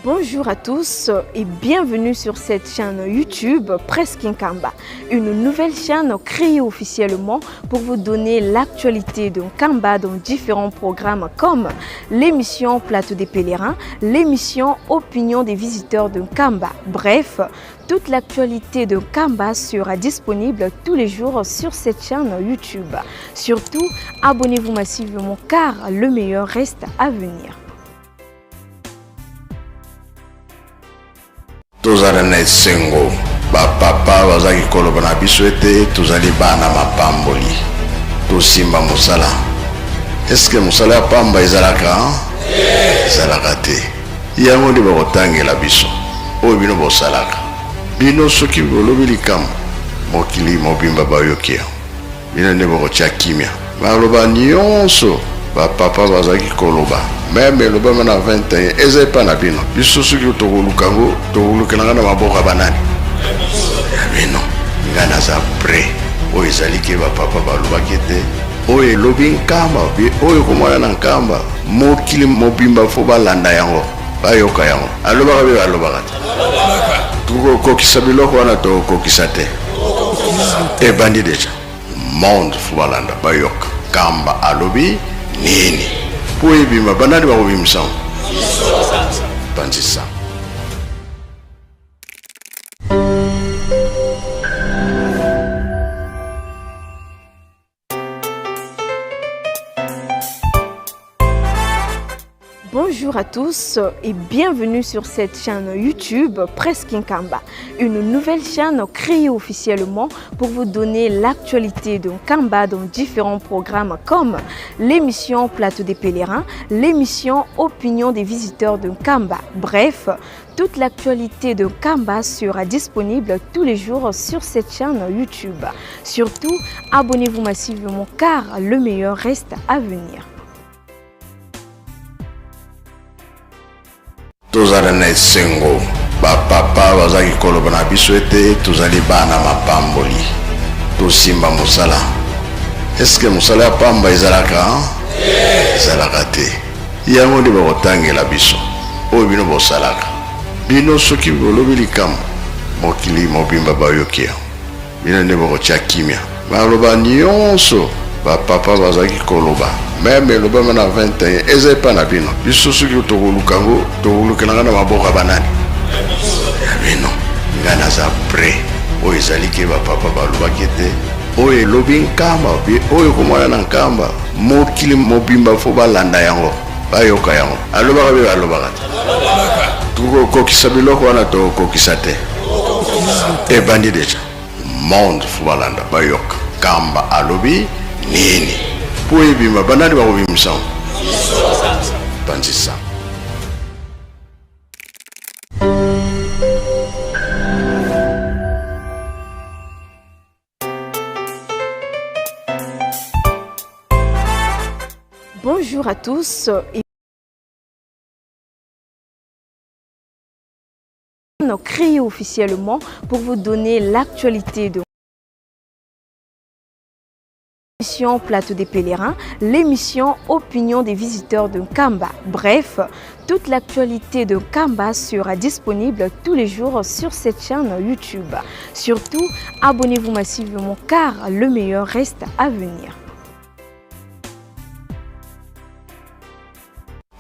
Bonjour à tous et bienvenue sur cette chaîne YouTube Presse Nkamba, une nouvelle chaîne créée officiellement pour vous donner l'actualité de Nkamba dans différents programmes comme l'émission Plateau des pèlerins, l'émission Opinion des visiteurs de Nkamba. Bref, toute l'actualité de Nkamba sera disponible tous les jours sur cette chaîne YouTube. Surtout, abonnez-vous massivement car le meilleur reste à venir. Tozala na esengo, ba papa bazalaki koloba na biso ete tozali bana mapamboli. Tosimba mosala. Est-ce que mosala ya pamba ezalaka? Ezalaka te. Yango nde bakotangela biso oyo bino bosalaka. Bino soki bolobi likambo, mokili mobimba bayoki yango. Bino nde bokotia kimia. Maloba nionso ba papa bazalaki koloba meme elobama na 21 eza epa na bino. Biso soki tokoluka yango tokolukela nga na maboko ya banani? Ya bino. Nga naza près. Oyo ezali ke ba papa balobaki ete oyo elobi Nkamba oyo ekomona na Nkamba mokili mobimba fo balanda yango bayoka yango. Alobaka be alobaka te. Tokokokisa biloko wana tokokokisa te. Ebandi deja. Monde fo balanda bayoka Nkamba alobi nini po ebima banani bakobimisa yango? Panzi sango. Bonjour à tous et bienvenue sur cette chaîne YouTube Presse Nkamba, une nouvelle chaîne créée officiellement pour vous donner l'actualité de Nkamba dans différents programmes comme l'émission Plateau des pèlerins, l'émission Opinion des visiteurs de Nkamba. Bref, toute l'actualité de Nkamba sera disponible tous les jours sur cette chaîne YouTube. Surtout, abonnez-vous massivement car le meilleur reste à venir. Tozala na esengo, ba papa bazalaki koloba na biso ete tozali bana mapamboli. Tosimba mosala. Est-ce que mosala ya pamba ezalaka? Ezalaka te. Yango nde bakotangela biso oyo bino bosalaka. Bino soki bolobi likambo, mokili mobimba bayoki yango. Bino nde bokotia kimia. Maloba nionso ba papa bazalaki koloba meme elobama na 21 eza epa na bino. Biso soki tokoluka yango tokolukela nga na maboko ya banani? Ya bino. Nga naza près. Oyo ezali ke ba papa balobaki ete oyo elobi Nkamba oyo ekomona na Nkamba mokili mobimba fo balanda yango bayoka yango. Alobaka be alobaka te. Tokokokisa biloko wana tokokokisa te. Ebandi deja. Monde fo balanda bayoka Nkamba alobi nini po ebima banani bakobimisa yango? Panzi sango. Bonjour à tous et créé officiellement pour vous donner l'actualité de l'émission Plateau des pèlerins, l'émission Opinion des visiteurs de Nkamba. Bref, toute l'actualité de Nkamba sera disponible tous les jours sur cette chaîne YouTube. Surtout, abonnez-vous massivement car le meilleur reste à venir.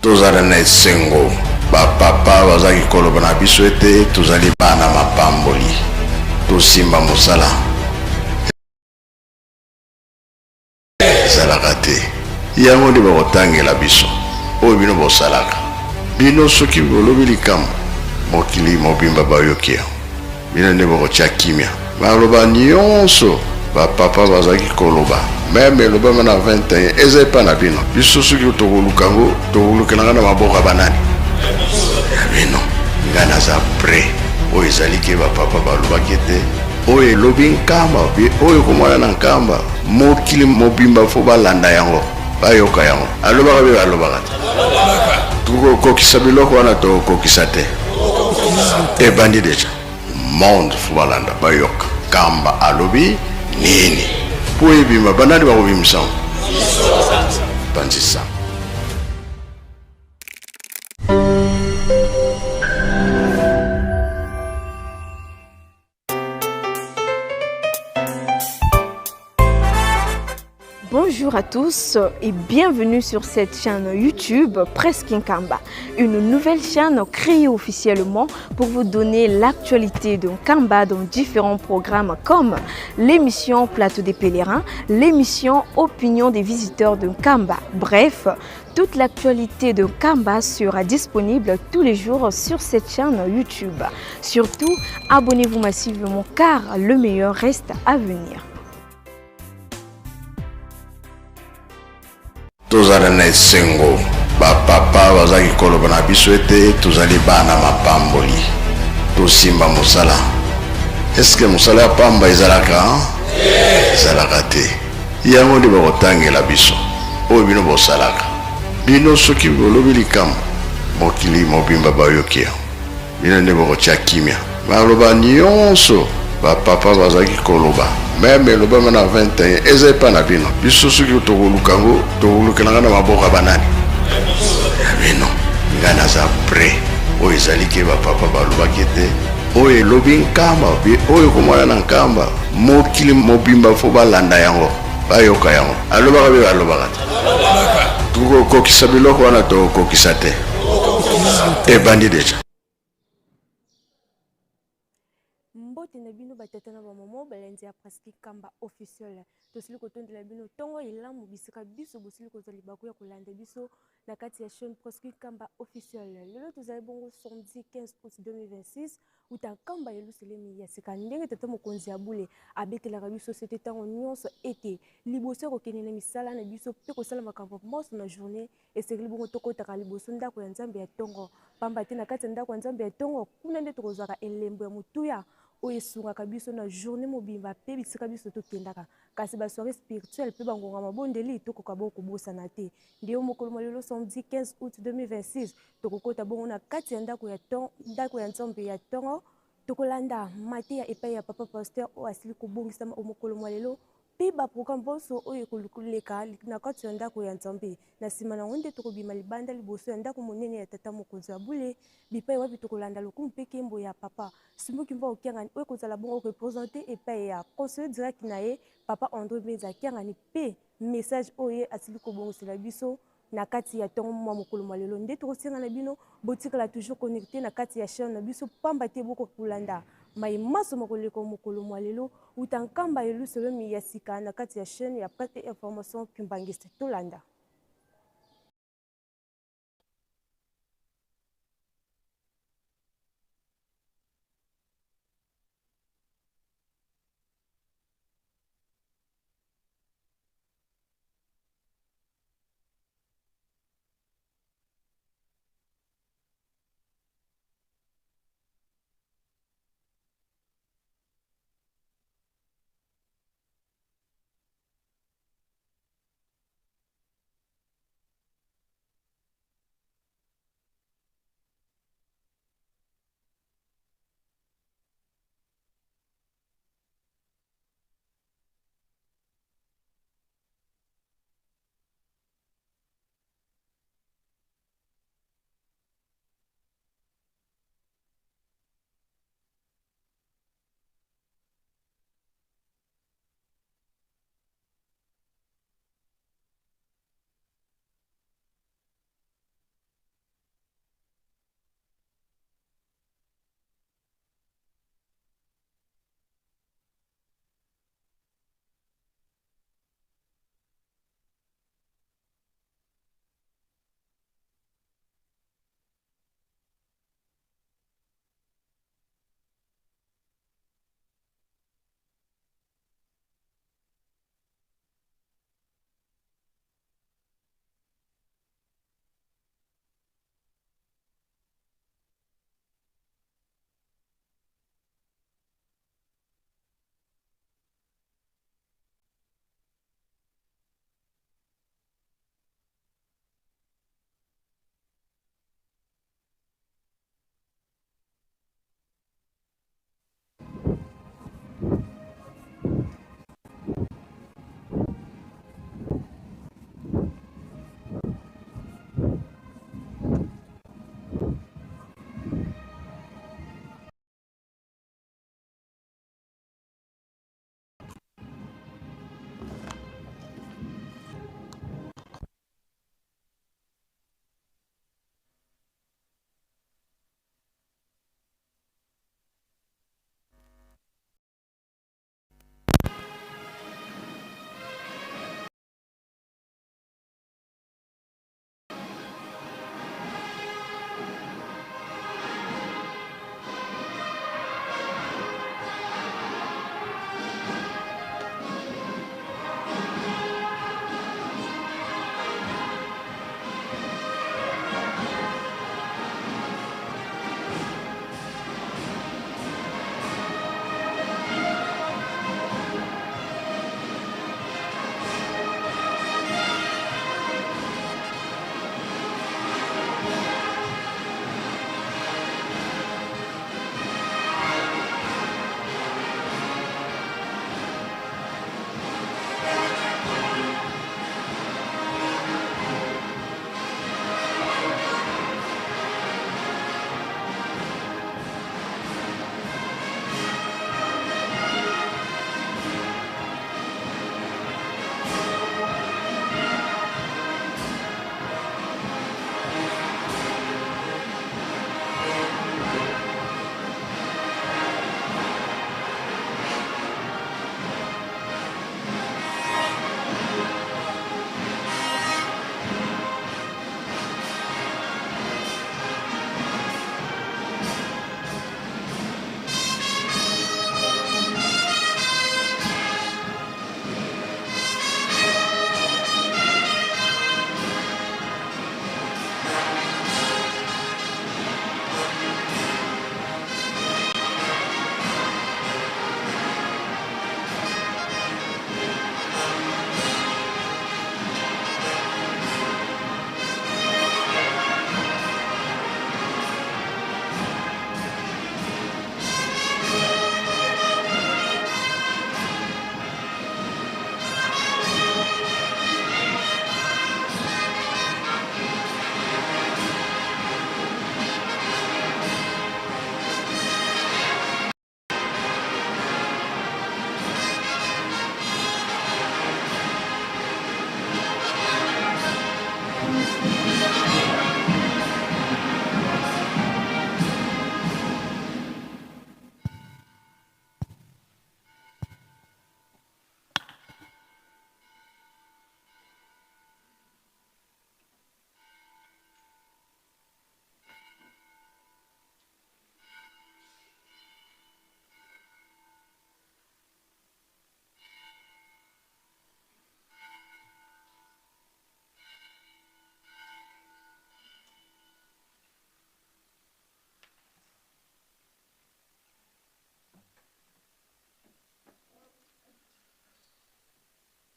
Tozala na esengo, ba papa bazalaki koloba na biso ete tozali bana mapamboli. Tosimba mosala. Ezalaka te. Yango nde bakotangela biso oyo bino bosalaka. Bino soki bolobi likambo, mokili mobimba bayoki yango. Bino nde bokotia kimia. Maloba nionso ba papa bazalaki koloba meme elobama na 21 eza epa na bino. Biso soki tokoluka yango tokolukela nga na maboko ya banani? Ya bino. Nga naza près. Oyo ezali ke ba papa balobaki ete oyo elobi Nkamba oyo ekomona na Nkamba mokili mobimba fo balanda yango bayoka yango. Alobaka be alobaka te. Tokokokisa biloko wana tokokokisa te. Ebandi deja. Monde fo balanda bayoka Nkamba alobi nini po ebima banani bakobimisa yango? Panzi sango. Bonjour à tous et bienvenue sur cette chaîne YouTube Presse Nkamba, une nouvelle chaîne créée officiellement pour vous donner l'actualité de Nkamba dans différents programmes comme l'émission Plateau des pèlerins, l'émission Opinion des visiteurs de Nkamba. Bref, toute l'actualité de Nkamba sera disponible tous les jours sur cette chaîne YouTube. Surtout, abonnez-vous massivement car le meilleur reste à venir. Tozala na esengo, bapapa bazalaki koloba na biso ete tozali bana mapamboli, tosimba mosala. Eske mosala ya pamba ezalaka? Ezalaka te. Yango nde bakotangela biso oyo bino bosalaka. Bino soki bolobi likambo, mokili mobimba bayoki yango. Bino nde bokotia kimia. Maloba nyonso bapapa bazalaki koloba, meme elobama na 21, eza epa na bino. Biso soki tokoluka yango, tokolukelanga na maboko ya banani? Ya bino. Ngai naza prêt. Oyo ezali ke bapapa balobaki ete oyo elobi Nkamba, oyo ekomona na Nkamba, mokili mobimba fo balanda yango, bayoka yango. Alobaka mpe balobaka te. Tokokokisa biloko wana, tokokokisa te. Ebandi deja. Mbote na bino batata na bamama balandi ya Presse Nkamba officiel. Tosili kotondela bino ntongo elamu bisika biso bosili kozwa libaku ya kolanda biso na kati ya chaîne Presse Nkamba officiel. Lelo tozali bongo samedi 15 août 2026, uta Nkamba Yelusalemi ya sika. Ndenge tata mokonzi ya bule abetelaka biso sete ntango nyonso ete liboso ya kokende na misala na biso mpe kosala makambo nyonso na journée, esengeli bongo tokotaka liboso ndako ya Nzambe ya ntongo, pamba te na kati ya ndako ya Nzambe ya ntongo kuna nde tokozwaka elembo ya motuya oyo esungaka biso na journée mobimba mpe bisika biso tokendaka. Kasi basoirée spirituelle mpe bangonga mabondeli tokoka bongo kobosana te. Nde yo mokolo mwa lelo samedi 15 août 2026, tokokota bongo na kati ya ndako ya ton, ndako ya Nzambe ya ntongo. Tokolanda mateya epai ya papa pasteur oyo asili kobongisama o mokolo mwa lelo mpe baprogramme bonso oyo ekoleka na kati ya ndako ya Nzambe. Na nsima na yango nde tokobima libanda liboso ya ndako monene ya tata mokonzi ya bule, bipai wapi tokolanda lokumu mpe nkembo ya papa Simbuki Mbao Kiangani, oyo ekozala bongo représente epai ya conseiller direct na ye papa André Mbenza Kiangani, mpe message oyo ye asili kobongisela biso na kati ya ntongo mwa mokolo mwa lelo. Nde tokosenga na bino botikala toujours connecté na kati ya chaîne na biso, pamba te bokoki kolanda maye maso makoleka mokolo mwa lelo uta Nkamba Yelusalemi ya sika na kati ya chaîne ya presse et information Kimbanguiste. Tolanda.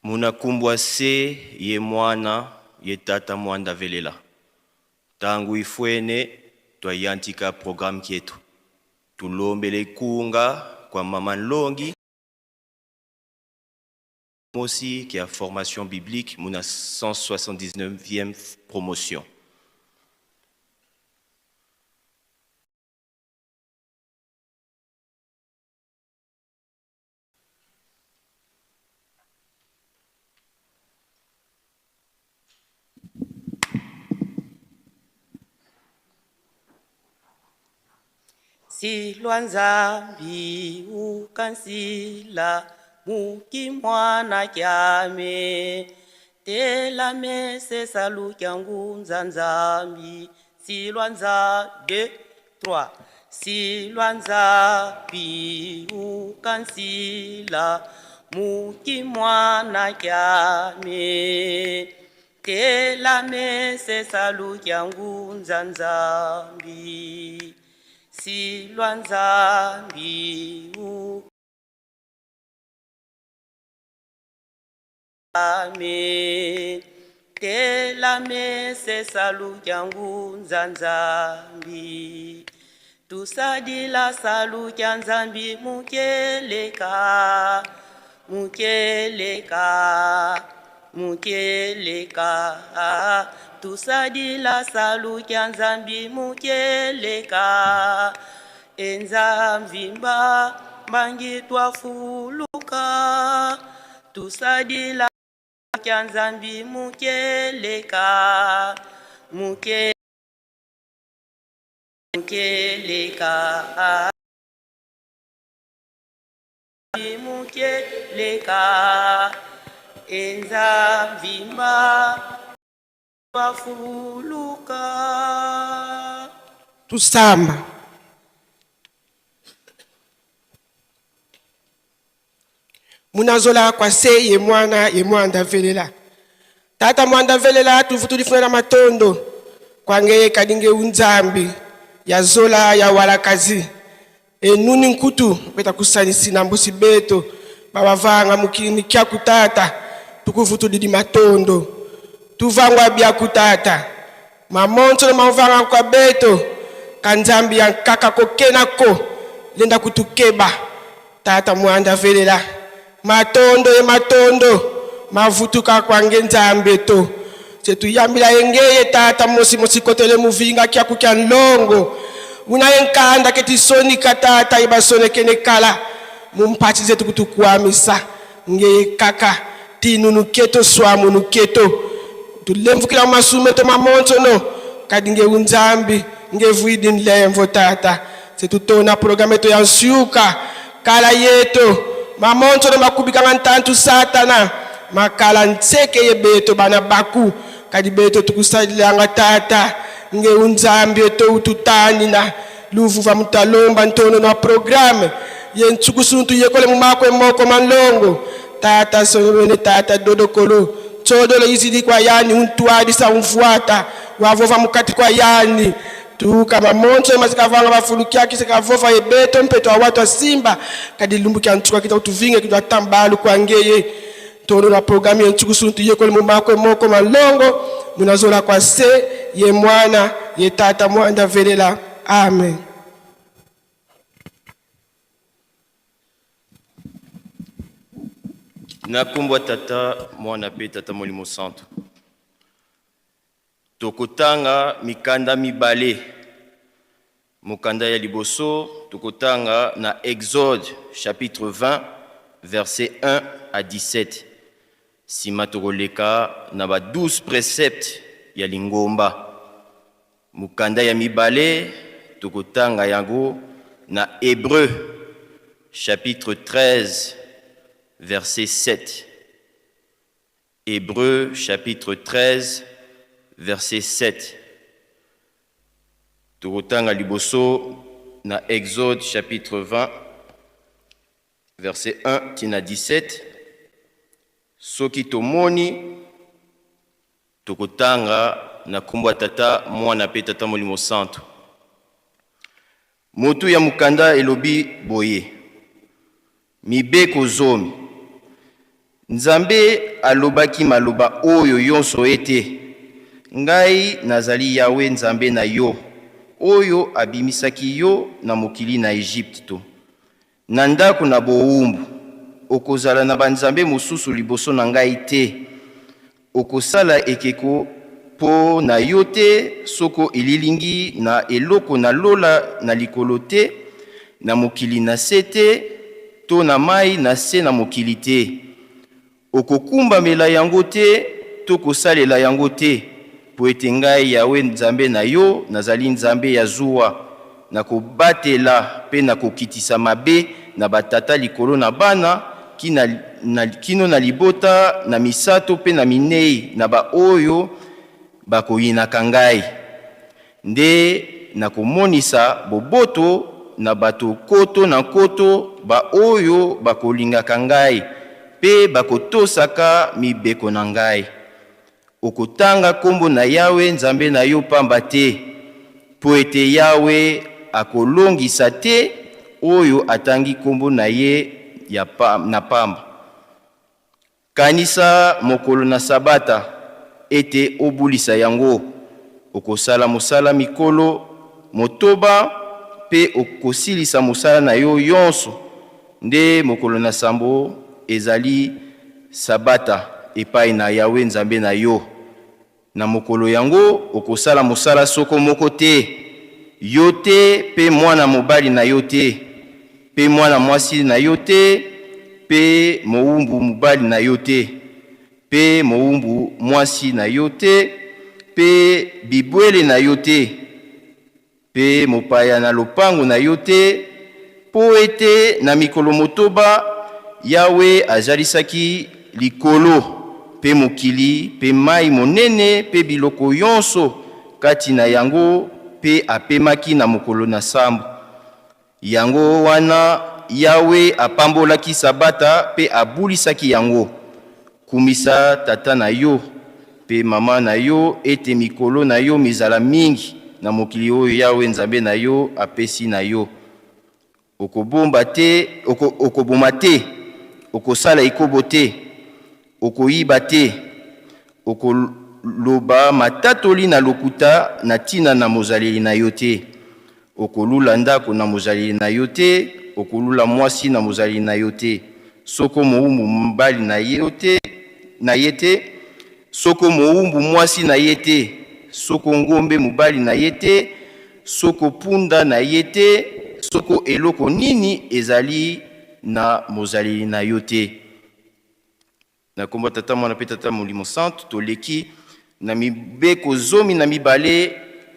Munakumbwa se ye mwana ye tata mwanda velela. Tangu ifwene twayantika programme kietu. Tulombele kunga kwa mama Nlongi mosi kia formation biblique muna 179e promotion. Silwa Nzambi ukansila muki mwana kyame telame sesalu kyangunza Nzambi silwa Nza 2 3 silwa Nzambi ukansila muki mwana kyame telame sesalu kyangunza Nzambi silwa Nzambi ukame telame sesalu kyangunza Nzambi tusadila salu kya Nzambi mukeleka mukeleka mukeleka tusadila salu kya Nzambi mukeleka enzamvimba mbangi twafuluka tusadila kya Nzambi mukeleka muke mukeleka mukeleka enzamvimba twafuluka. Tusamba. Munazola kwa se ye mwana ye mwanda velela. Tata mwanda velela tuvutulifunela matondo. Kwange kadinge unzambi ya zola ya walakazi. Enuni nkutu beta kusanisi na mbusi beto bawavanga mukini kya kutata tukuvutulidi matondo. Tuvangwa bya kutata. Mamonso na mavanga kwa beto kanzambi ya nkaka kokenako lenda kutukeba. Tata mwanda velela. Matondo ye matondo mavutuka kwange nzambe to. Setuyambila yengeye tata mosi mosi kotele muvinga kya kukya nlongo. Unaye nkanda ketisonika tata ibasonekene kala. Mumpati zetu kutukwamisa ngeye kaka tinunu keto swamunu keto. Tulemvukila masume to mamonso no. Kadi nge unzambi nge vuidi nlemvo tata. Setutona programme to ya nsuka kala yeto. Mamonso no makubika ntantu satana. Makala ntseke ye beto bana baku. Kadi beto tukusalilanga tata. Nge unzambi to ututanina. Luvuva mutalomba ntono na programme. Ye ntsukusuntu yekole mumakwe moko manlongo. Tata sonwene tata dodokolo. Tsodolo izidi kwa yani untwadisa umfuata. Wavova mukati kwa yani. Tuka mamonso masikavanga bafulukia kisikavova yebeto mpeto watu simba. Kadi lumbukia ntsuka kita utuvinge kita tambalu kwa ngeye. Tono na programme ye ntsukusuntu yekole mumakwe moko manlongo. Munazola kwa se ye mwana ye tata mwanda velela. Amen. Nakumbwa tata mwana pe tata molimo santo. Tokotanga mikanda mibale. Mokanda ya liboso tokotanga na Exode chapitre 20 verset 1 à 17. Sima tokoleka na ba 12 préceptes ya lingomba. Mokanda ya mibale tokotanga yango na Hébreu chapitre 13 verset 7. Hébreu chapitre 13 verset 7. Tokotanga liboso na Exode chapitre 20 verset 1 tina 17. Soki tomoni tokotanga na kombo ya tata mwana pe tata molimo santo. Motu ya mokanda elobi boye. Mibeko zomi. Nzambe alobaki maloba oyo yonso ete, Ngai nazali Yawe Nzambe na yo, oyo abimisaki yo na mokili na Ejipito, na ndako na bowumbu. Okozala na banzambe mosusu liboso na ngai te. Okosala ekeko mpo na yo te, soko elilingi na eloko na lola na likolo te, na mokili na se te, to na mai na se na mokili te. Okokumbamela yango te to kosalela yango te, mpo ete ngai Yawe Nzambe na yo nazali Nzambe ya zuwa, nakobatela mpe nakokitisa mabe na batata likolo na bana, kina na, kino na libota na misato mpe na minei na baoyo bakoyinaka ngai. Nde nakomonisa boboto na bato nkoto na nkoto baoyo bakolingaka ngai mpe bakotosaka mibeko na ngai. Okotanga nkombo na Yawe Nzambe na yo pamba te, mpo ete Yawe akolongisa te oyo atangi nkombo na ye ya na pamba. Kanisa mokolo na Sabata, ete obulisa yango. Okosala mosala mikolo motoba, mpe okosilisa mosala na yo yonso. Nde mokolo na sambo ezali Sabata epai na Yawe Nzambe na yo. Na mokolo yango okosala mosala soko moko te, yo te, mpe mwana mobali na yo te, mpe mwana mwasi na yo te, mpe mowumbu mobali na yo te, mpe mowumbu mwasi na yo te, mpe bibwele na yo te, Mpe mopaya na lopango na yo te, mpo ete na mikolo motoba Yawe azalisaki likolo mpe mokili mpe mai monene mpe biloko yonso kati na yango, mpe apemaki na mokolo na sambo. Yango wana Yawe apambolaki Sabata mpe abulisaki yango. Kumisa tata na yo mpe mama na yo ete mikolo na yo mizala mingi na mokili oyo Yawe Nzambe na yo apesi na yo. Okobomba te, oko, okoboma te, okosala ekobo te, okoyiba te, okoloba matatoli na lokuta na ntina na mozaleli na yo te. Okolula ndako na mozaleli na yo te, okolula mwasi na mozaleli na yo te, soko mowumbu mobali na yo te, na ye te, soko mowumbu mwasi na ye te, soko ngombe mobali na ye te, soko punda na ye te, soko eloko nini ezali na mozaleli na yo te. Na nkombo ya Tata, Mwana mpe Tata Molimo Santu, toleki na mibeko 12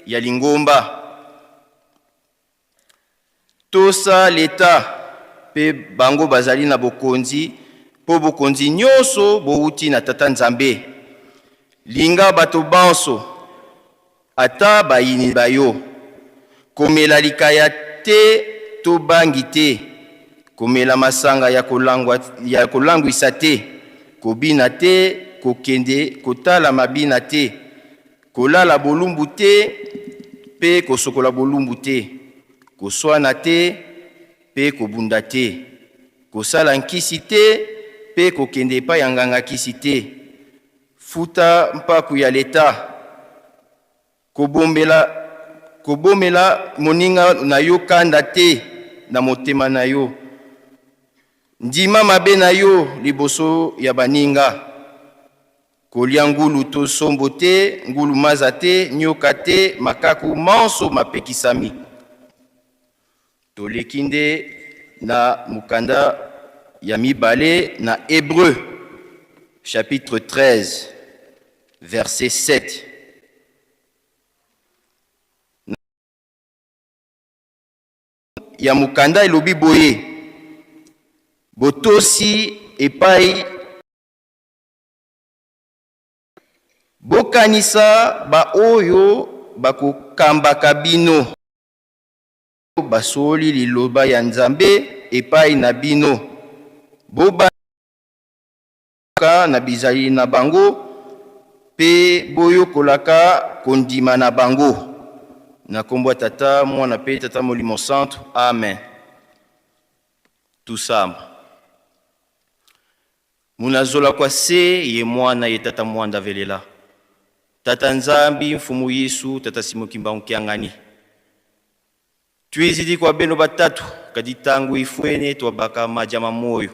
ya lingomba. Tosa leta mpe bango bazali na bokonzi, mpo bokonzi nyonso bowuti na Tata Nzambe. Linga bato banso, ata bayini ba yo. Komela likaya te to bangi te, komela masanga ya kolangwa, ya kolangwisa te, kobina te, kokende kotala mabina te, kolala bolumbu te mpe kosokola bolumbu te, koswana te mpe kobunda te, kosala nkisi te mpe kokende epai ya nganga kisi te. Futa mpaku ya leta. Kobombela, kobomela moninga na yo kanda te na motema na yo. Ndima mabe na yo liboso ya baninga. Kolia ngulu to sombo te, ngulu maza te, nyoka te, makaku manso mapekisami. Toleki nde na mokanda ya mibale na Hebreu chapitre 13 verset 7. Ya mokanda elobi boye, botosi epai bokanisa baoyo bakokambaka bino. Basololi liloba ya Nzambe epai na bino. Bobanda na bizaleli na bango mpe boyokolaka kondima na bango. Na nkombo ya Tata, Mwana mpe Tata Molimo Santu. Amen. Tosamba. Munazola kwa se ye mwana ye tata mwanda velela. Tata Nzambi mfumu Yesu tata Simon Kimbangu Kiangani. Twizidi kwa beno batatu kadi tangu ifwene twabaka majama moyo.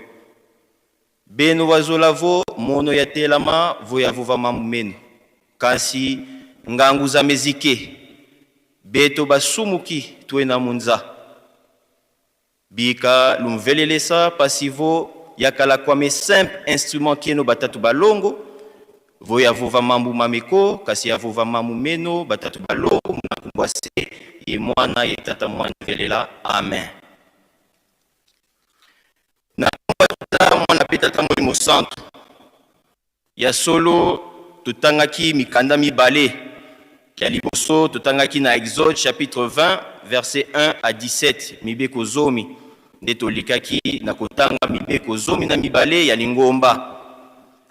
Beno bazola vo mono ya telama vo ya vova mamu meno. Kasi ngangu za mezike beto basumuki twena munza. Bika lumvelelesa pasivo yakala kwame simple instrument kieno batatu balongo vo ya vova mambu mameko kasi ya vova mamu meno batatu balongo munakumbwa se ye mwana ye tata mwana velela amen. Na tata mwana pe tata molimo santu ya solo totangaki mikanda mibale ya liboso totangaki na Exode chapitre 20 verset 1 à 17 mibeko zomi nde tolikaki na kotanga mibeko zomi na mibale ya lingomba.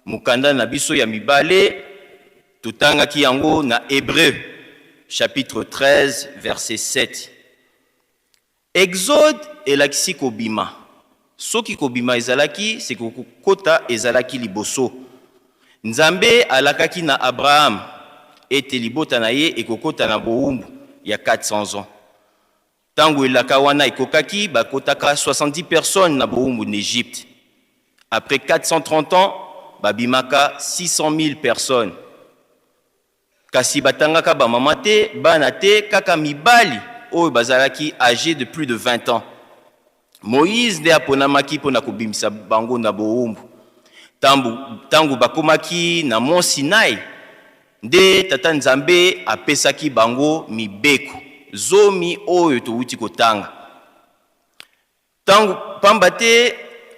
Mokanda na biso ya mibale totangaki yango na Hébreu chapitre 13 verset 7. Exode elakisi kobima. Soki kobima ezalaki, se kokota ezalaki liboso. Nzambe alakaki na Abraham ete libota na ye ekokota na bowumbu ya 400 ans. Tango elaka wana ekokaki, bakotaka 70 personnes na bowumbu na Egypte. Après 430 ans, babimaka 600 000 personnes. Kasi batangaka ba mama te, bana te, kaka mibali oyo bazalaki âgés de plus de 20 ans. Moïse nde aponamaki mpo na kobimisa bango na bowumbu. Tango bakomaki na Mont Sinaï, nde Tata Nzambe apesaki bango mibeko zomi oyo towuti kotanga. Tango pamba te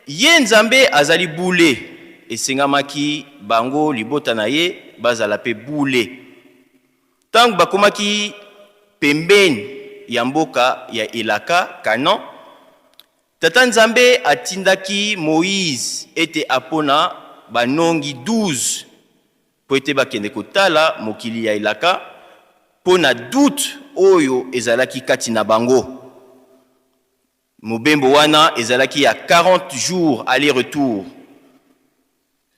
ye Nzambe azali bule, esengamaki bango libota na ye bazala pe bule. Tango bakomaki pembeni ya mboka ya elaka Canaan, Tata Nzambe atindaki Moïse ete apona banongi 12 po ete bakende kotala mokili ya elaka po na doute oyo ezalaki kati na bango. Mobembo wana ezalaki ya 40 jours aller-retour.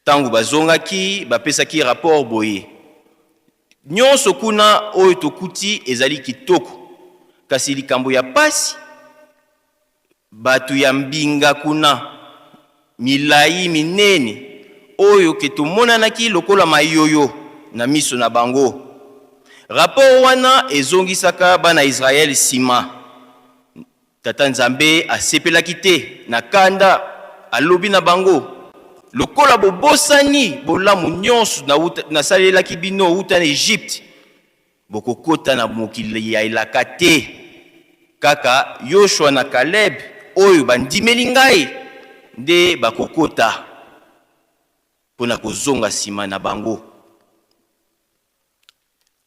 Tango bazongaki, bapesaki rapport boye: nyonso kuna oyo tokuti ezali kitoko, kasi likambo ya pasi, bato ya mbinga kuna milai minene oyo ke tomonanaki lokola mayoyo na miso na bango. Rapport wana ezongisaka bana Israël sima. Tata Nzambe asepelaki te na kanda, alobi na bango: lokola bobosani bolamu nyonso nasalelaki bino wuta na Egypte, bokokota na mokili ya elaka te. Kaka Yoshua na Caleb oyo bandimeli ngai nde bakokota mpo na kozonga sima na bango.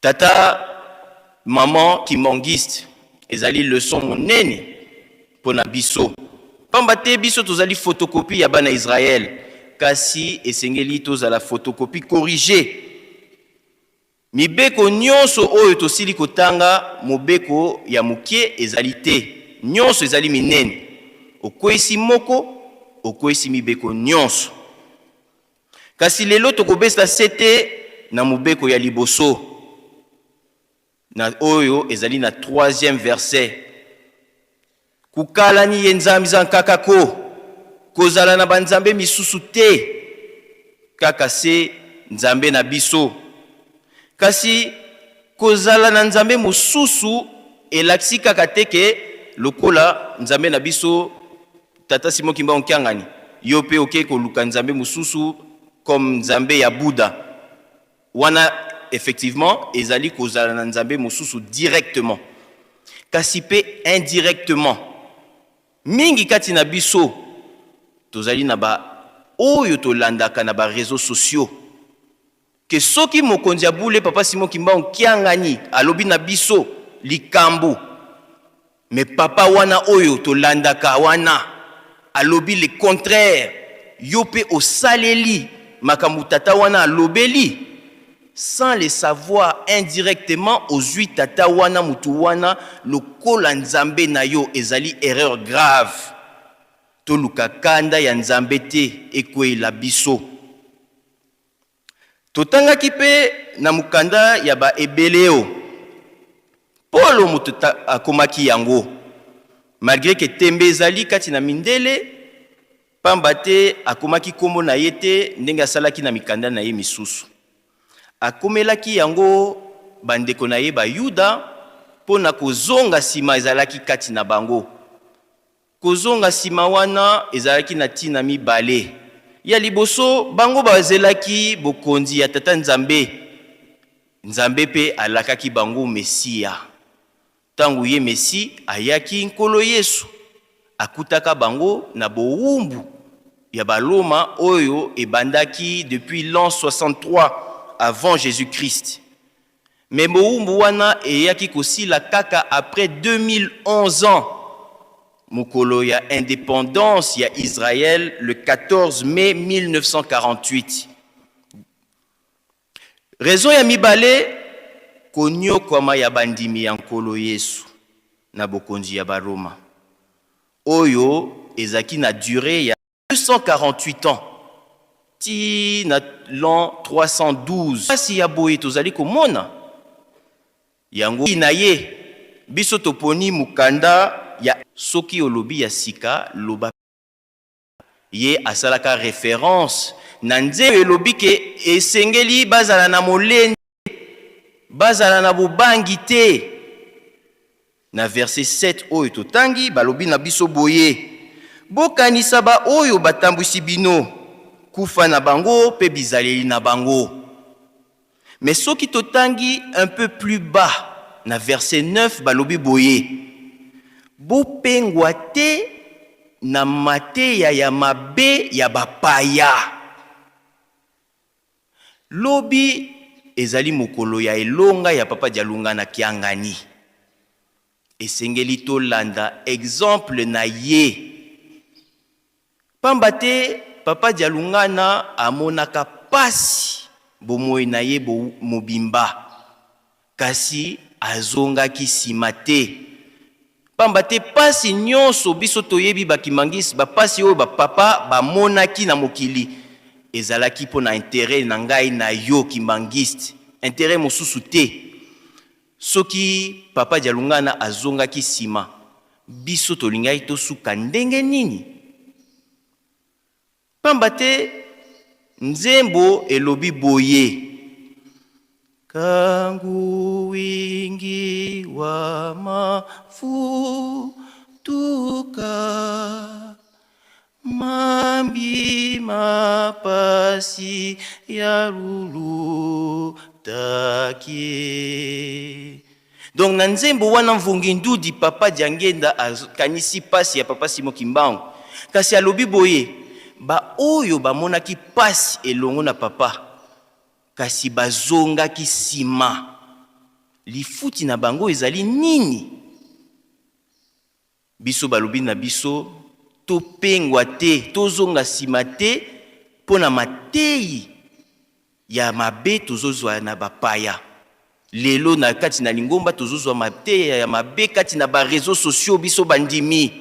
Tata maman kimbanguiste ezali leçon monene mpo na biso, pamba te biso tozali photocopie ya bana Israël, kasi esengeli tozala photocopie corrigée. Mibeko nyonso oyo tosili kotanga, mobeko ya moke ezali te, nyonso ezali minene. Okweyisi moko, okweyisi mibeko nyonso. Kasi lelo tokobesa sete na mobeko ya liboso, na oyo ezali na 3e verset. Kukalani ye Nzambe za nkakako, kozala na banzambe misusu te, kaka se Nzambe na biso. Kasi kozala na Nzambe mosusu elakisi kaka te ke lokola Nzambe na biso Tata Simon Kimbangu Kiangani, yo pe oke koluka Nzambe mosusu comme Nzambe ya Bouddha. Wana effectivement ezali kozala na Nzambe mosusu directement, kasi pe indirectement. Mingi kati na biso tozali na ba oyo tolandaka na ba réseaux sociaux, ke soki mokonzi ya bule Papa Simon Kimbangu Kiangani alobi na biso likambo, mais papa wana oyo tolandaka wana alobi le contraire, yo pe osaleli makambo tata wana alobeli sans le savoir, indirectement ozwi tata wana mutu wana lokola Nzambe na yo. Ezali erreur grave. Toluka kanda ya Nzambe te ekweyela biso. Totangaki mpe na mokanda ya Baebeleo, Polo moto akomaki yango, malgre que tembe ezali kati na mindele, pamba te akomaki nkombo na ye te ndenge asalaki na mikanda na ye misusu. Akomelaki yango bandeko na ye Bayuda mpo na kozonga nsima ezalaki kati na bango. Kozonga nsima wana ezalaki na ntina mibale. Ya liboso, bango bazelaki bokonzi ya Tata Nzambe. Nzambe mpe alakaki bango Mesiya. Ntango ye Mesi ayaki, Nkolo Yesu, akutaka bango na bowumbu ya Baloma oyo ebandaki depuis l'an 63 avant Jesus-Christ. Mais bowumbu wana eyaki kosila kaka après 2011 ans, mokolo ya independance ya Israël le 14 mai 1948. Raison ya mibale, konyokwama ya bandimi ya Nkolo Yesu na bokonzi ya Baroma oyo ezalaki na duree ya 248 ans ti na l'an 312. Pasi ya boye tozali komona yango na ye biso toponi mokanda ya. Soki olobi ya sika loba ye asalaka reference na nzembo elobi ke esengeli bazala na molende, bazala na bobangi te. Na verse 7 oyo totangi, balobi na biso boye, Bokanisa baoyo batambwisi bino, kufa na bango mpe bizaleli na bango. Mais soki totangi un peu plus bas na verse 9, balobi boye, Bopengwa te na mateya ya mabe ya bapaya. Lobi ezali mokolo ya elonga ya Papa Dialungana Kiangani. Esengeli tolanda exemple na ye. Pamba te Papa Dialungana amonaka pasi bomoi na ye mobimba. Kasi azongaki sima te. Pamba te pasi nionso biso toyebi ba kimbanguistes ba pasi oyo ba papa ba monaki na mokili ezalaki mpo na interet na ngai na yo kimbanguiste, interet mosusu te. Soki papa Dialungana azongaki sima biso tolingaki tosuka ndenge nini? Pamba te nzembo elobi boye. Kangu wingi wa mafutuka, mambi mapasi ya lulu takie. Donc na nzembo wana Mvongi Ndudi papa Diangenda akanisi pasi ya papa Simon Kimbangu, kasi alobi boye, ba oyo bamonaki pasi elongo na papa kasi bazongaki sima, lifuti na bango ezali nini? Biso balobi na biso topengwa te, tozonga sima te mpo na mateyi ya mabe tozozwa na bapaya. Lelo na kati na lingomba tozozwa mateya ya mabe kati na ba reseaux sociaux, biso bandimi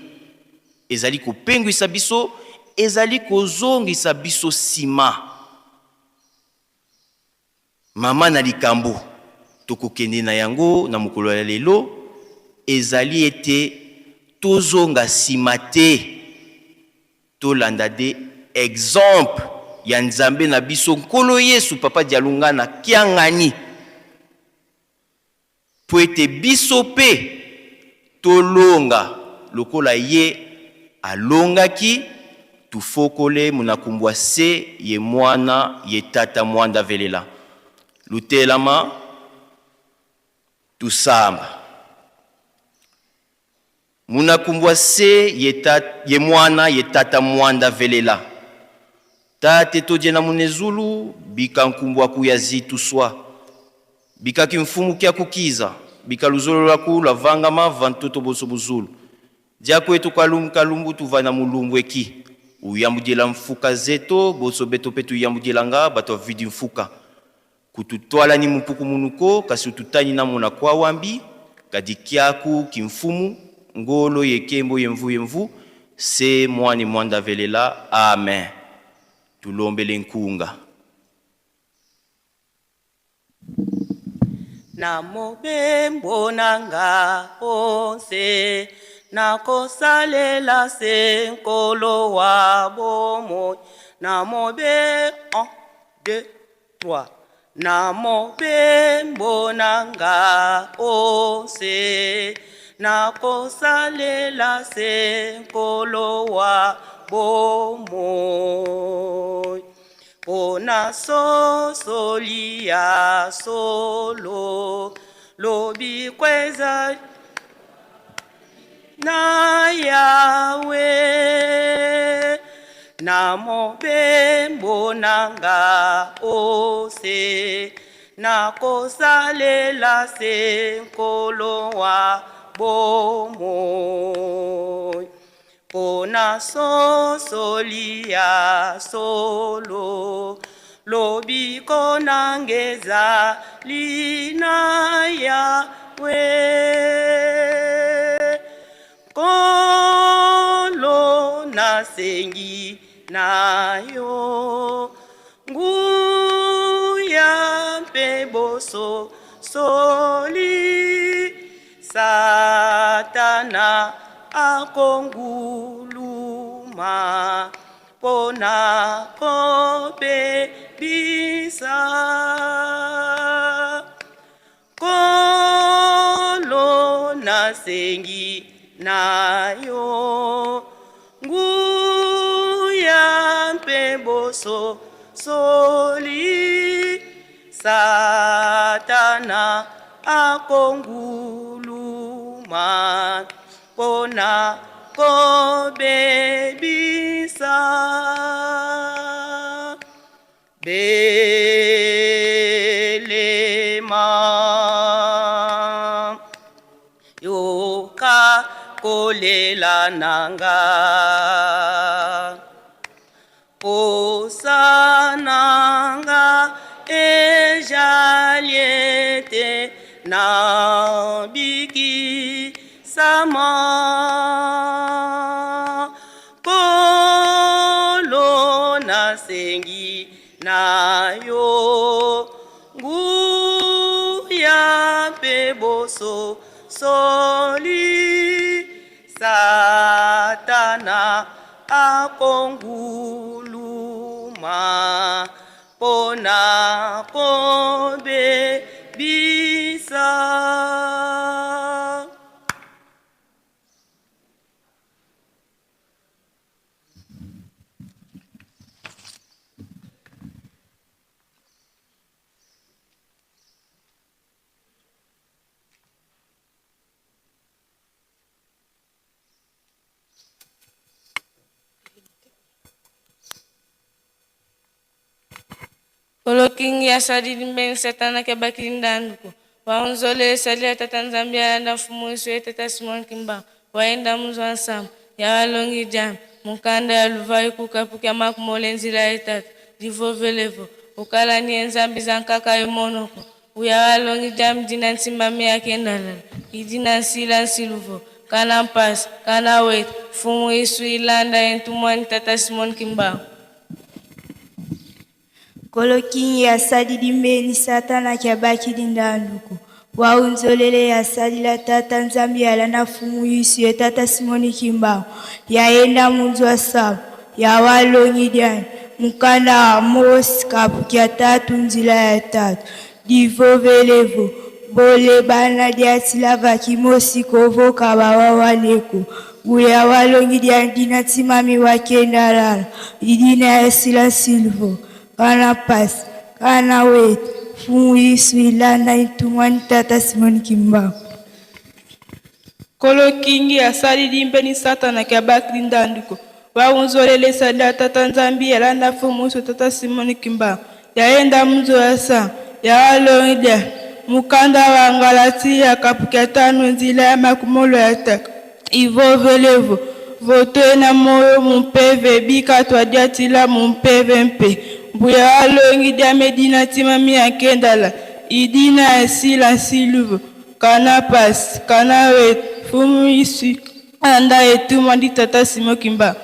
ezali kopengwisa biso, ezali kozongisa biso sima. Mama na likambo tokokende na yango na mokolo ya lelo ezali ete tozonga sima te, tolanda de exemple ya Nzambe na biso Nkolo Yesu Papa Dialungana Kiangani mpo ete biso mpe tolonga lokola ye alongaki, tufokole munakumbua se ye mwana ye tata mwanda velela lutelama tusamba munakumbua se ye, ta, ye mwana ye tata mwanda velela tate todie na munezulu bika nkumbua kuya zitu swa bikaki mfumu kia kukiza bika luzolo lwaku lwavangama vantoto bonso buzulu dia kwetu kalumbu kalumbu tuva na mulumbu eki uyambudiela mfuka zeto bonso beto pe tuyambudielanga bato avidi mfuka Kututwala ni mumpuku munuko, kasi ututanyi na mona kwa wambi, kadi kyaku ki mfumu, ngolo ye kembo ye mvu ye mvu, Se mwani mwanda velela. Amen. Tulombele nkunga. Na mobembo na nga onse nakosalela se Nkolo wa bomoi. Na mobe 1 2 3 Na mobembo na nga onse nakosalela se Nkolo wa bomoi. Mpo na sosoli ya solo lobiko ezali na Yawe. Na mobembo na nga ose nakosalela se Nkolo wa bomoi. Mpo na sosoli ya solo lobiko na nga ezali na Yawe. Nkolo nasengi na yo nguya mpe bososoli. Satana akonguluma mpo na kobebisa. Nkolo nasengi na yo nguya mpe bososoli. Satana akonguluma mpo na kobebisa. Belema yoka kolela na nga. Posa na nga ezali ete nabikisama. Nkolo nasengi na yo nguya mpe bososoli. Satana akonguluma mpo na kobebisa. Kolokingi ya sadidi mbeni Satana ke bakili ndanduku. Waunzole sali ya tata Nzambi alanda mfumu Yesu ye tata Simon Kimbangu. Waenda muzwa nsamba ya walongi jami. Mukanda ya luvai kukapuka makumole nzila ya tata. Divovelevo. Ukala ni nzambi za nkaka yomonoko. Uya walongi jami dina nsimami ya kendalala. Idina nsila nsiluvo. Kana mpasi, kana wet. Mfumu Yesu ilanda entumwani tata Simon Kimbangu. Kolokingi ya sadidi mbeni Satana kyabakili ndanduku. Waunzolele ya sadila tata Nzambi alanda mfumu Yesu ye tata Simoni Kimbangu. Yaenda munzwa sabu. Ya walongi diani. Mukanda wa Mosi kapukia tatu nzila ya tatu. Divovelevo. Bole bana diatila vakimosi kovoka bawawaneko. Uya walongi diani dina timami wakendalala. Idina ya sila silvo. Kana pasi, kana wet. Mfumu Yesu ilanda intumwani tata Simoni Kimbangu. Kolokingi asalili mbeni Satana kyabakili ndanduko. Waunzolele sali tata Nzambi alanda mfumu Yesu tata Simoni Kimbangu. Yaenda mzo ya sa ya walongi mukanda wa Galatia kapukia tano nzila ya makumolo ya taka. Ivovelevo vote na moyo mumpeve bika twadiatila mumpeve mpe. Mbuya walongi dia medina timami ya kendala. Idina ya sila siluvo. Kana pasi, kana wet. Mfumu Yesu. Alanda etuma ndi tata Simon Kimbangu.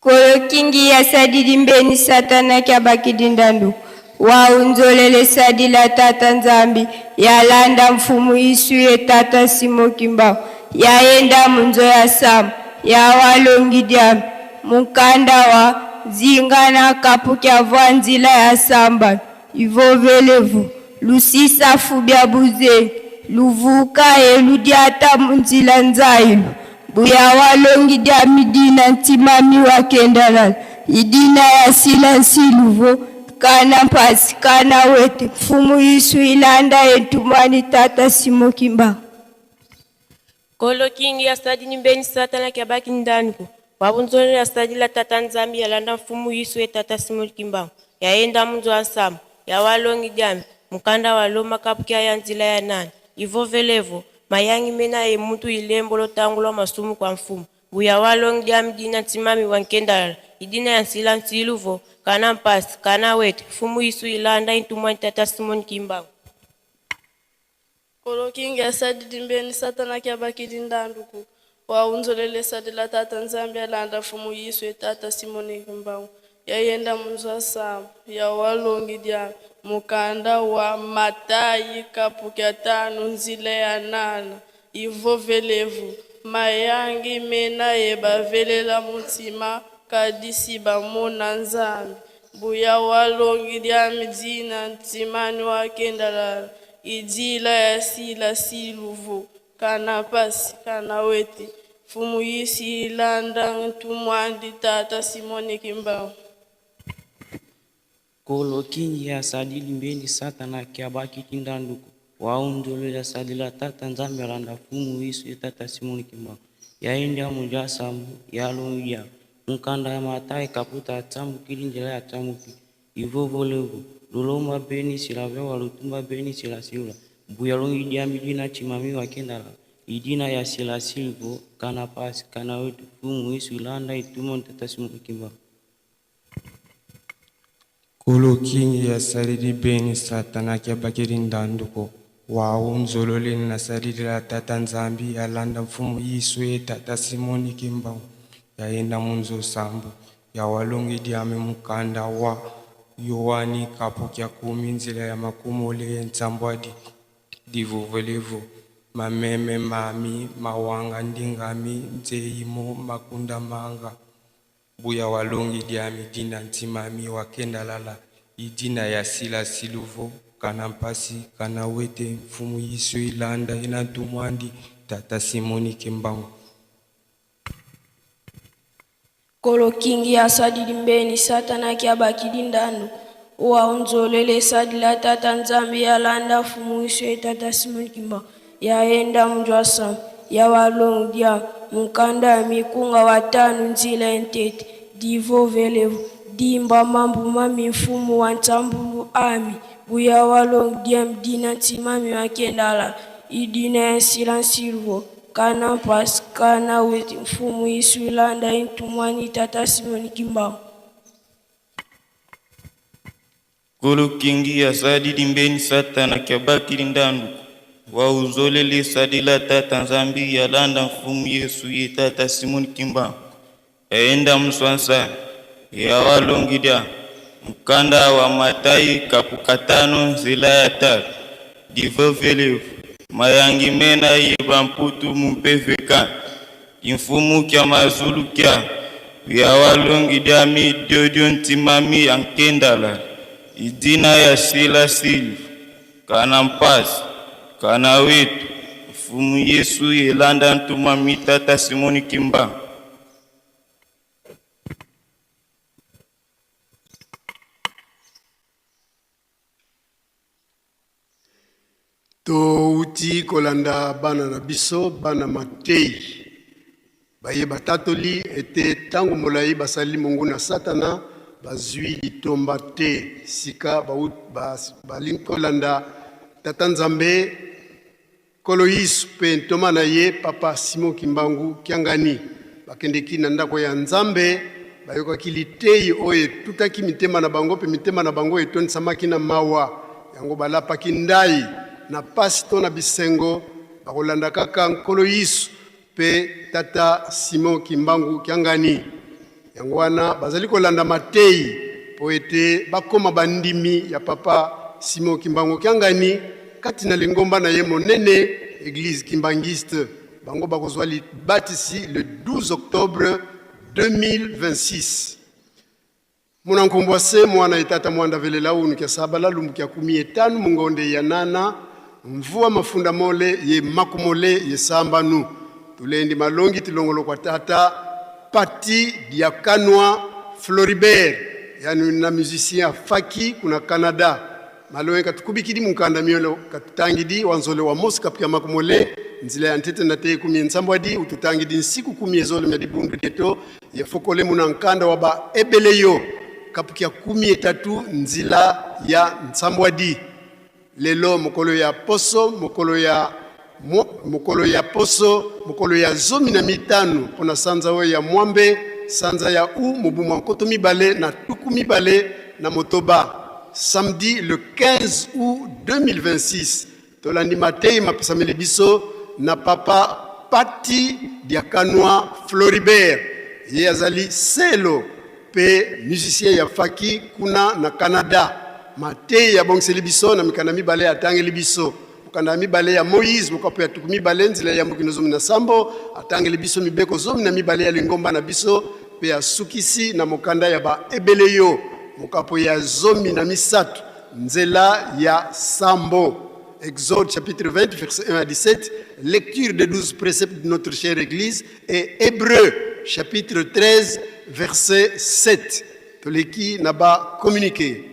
Kolo kingi ya sadidi mbeni satana kya bakidi ndandu waunzolele sadila tata Nzambi yalanda mfumu Yesu ye tata Simon Kimbangu yaenda munzo ya samu ya walongi diami mukanda wa zinga na kapu kya vwa nzila ya samba ivovelevu lusisa fubya buze luvuka eludiata munzila nzailu buya walongi dia midina ntimami wakendalala idina ya sila nsiluvo kana mpasi kana wete mfumu Yesu ilanda etumani tata Simon Kimbangu. Kolo kingi ya sadi mbeni satana kyabaki ndanku wabunzolele ya la tata Nzambi yalanda mfumu Yesu ye tata Simon Kimbangu yaenda munzo wa nsamu ya walongi diami mukanda wa loma kapukia ya nzila ya nani ivovelevo mayangi mena ye mutu ilembo lotangulwa masumu kwa mfumu buya walongi diami dina ntimami wa nkendalala idina ya nsila nsiluvo kana mpasi kana wete mfumu Yesu ilanda intumwani tata Simon Kimbangu. Kolo kingi ya sadidi mbeni satana kyabakidi ndanduku waunzolele sadila tata Nzambi alanda mfumu Yesu ye tata Simon Kimbangu yayenda munzo wa samu ya walongi dia mukanda wa Matayi kapu kya tano nzila ya nana ivovelevu mayangi mena ye bavelela mutima kadisi bamona Nzambi buya walongi dia midina ntimani wakendalala idila ya sila siluvu kana pasi kana wete mfumu Yesu ilanda ntumwandi tata Simon Kimbangu. Kolo kingi ya sadili mbeni satana kyabaki tindanduku waunzolele sadila tata Nzambi alanda mfumu Yesu ye tata Simon Kimbangu yaenda munja sambu yalongia mukanda ya Matayi kaputa tsambukili nzela ya tsambuki ivovolevu lulomba beni sila vyawa lutumba beni sila silula buya longi dia midina chimami wakendala idina ya sila silvo kana pasi kana wetu mfumu Yesu ilanda ituma tata Simon Kimbangu. Kolo kingi ya salidi beni satana kyabakeli ndanduko waunzolole na salidi la tata Nzambi yalanda mfumu Yesu ye tata Simon Kimbangu yaenda munzo sambu ya walongi diame mukanda wa Yohani kapu kya kumi nzila ya makumole ntsambwadi divovelevu mameme mami mawanga ndingami nzeimo makunda manga buya walongi diami dina ntimami wakendalala idina ya sila siluvo kana mpasi kana wete mfumu Yesu ilanda ina ntumwandi tata Simon Kimbangu. Kolo kingi ya sadidi mbeni satana kyabakidi ndandu waunzolele sadila tata Nzambi yalanda mfumu Yesu ye tata Simon Kimbangu yaenda munjo wa samu ya walongi dia mukanda ya mikunga watano nzila ya ntete divovelevu dimba mambu mami mfumu wa ntambulu ami buya walongi dia mdina ntimami wakendala idina ya nsila nsilvo kana mpasi kana wete mfumu Yesu ilanda intumwani tata Simon Kimbangu. Kolo kingi ya sadidi mbeni satana kyabakili ndanduku wauzolele sadila tata Nzambi yalanda mfumu Yesu ye tata Simon Kimbangu yaenda muswansa ya walongi dia mukanda wa Matayi kapu katano nzila ya tatu divovelevu mayangi mena ye bamputu mumpeveka imfumu kya mazulu kya ya walongi dia midiodio ntimami ya nkendala idina ya sila silva kana mpasi kana wetu mfumu Yesu yelanda ntumami tata Simon Kimbangu. Touti kolanda bana na biso bana matei baye batatoli ete ntango molai basali monguna satana bazwi litomba te sika balingi kolanda tata Nzambe Nkolo Yesu mpe ntoma na ye papa Simon Kimbangu Kiangani. Bakendeki na ndako ya Nzambe, bayokaki litei oyo etutaki mitema na bango mpe mitema na bango etondisamaki na mawa. Yango balapaki ndai na pasi to na bisengo. Bakolanda kaka Nkolo Yesu mpe Tata Simon Kimbangu Kiangani. Yango wana bazali kolanda mateyi mpo ete bakoma bandimi ya Papa Simon Kimbangu Kiangani kati na lingomba na ye monene Eglise Kimbanguiste. Bango bakozwa libatisi le 12 octobre 2026. Muna nkumbwa se mwana etata mwanda velela unu kya sabala lumbu kya kumi etanu mungonde ya nana mvua mafunda mole ye makumole ye sambanu tulendi malongi tilongolo kwa tata Pati Diakanwa Floribert yani na musicien faki kuna Canada maloe katukubikidi munkanda miolo katutangidi wanzole wa mosi kapya makumole nzila ya ntete na te kumi nsambwadi ututangidi nsiku kumi ezolo mya dibundu dieto yefokole muna nkanda wa ba ebeleyo kapukia kumi etatu nzila ya nsambwadi lelo mokolo ya poso mokolo ya mokolo ya poso mokolo ya zomi na mitano mpona sanza oyo ya mwambe sanza ya u mobu mwa nkoto mibale na tuku mibale na motoba samedi le 15 août 2026 tolandi mateyi mapesameli biso na papa Pati Diakanwa Floribert ye azali selo mpe musicien ya faki kuna na Canada. Mateyi abongiseli biso na mikanda mibale atangeli biso mokanda ya mibale ya Moïse mokapo ya tuku mibale nzela ya mokino zomi na sambo atangeli biso mibeko zomi na mibale ya lingomba na biso mpe asukisi na mokanda ya Baebele mokapo ya zomi na misato nzela ya sambo. Exode chapitre 20, verset 1 à 17, lecture des 12 préceptes de notre chère Église, et Hébreux chapitre 13, verset 7. Toleki na ba communiqué.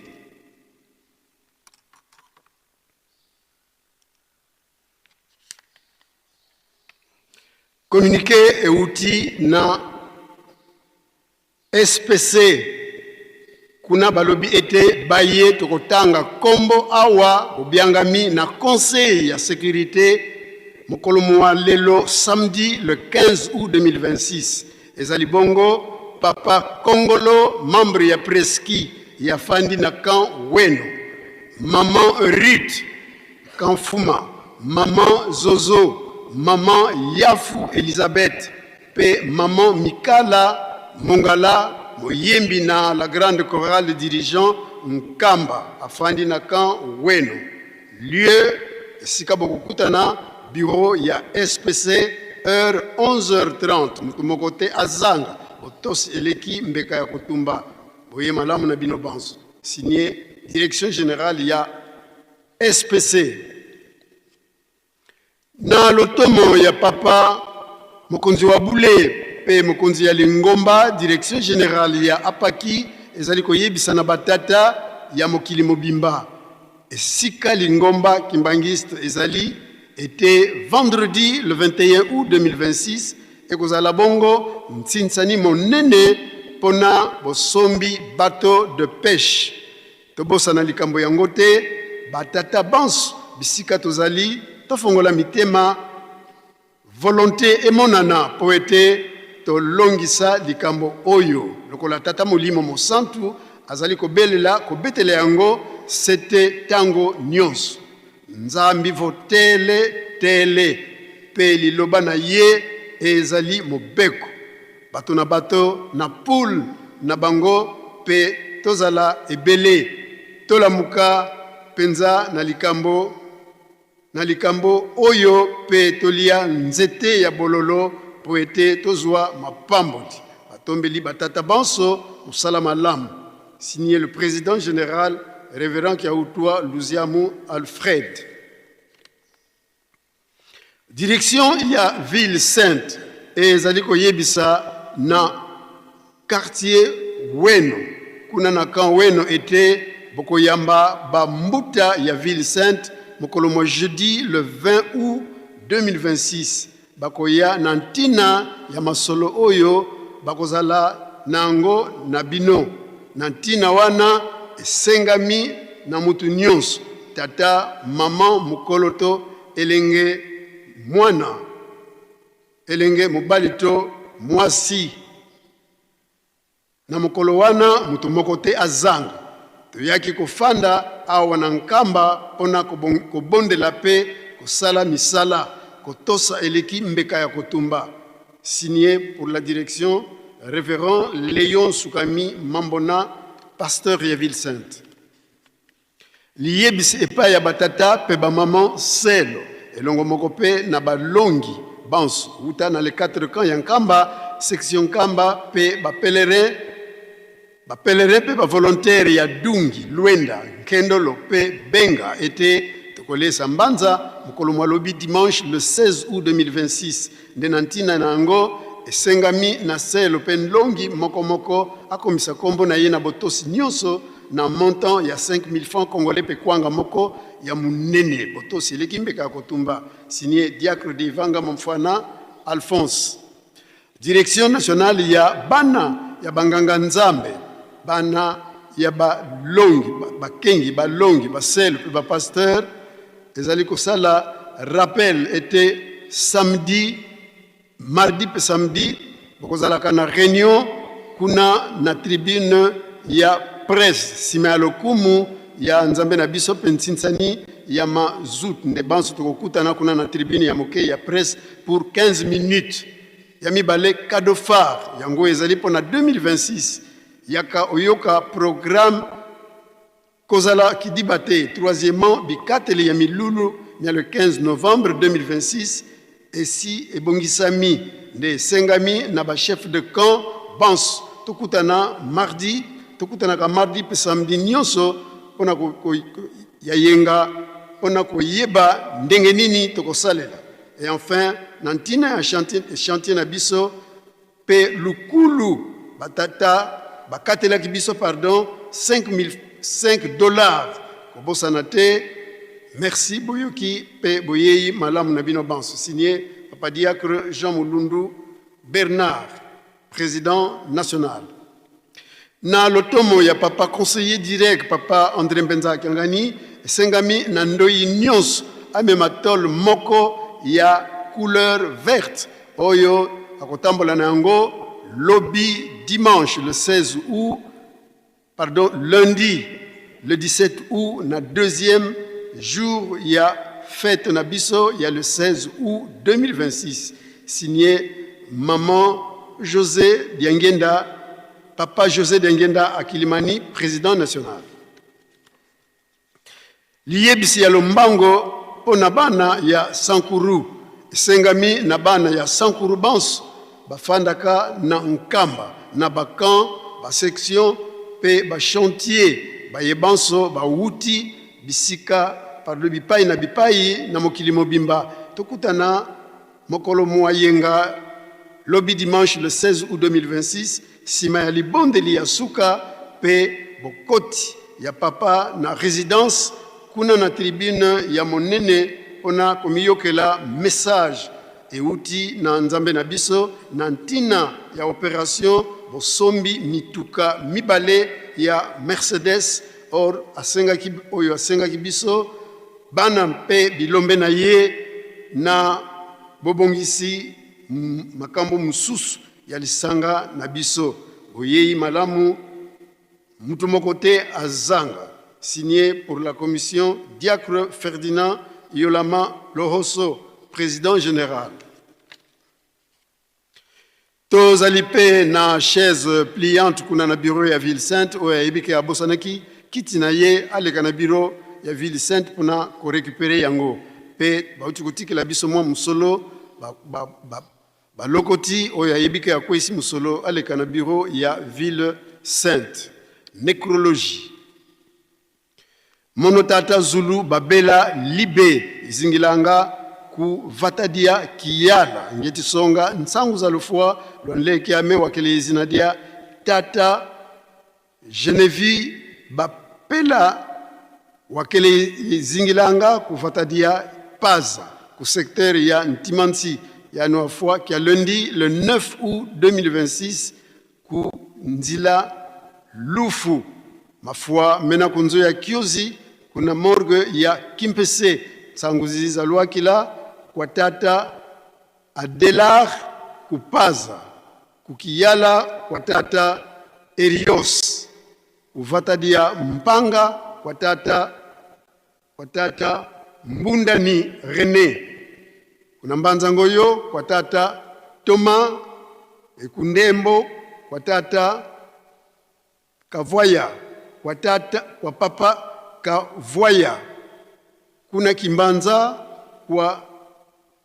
Communiqué euti na SPC kuna balobi ete baye tokotanga kombo awa bobiangami na conseil ya sécurité mokolo mwa lelo samedi le 15 août 2026. Ezali bongo papa Kongolo membre ya Preski ya fandi na camp Weno, maman Ruth Kamfuma, maman Zozo, maman Yafu Elizabeth pe maman Mikala Mongala moyembi na la grande chorale dirigeant Nkamba afandi na camp Weno. Lieu esika bokokutana bureau ya SPC heure 11h30. Moto moko te azanga botosi eleki mbeka ya kotumba. Boye malamu na bino banso. Signé direction générale ya SPC. Na lotomo ya papa mokonzi wa bule mpe mokonzi ya lingomba direction générale ya apaki ezali koyebisa na batata ya mokili mobimba esika lingomba kimbangiste ezali ete vendredi le 21 août 2026 ekozala bongo ntsinsani monene mpona bosombi bateau de pêche. Tobosana likambo yango te, batata banso bisika tozali tofongola mitema, volonte emonana mpo ete tolongisa likambo oyo lokola Tata Molimo Mosantu azali kobelela kobetela yango sete tango nyonso. Nzambi vo tele tele mpe liloba na ye ezali mobeko. Bato na bato na poule na bango mpe tozala ebele. Tolamuka mpenza na likambo na likambo oyo mpe tolia nzete ya bololo mpo ete tozwa mapamboli. Batombeli batata banso mosala malamu. Signé le président général révérend Kiaoutoua Luziamu Alfred. Direction ya ville sainte ezali koyebisa na quartier Weno kuna na camp Weno ete bokoyamba ba mbuta ya ville sainte mokolo mwa jeudi le 20 août 2026. Bakoya na ntina ya masolo oyo bakozala na yango na bino. Na ntina wana esengami na moto nyonso, tata, mama, mokolo to elenge mwana, elenge mobali to mwasi, Na mokolo wana moto moko te azanga. Toyaki kofanda awa na Nkamba mpo na kobondela mpe kosala misala. Kotosa eleki mbeka ya kotumba. Signé pour la direction Révérend Léon Soukami Mambona, pasteur ya Ville Sainte. Liyebisi epai ya batata mpe bamama selo elongo moko mpe na balongi banso wuta na les quatre camps ya Nkamba, section Nkamba mpe bapèlerin bapèlerin mpe bavolontaire ya Dungi, Luenda, Nkendolo mpe Benga ete tokolesa mbanza mokolo mwa lobi dimanche le 16 août 2026. Nde na ntina na yango esengami na selo mpe nlongi moko moko akomisa nkombo na ye na botosi nyonso na montant ya 5000 francs congolais mpe kwanga moko ya monene. Botosi eleki mbeka ya kotumba. Signé Diacre de Ivanga Momfana Alphonse. Direction nationale ya bana ya banganga nzambe, bana ya balongi, bakengi, balongi, basele mpe bapasteur ezali kosala rappel ete samedi, mardi mpe samedi bokozalaka na réunion kuna na tribune ya presse nsima ya lokumu ya nzambe na biso mpe nsinsani ya mazut. Nde banso tokokutana kuna na tribune ya moke ya presse pour 15 minutes. Ya mibale, cadeau phare yango ezali mpona 2026 yaka oyoka programme kozala kidiba te. Troisièmement, bikateli ya milulu ya le 15 novembre 2026 esi ebongisami nde esengami na bachef de camp banso tokutana mardi, tokutanaka mardi mpe samedi nyonso mpona ya yenga mpona koyeba ndenge nini tokosalela. Et enfin, na ntina ya chantier na biso mpe lukulu batata bakatelaki biso pardon 5005 $, kobosana te. Merci, boyoki mpe boyei malamu na bino banso. Signé Papa Diacre Jean Mulundu Bernard, président national. Na lotomo ya papa conseiller direct, papa André Mbenza Kiangani, esengami na ndoi nyonso amema tole moko ya couleur verte oyo akotambola na yango lobi dimanche le 16 août, pardon, lundi le 17 août, na deuxième jour ya fête na biso ya le 16 août 2026. Signé Maman José Diangenda, papa José Diangenda Akilimani, président national. Liyebisi ya lombango mpo na bana ya Sankuru. Esengami na bana ya Sankuru banso bafandaka na Nkamba, na bacamp, basection mpe bachantier, baye banso bawuti bisika, pardon, bipai na bipai na mokili mobimba, tokutana mokolo mwa yenga lobi dimanche le 16 août 2026 nsima ya libondeli ya suka mpe bokoti ya papa na résidence kuna na tribune ya monene mpona komiyokela message euti na nzambe na biso na ntina ya opération bosombi mituka mibale ya Mercedes or asengaki, oyo asengaki biso bana mpe bilombe na ye na bobongisi makambo mosusu ya lisanga na biso. Boyei malamu, mutu moko te azanga. Signé pour la commission Diacre Ferdinand Yolama Lohoso, président général. Tozali mpe na chaise pliante kuna na bureau ya Ville Sainte. Oyo ayebi ke abosanaki kiti na ye aleka na bureau ya Ville Sainte mpona korécupérer yango. Mpe bauti kotikela biso mwa mosolo balokoti. Oyo ayebi ke akweyisi mosolo aleka na bureau ya Ville Sainte. Nécrologie. Mono tata Zulu babela libe izingilanga ku vatadia kiyala ngeti songa nsangu za lufua lwanleke ame wakele izina dia tata Genevieve bapela wakele izingilanga ku vatadia paza ku secteur ya Ntimansi ya noafua kia lundi le 9 août 2026 ku nzila lufu mafua mena kunzo ya kiozi kuna morgue ya Kimpese. Nsangu ziza lwakila kwa tata Adelar kupaza kukiyala kwa tata Erios kuvatadia mpanga kwa tata Mbundani René. Kuna Mbanza Ngoyo kwa tata Thomas, ekundembo kwa tata Kavoya, kwa tata kwa papa Kavoya. Kuna Kimbanza kwa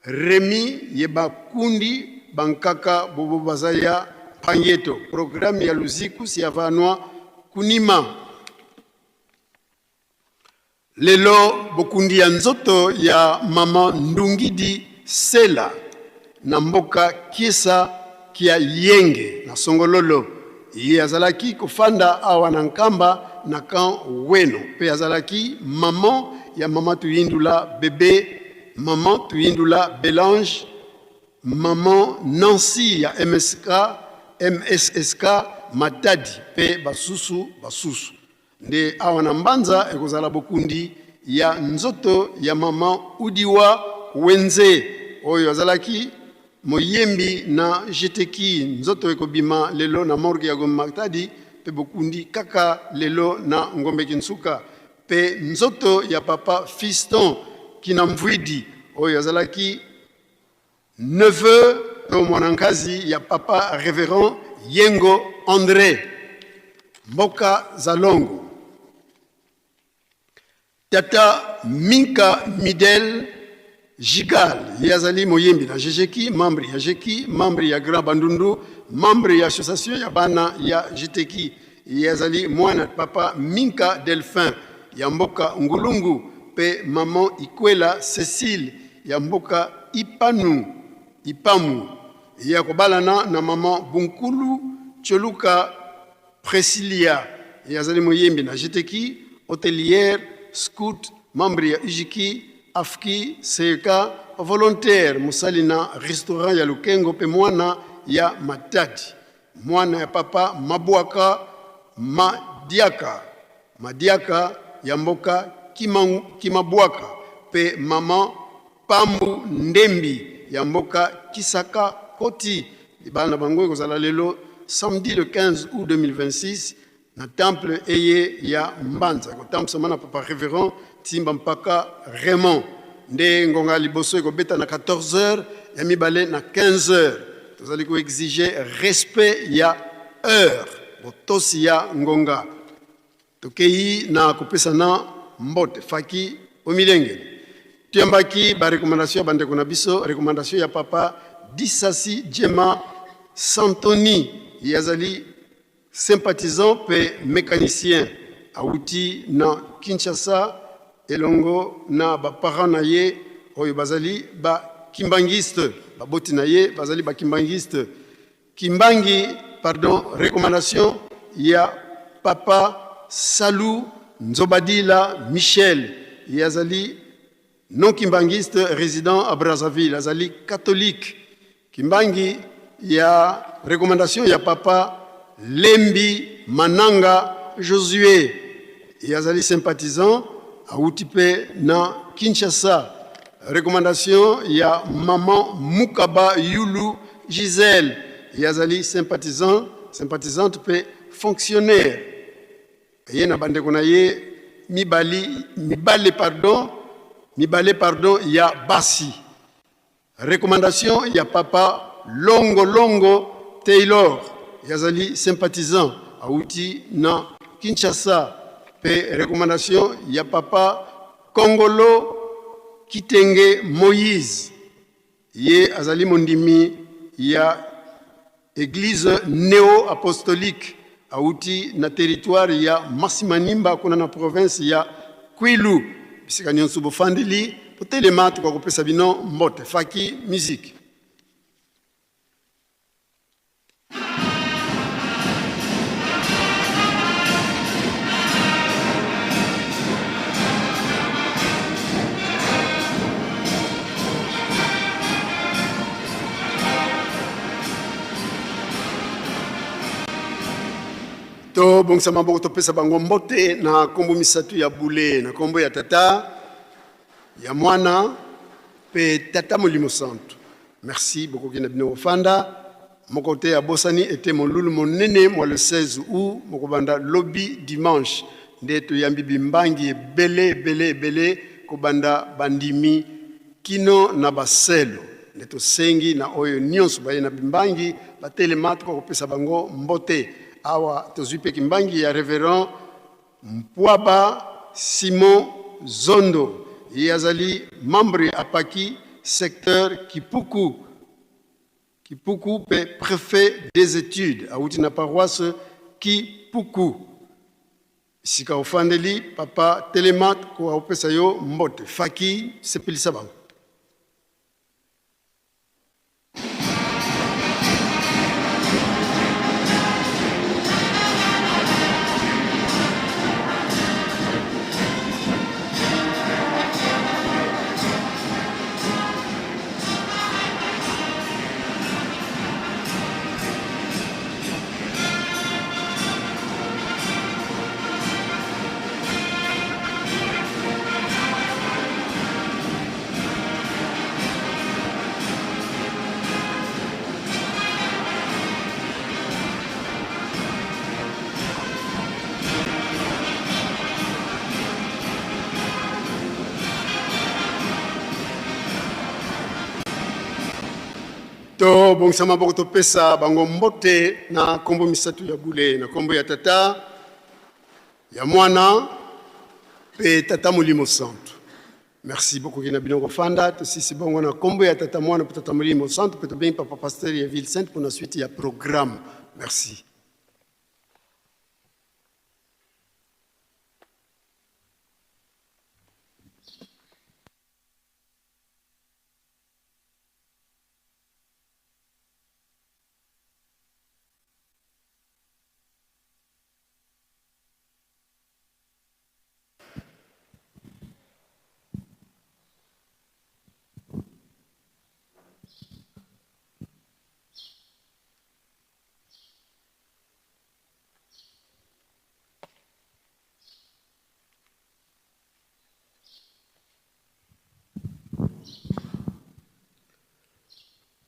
Remi ye bakundi bankaka bobo bazaya Pangeto. Programme ya luziku siavanwa kunima. Lelo bokundi ya nzoto ya mama Ndungidi Sela na mboka Kiesa kia Yenge na Songololo. Ye azalaki kofanda awa na Nkamba na camp Weno, pe azalaki maman ya mama Tuyindula bebe, maman Tuyindula Belange, maman Nancy ya MSK, MSSK Matadi pe basusu basusu. Nde awa na Mbanza ekozala bokundi ya nzoto ya maman Udiwa Wenze oyo azalaki moyembi na GTK. Nzoto ekobima lelo na morgue ya Gombe Matadi pe bokundi kaka lelo na Ngombe Kinsuka. Pe nzoto ya papa Fiston Kinamvuidi oyo azalaki neveu to mwanankazi ya papa Révérend Yengo André Mboka Zalongo. Tata Minka Midel Gigal, ye azali moyembi na GGK, membre ya GK, membre ya Grand Bandundu, membre ya association ya bana ya GTK. Ye azali mwana papa Minka Delphin ya mboka Ngulungu pe maman Ikwela Cécile ya mboka Ipanu, Ipamu. Ye akobalana na maman Bunkulu Choluka Priscilla. Ye azali moyembi na GTK, hôtelière, scout, membre ya UJK, AFKI, CEK, volontaire, mosali na restaurant ya Lukengo pe mwana ya Matadi. Mwana ya papa Mabwaka Madiaka, Madiaka ya mboka Kimabwaka pe maman Pambu Ndembi ya mboka Kisaka Koti. Libala na bango ekozala lelo samedi le 15 août 2026 na temple eye ya Mbanza. Ekotambwisama na papa Révérend Timba Mpaka Raymond. Nde ngonga liboso ekobeta na quatorze heures ya mibale na quinze heures. Tozali ko exiger respect ya heure, botosi ya ngonga. Tokei na kopesana mbote faki omilengele. Tuyambaki ba recommandation ya bandeko na biso, recommandation ya papa Disasi Djema Santoni, ye azali sympathisant pe mécanicien, awuti na Kinshasa elongo na ba parents na ye oyo bazali ba kimbangiste, baboti na ye bazali ba kimbangiste. Kimbangi, pardon, recommandation ya papa Salou Nzobadila Michel, ye azali non kimbangiste résident à Brazzaville, azali catholique. Kimbangi ya recommandation ya papa Lembi Mananga Josué, ye azali sympathisant awuti pe na Kinshasa. Recommandation ya maman Mukaba Yulu Gisèle, ye azali sympathisant, sympathisante pe fonctionnaire. Ye na bandeko na ye mibali, mibale pardon, mibale pardon ya basi. Recommandation ya papa Longo Longo Taylor, ye azali sympathisant awuti na Kinshasa. Pe recommandation ya papa Kongolo Kitenge Moïse, ye azali mondimi ya Église néo-apostolique awuti na territoire ya Masimanimba kuna na province ya Kwilu. Bisika nyonso bofandeli botelema, tokakopesa bino mbote. Faki musique. Tobongisa maboko, topesa bango mbote na kombo misato ya bule, na kombo ya Tata, ya Mwana pe Tata Molimo Santu. Merci, bokoki na bino kofanda. Moko te abosani ete molulu monene mwa le 16 août mokobanda lobi dimanche. Nde toyambi bimbangi ebele ebele ebele kobanda bandimi. kino na baselo. Nde tosengi na oyo nyonso baye na bimbangi batelema, tokoka kopesa bango mbote. Awa tozwi mpe kimbangi ya Reverend Mpwaba Simon Zondo, ye azali membre ya APAKI secteur Kipuku. Kipuku mpe prefet des etudes, awuti na paroisse Kipuku. Esika ofandeli papa, telema ko opesa yo mbote. Faki, sepelisa bango. Tobongisa maboko, topesa bango mbote na nkombo misato ya bule, na nkombo ya Tata, ya Mwana mpe Tata Molimo Santu. Merci beaucoup na bino kofanda. Tosisi bongo na nkombo ya Tata, Mwana mpe Tata Molimo Santu, mpe tobengi papa pasteur ya Ville Sainte mpona suite ya programme. Merci.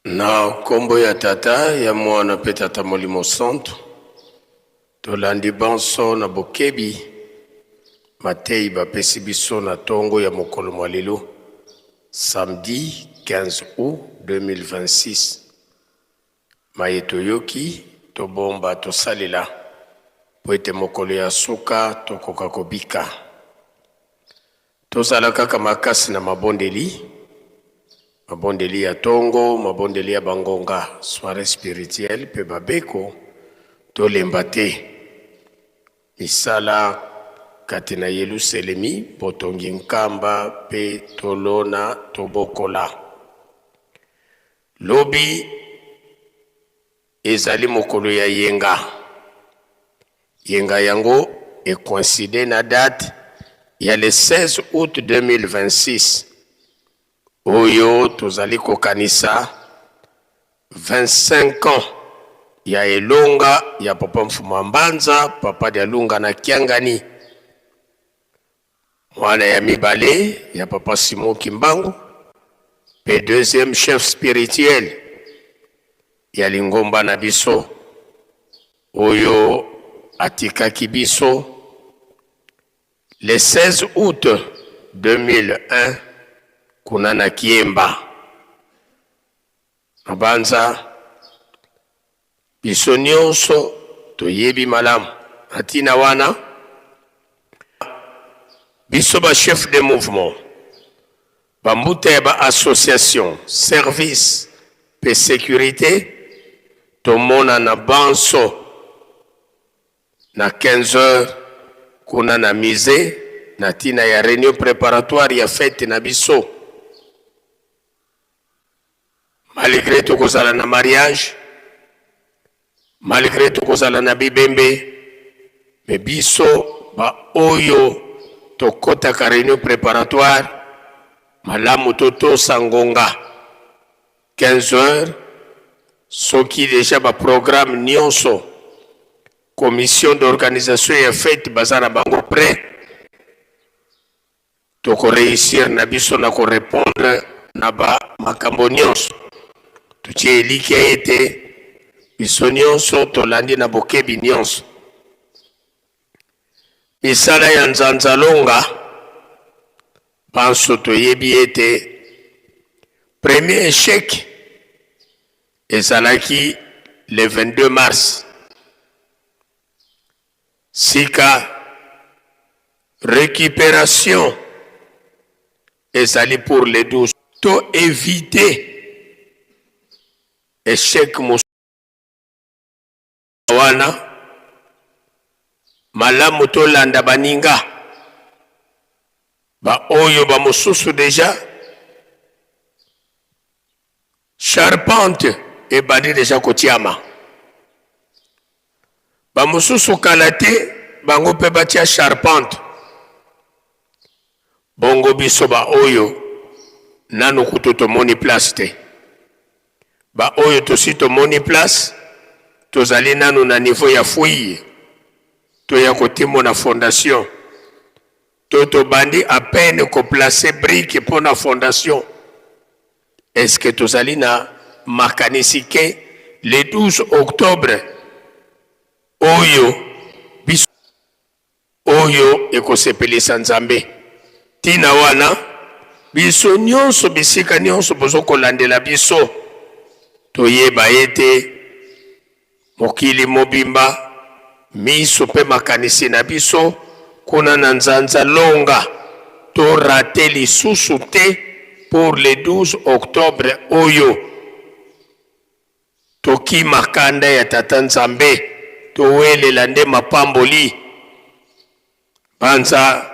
Na nkombo ya Tata, ya Mwana mpe Tata Molimo Santu, tolandi banso na bokebi mateyi bapesi biso na tongo ya mokolo mwa lelo, samedi 15 août 2026. Maye toyoki, tobomba, tosalela, mpo ete mokolo ya suka tokoka kobika. Tozala kaka makasi na mabondeli, mabondeli ya tongo, mabondeli ya bangonga, soiree spirituelle mpe babeko, tolemba te. Misala kati na Yeluselemi, botongi nkamba mpe tolona tobokola. Lobi ezali mokolo ya yenga. Yenga yango e coïncider na date ya le 16 août 2026 oyo tozali kokanisa 25 ans ya elonga ya Papa Mfuma Mbanza, Papa Dialunga na Kiangani, mwana ya mibale ya Papa Simon Kimbangu mpe deuxième chef spirituel ya lingomba na biso oyo atikaki biso le 16 août 2001 kuna na Kiemba. Mabanza biso nyonso toyebi malamu na ntina wana, biso ba chef de mouvement, bambuta ya ba association, service mpe securite, tomonana banso na 15 heures kuna na musee na ntina ya reunion préparatoire ya fete na biso. Malgre tokozala na mariage, malgre tokozala na bibembe, mais biso ba oyo tokotaka reunion préparatoire, malamu totosa ngonga 15 heures. Soki deja ba programme nyonso commission d'organisation ya fete baza na bango prêt, Toko reussir na biso na ko repondre na ba makambo nionso. Totie elikya ete biso nionso tolandi na bokebi nionso misala ya Nzanzalonga. Banso toyebi ete Premier échec ezalaki le 22 mars. Sika récupération ezali pour le 12. To éviter échec mosusu wana, malamu tolanda baninga baoyo bamosusu deja charpente ebandi deja kotiama, bamosusu kala te bango mpe batia charpente. Bongo biso baoyo nanu kutu tomoni place te, baoyo tosi tomoni place tozali nanu na niveau ya fouille to ya kotimona fondation, to tobandi à peine koplacer brique mpo na fondation. Est-ce que tozali na makanisi ke le 12 octobre oyo biso oyo ekosepelisa Nzambe? Ntina wana biso nyonso, bisika nyonso bozokolandela biso, toyeba ete mokili mobimba, miso mpe makanisi na biso kuna na Nzanza Longa, torate lisusu te pour le 12 octobre oyo. Tokima kanda ya Tata Nzambe, towelela nde mapamboli. Banza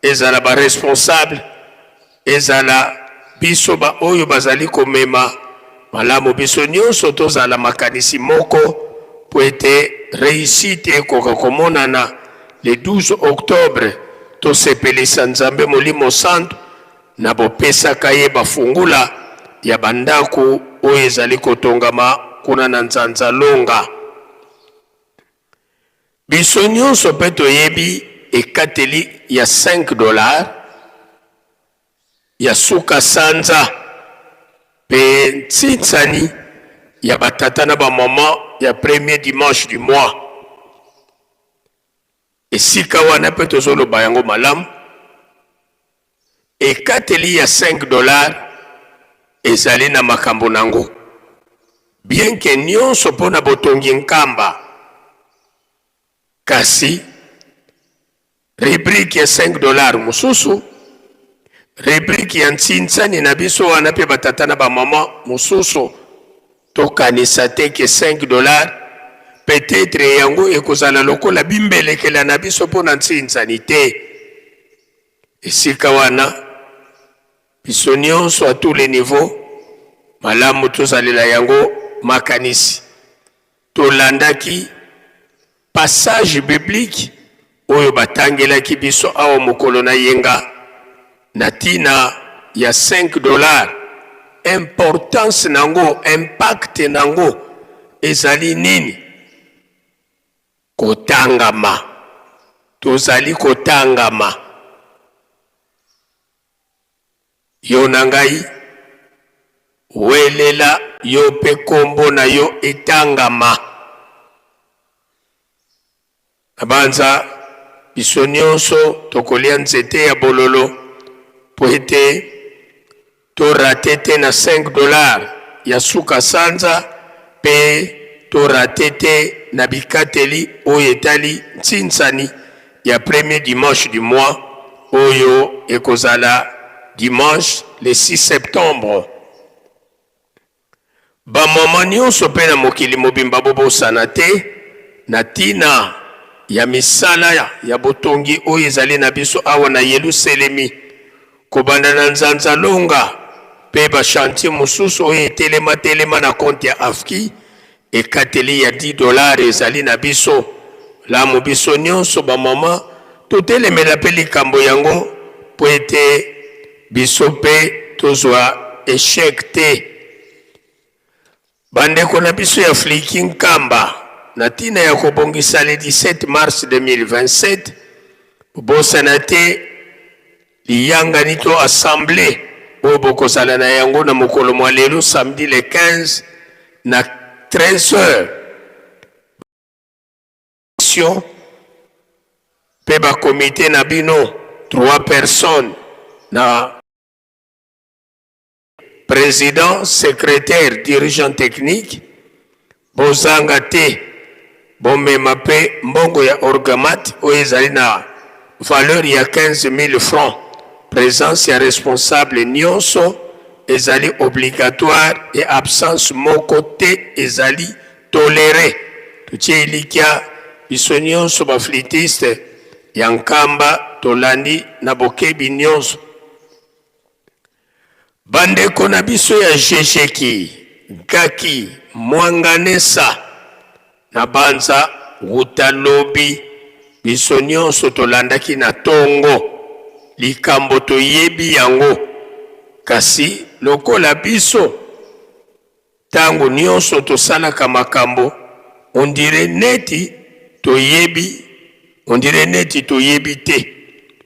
ezala ba responsable, ezala biso ba oyo bazali komema malamu, biso nyonso tozala makanisi moko po ete réussite ekoka komonana le 12 octobre. Tosepelisa Nzambe Molimo Santu na bopesaka ye bafungula ya bandako oyo ezali kotongama kuna na Nzanza Longa. Biso nyonso mpe toyebi ekateli ya 5 $ ya suka sanza mpe ntsinsani ya batata na bamama ya premier dimanche du mois. Esika wana mpe tozoloba yango malamu, ekateli ya 5 $ ezali na makambo nango, bien que nyonso mpo na botongi Nkamba, kasi rubrique ya 5 $ mosusu, rubrique ya ntsinsani na biso wana mpe batata na bamama mosusu. Tokanisa te ke 5 $ peut-être yango ekozala lokola bimbelekela na biso mpo na ntsinsani te. Esika wana biso nyonso, à tous les niveaux, malamu tozalela yango makanisi. Tolandaki passage biblique oyo batangelaki biso awa mokolo na yenga na ntina ya 5 $, importance nango, impact nango ezali nini. Kotangama, tozali kotangama, yo na ngai. Welela yo mpe nkombo na yo etangama. Na banza biso nyonso tokolia nzete ya bololo mpo ete torate te na 5 $ ya suka sanza, mpe torate te na bikateli oyo etali ntsinsani ya premier dimanche du mois oyo ekozala dimanche le 6 septembre. Bamama nyonso mpe na mokili mobimba, bobosana te na ntina ya misala ya botongi oyo ezali na biso awa na Yelusalemi, kobanda na Nzanza Longa mpe bachantier mosusu oyo etelema-telema na compte ya AFKI. Ekateli ya 10 $ ezali na biso. Lamu biso nyonso bamama totelemela mpe likambo yango mpo ete biso mpe tozwa échec te. Bandeko na biso ya Fliki Nkamba, na ntina ya kobongisa le 17 mars 2027, bobosana te liyangani to assemblée oyo bokozala na yango na mokolo mwa lelo, samedi le 15 na 13 heures, mpe bakomite na bino, trois personnes na President, secretaire, dirigeant technique, bozanga te bomema pe mbongo ya orgamat oyo ezali na valeur ya 15000 francs. Presence ya responsable nionso ezali obligatoire et absence moko te ezali toleree. Totie elikya biso nionso ba flûtistes ya Nkamba tolandi na bokebi nionso. Bandeko na biso ya Jejeki, Gaki, Mwanganesa na Banza wuta lobi biso nionso tolandaki na tongo likambo toyebi yango kasi lokola biso Tango nionso tosalaka makambo on dirait neti toyebi on dirait neti toyebi te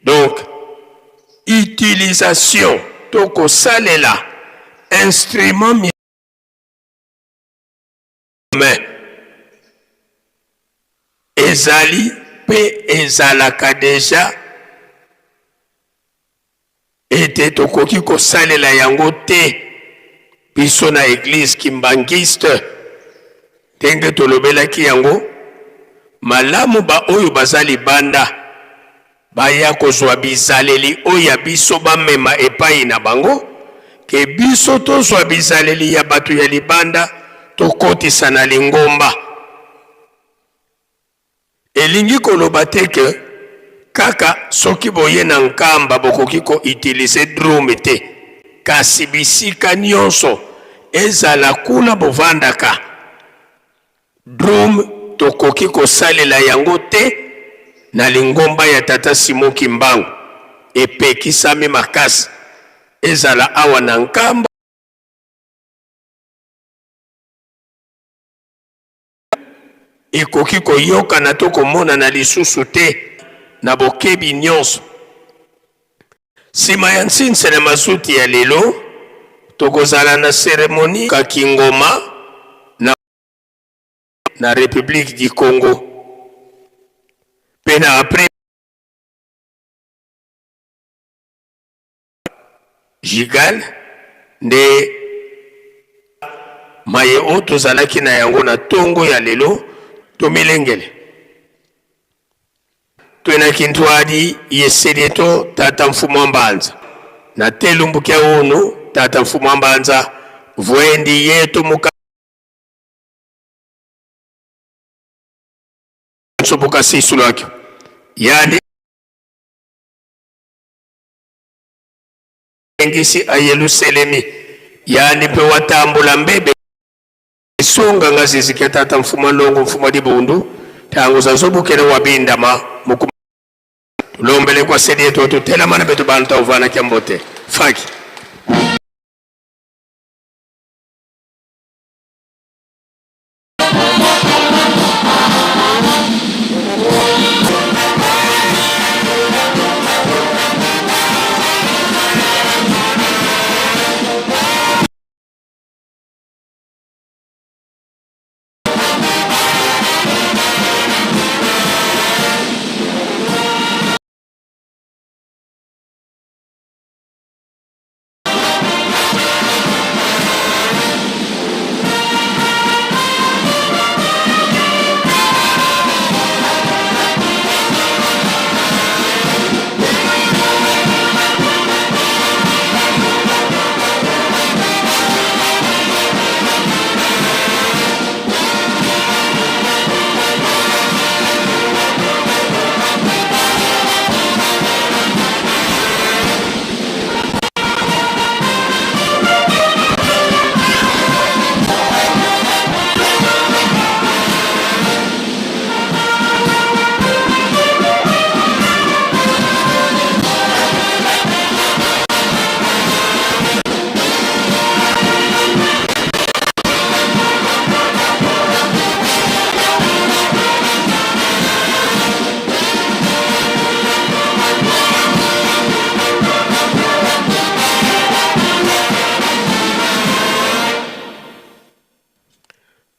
donc utilisation to kosalela instrument mais ezali pe ezalaka dejà ete tokoki kosalela yango te biso na eglise kimbanguiste ndenge tolobelaki yango malamu ba oyo baza libanda baya kozwa bizaleli oyo ya biso bamema epai na bango ke biso tozwa bizaleli ya bato ya libanda tokotisa na lingomba. Elingi koloba te que kaka soki boye na Nkamba bokoki ko utiliser drum te, kasi bisika nionso, ezala kuna bovandaka, drum tokoki kosalela yango te na lingomba ya Tata Simon Kimbangu, epekisami makasi, ezala awa na Nkamba. Ekoki koyokana to komonana lisusu te na bokebi nyonso. Sima ya nsinse na mazuti ya lelo, tokozala na ceremonie Kakingoma na na Republique du Congo mpe na après Gigal nde maye oyo tozalaki na yango na tongo ya lelo. Tomilengele twenaki ntwadi yeselieto tata mfumu wa mbanza na telumbukia unu tata mfumu wa mbanza vwendi yetu muka nsoboka sisulwakyo yani Engisi a Yeluselemi, yani mpe watambula mbebe sunga nga zizikia tata mfuma longo mfuma dibundu tangu za zobukela wabindama muku tulombele kwa sedi yetu tutelamana betu bantu uvana kyambote faki.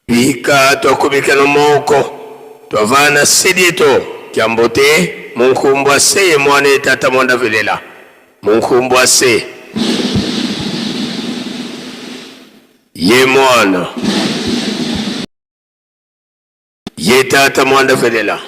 Bika twakubikana moko twavana sedieto kyambote munkumbwa seye mwana etata mwanda velela munkumbwa se. Ye Mwana, ye Tata Mwanda Velela.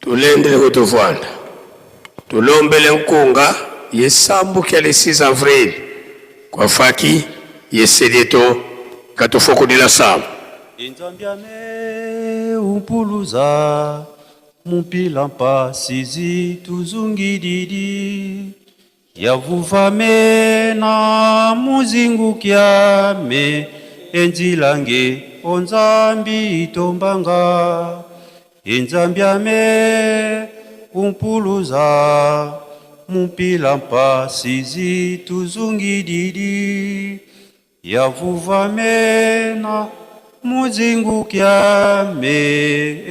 Tulendele kutuvwanda tulombele nkunga yesambukia le 6 avril kwa faki yeselieto katufokudila samu. Enzambiame umpuluza mumpila mpasizi tuzungididi Yavuvame na muzingukiame enzilange onzambi itombanga enzambiame umpuluza mumpila mpasizi tuzungididi yavuvame na muzingukiame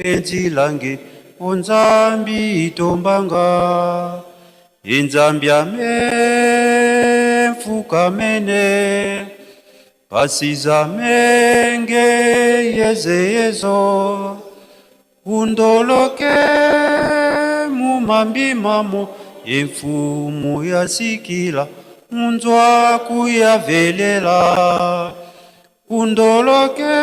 enzilange onzambi itombanga inzambiame mfukamene pasizamenge yezeyezo undoloke mumambimamo imfumu yasikila munzwa kuyavelela undoloke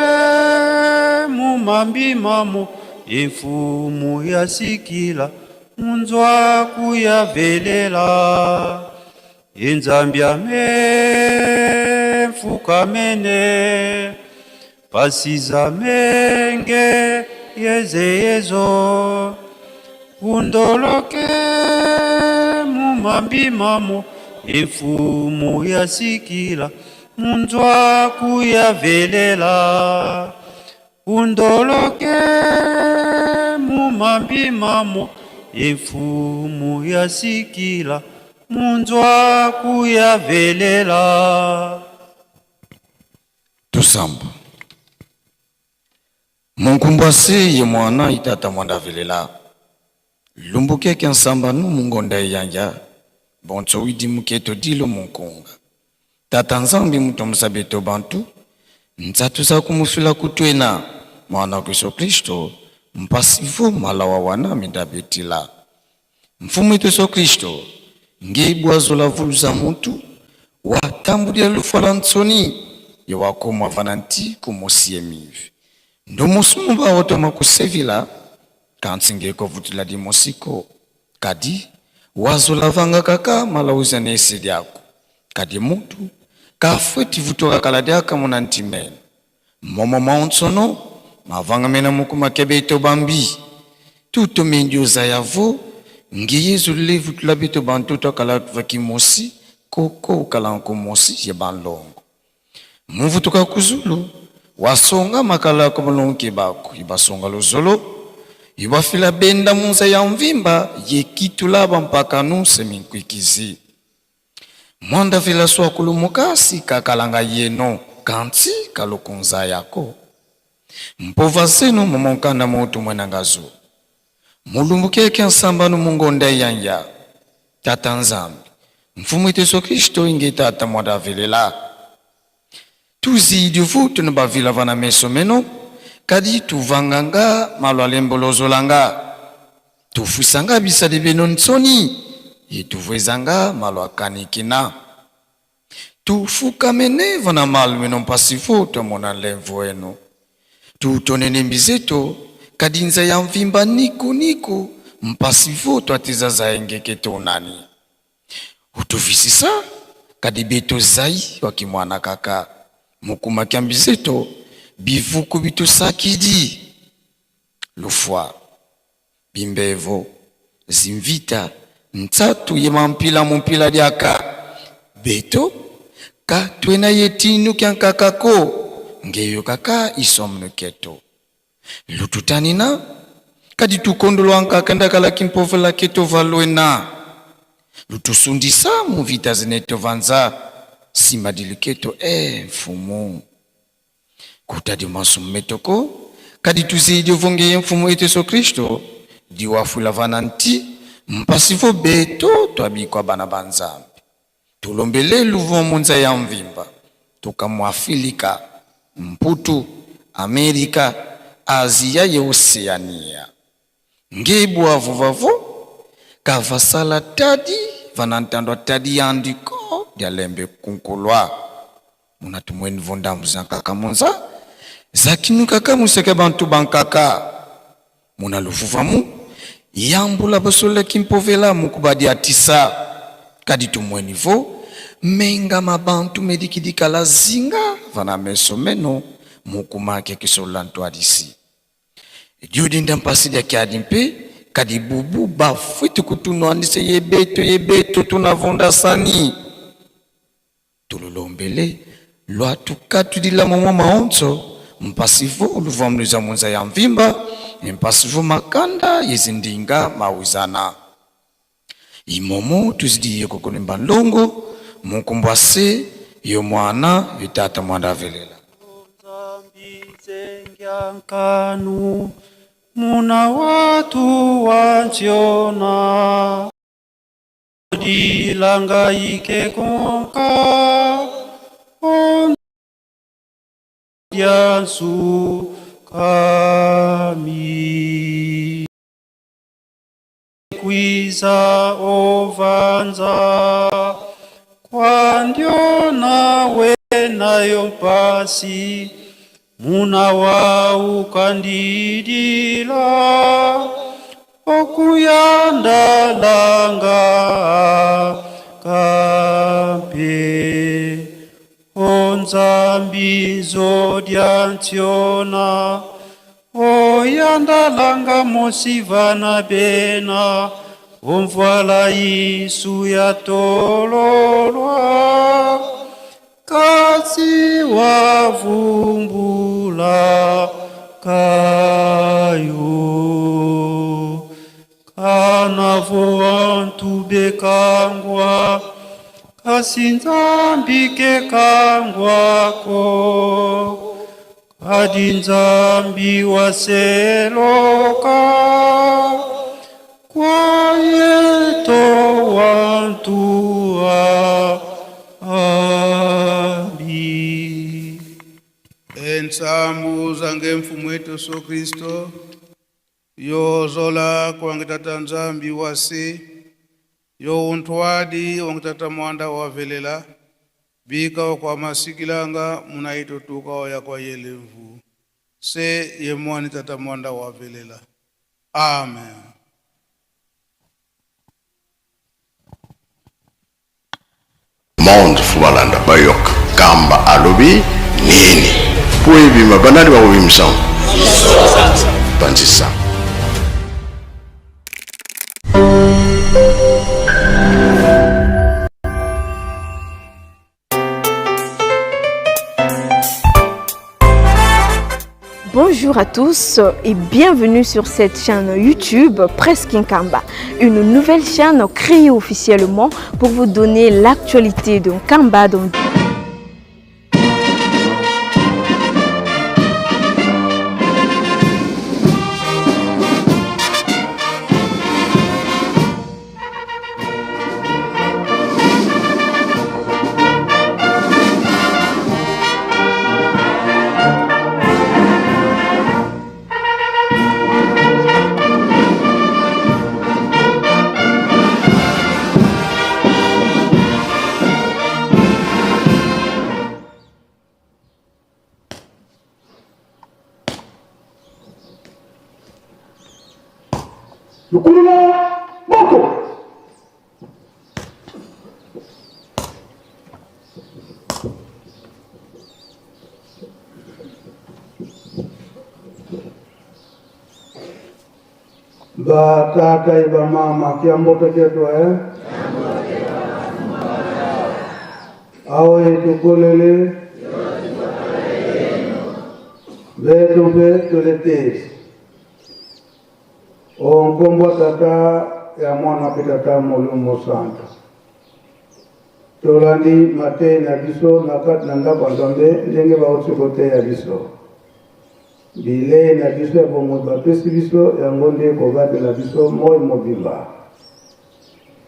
mumambimamo imfumu yasikila munzwa kuyavelela inzambiame mfukamene pasizamenge yezeyezo undoloke mumambimamo imfumu yasikila munzwa kuyavelela undoloke mumambimamo imfumu yasikila munzwa kuyavelela. Tusamba munkumbwasi ye mwana itata mwandavelela lumbukeke nsamba nu mungonda eyanja bonso widi muketo dilo munkunga Tata Nzambi mutu musabeto bantu nzatu za kumufila kutwena mwana wa Yesu Kristo mpasivo malawa wana mindabetila mfumu wetu Yesu Kristo ngeibwazola vulu za muntu watambulila lufu la ntsoni ye wakomwa vana nti kumosie mivi ndomusumu baotoma kusevila kantsi ngekovutila dimosiko Kadi wazola vanga kaka malauza nese diako. Kadi muntu kafwe tivutoka kala diaka muna ntimene. Momo maonsono mavanga mena muku makebe ito bambi. Tuto mendioza yavo ngi Yesu levu tulabito bantu kala vakimosi koko ukalanko mosi ye banlongo. Muvutuka kuzulu wasonga makala komulonke bako ibasonga lozolo. Yubafila benda munza ya mvimba ye kitula bampakanu seminkwikizi. Mwanda vila swakulu mukasi kakalanga yeno kanti kalukunza yako. Mpova senu mumonkanda mutu mwenangazu. Mulumbu keke nsambanu mungonda yanya. Tata Nzambi. Mfumu Yesu Kristo inge tata mwanda velela. Tuzidi vutu na bavila vana meso meno kadi tuvanganga malo alembolozolanga tufusanga bisali beno nsoni yetuvwezanga malo akanikina tufukamene vana malo meno mpasifu twamona lemvu enu tutonene mbizeto kadi nza ya mvimba niku niku mpasifu twatiza zaengeke tonani utuvisisa kadi beto zai wakimwana kaka mukuma kya mbizeto bivuku bitusakidi lufwa bimbevo zimvita ntsatu ye mampila mumpila diaka beto ka twena ye tinu kya nkakako ngeyo kaka isomnu keto lututanina kadi tukondolwa nkaka ndakala kimpovela keto valwena lutusundisa muvita zineto vanza sima diliketo e mfumu kutadi masu mmetoko kadi tuzidi ovongeye mfumu etu Yesu Kristo diwafula vana nti mpasivo beto twabikwa bana ba Nzambi tulombele luvo munza ya mvimba tukamwafilika Mputu Amerika Azia ye Oseania ngebwa vuvavo kavasala tadi vanantandwa tadi yandiko lya kunkulwa munatumweni vondambu za munza zakinukaka museke bantu bankaka muna luvuvamu yambula basolaki mpovela mukubadi atisa kadi tumweni vo menga mabantu medikidikala zinga vana meso meno mukumake kisola ntwadisi diodinda mpasi dia kiadi mpe kadi bubu bafwiti kutunwandise yebeto yebeto tunavonda sani tululombele lwatukatudila momo maonso mpasivo luvamluza munza ya mvimba mpasivo makanda yezindinga mawizana imomo tuzidiye kokonemba ndongo munkumbwa se yo mwana yo tata mwanda avelela Nkanu muna watu wantiona dilanga ike konka ondiansu kami kwiza ovanza kwandiona wenayo mpasi muna waukandidila okuyandalanga kampe onzambi zodyantiona oyandalanga mosivana bena omvala isu yatololwa kasi wavumbula kayo kanavo antu bekangwa kasi nzambi kekangwako kadi nzambi waseloka kwayeto wantu ami Ensambu zange mfumu wetu Yesu Kristo yozola kwangitata nzambi wasi yo untwadi wangitata mwanda wavelela bika kwa masikilanga munaitotuka ya kwa yelemvu se yemwani tata mwanda wavelela amen. Monde fu balanda bayoka kamba alobi nini po ebima banani bakobimisa ngo panzisa. Bonjour à tous et bienvenue sur cette chaîne YouTube Presse Kinkamba, une nouvelle chaîne créée officiellement pour vous donner l'actualité de Nkamba dans Lukulula moko. Ba tata e ba mama kia mboto chetu eh? Awe tukolele betu mpe toletesi o nkombo ya tata ya mwana mpe tata molimo mosantu tolandi mateyi na biso na kati na ndako ya nzambe ndenge bauti koteya biso Bilei na biso ya bomoi bapesi biso yango nde ekobatela biso moi mobimba.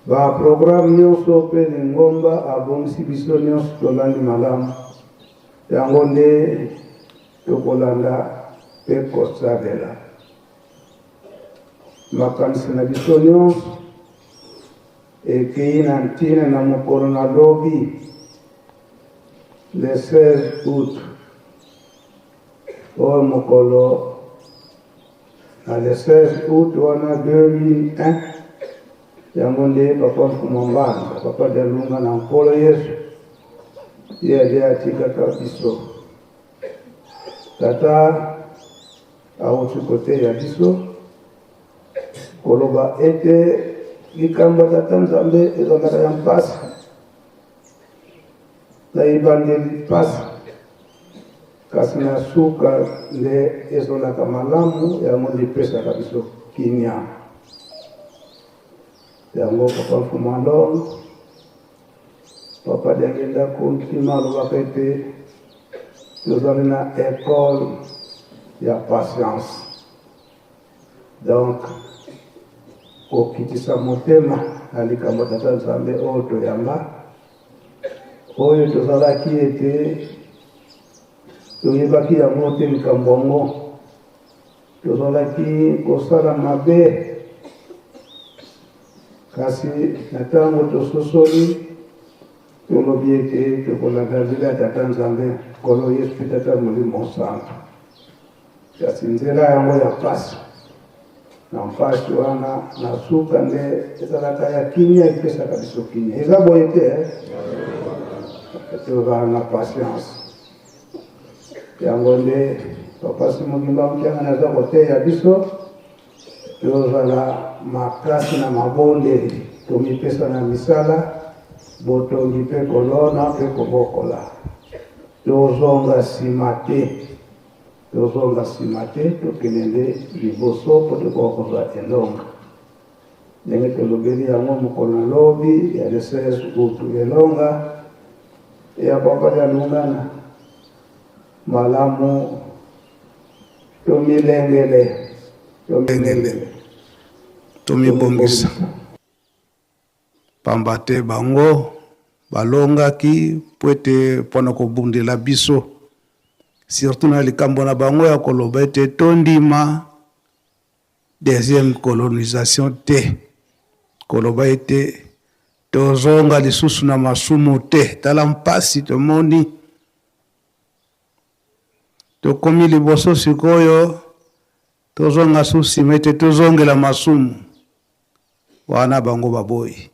Ba programme nyonso mpe lingomba abongisi biso nyonso tolandi malamu, yango nde tokolanda mpe kosalela. Makanisi na biso nyonso ekei na ntina na mokolo na lobi le 16 août. Oyo mokolo na le 16 août wana 2001 yango nde papa Mfuma Mbanza, papa Dialunga na Nkolo Yesu ye ade atikaka biso. Tata awuti koteya biso koloba ete likambo ya Tata Nzambe ezalaka ya mpasi na ebandeli mpasi kasi na suka nde ezolaka malamu yango nde epesaka biso kimia yango papa mfuma longo papa diangenda kuntima alobaka ete tozali na ekole ya patience donc kokitisa motema na likambo tata nzambe oyo toyamba oyo tozalaki ete toyebaki yango te likambo yango tozalaki kosala mabe kasi na ntango tososoli tolobi ete tokolanda nzela ya tata nzambe nkolo yesu mpe tata molimo santu Kasi nzela yango ya mpasi, na mpasi wana na suka nde ezalaka ya kimia, epesaka biso kimia. Eza boye te eh? Tozala na patience. Yango nde papa Simon Kimbangu Kiangani aza koteya biso tozala makasi na mabondeli, tomipesa na misala botongi mpe kolona mpe kobokola, tozonga nsima te. Tozonga nsima te, tokende nde liboso mpo tokoka kozwa elonga. Ndenge tolobeli yango mokolo na lobi ya le 16 août, elonga ya Papa Dialungana malamu tomilengele, tomilengele, tomibongisa. Pamba te bango balongaki mpo ete mpo na kobundela biso, surtout na likambo na bango ya koloba ete tondima deuxième colonisation te, koloba ete tozonga lisusu na masumu te. Tala mpasi tomoni, tokomi liboso sikoyo tozonga su nsima ete tozongela masumu. Wana bango baboyi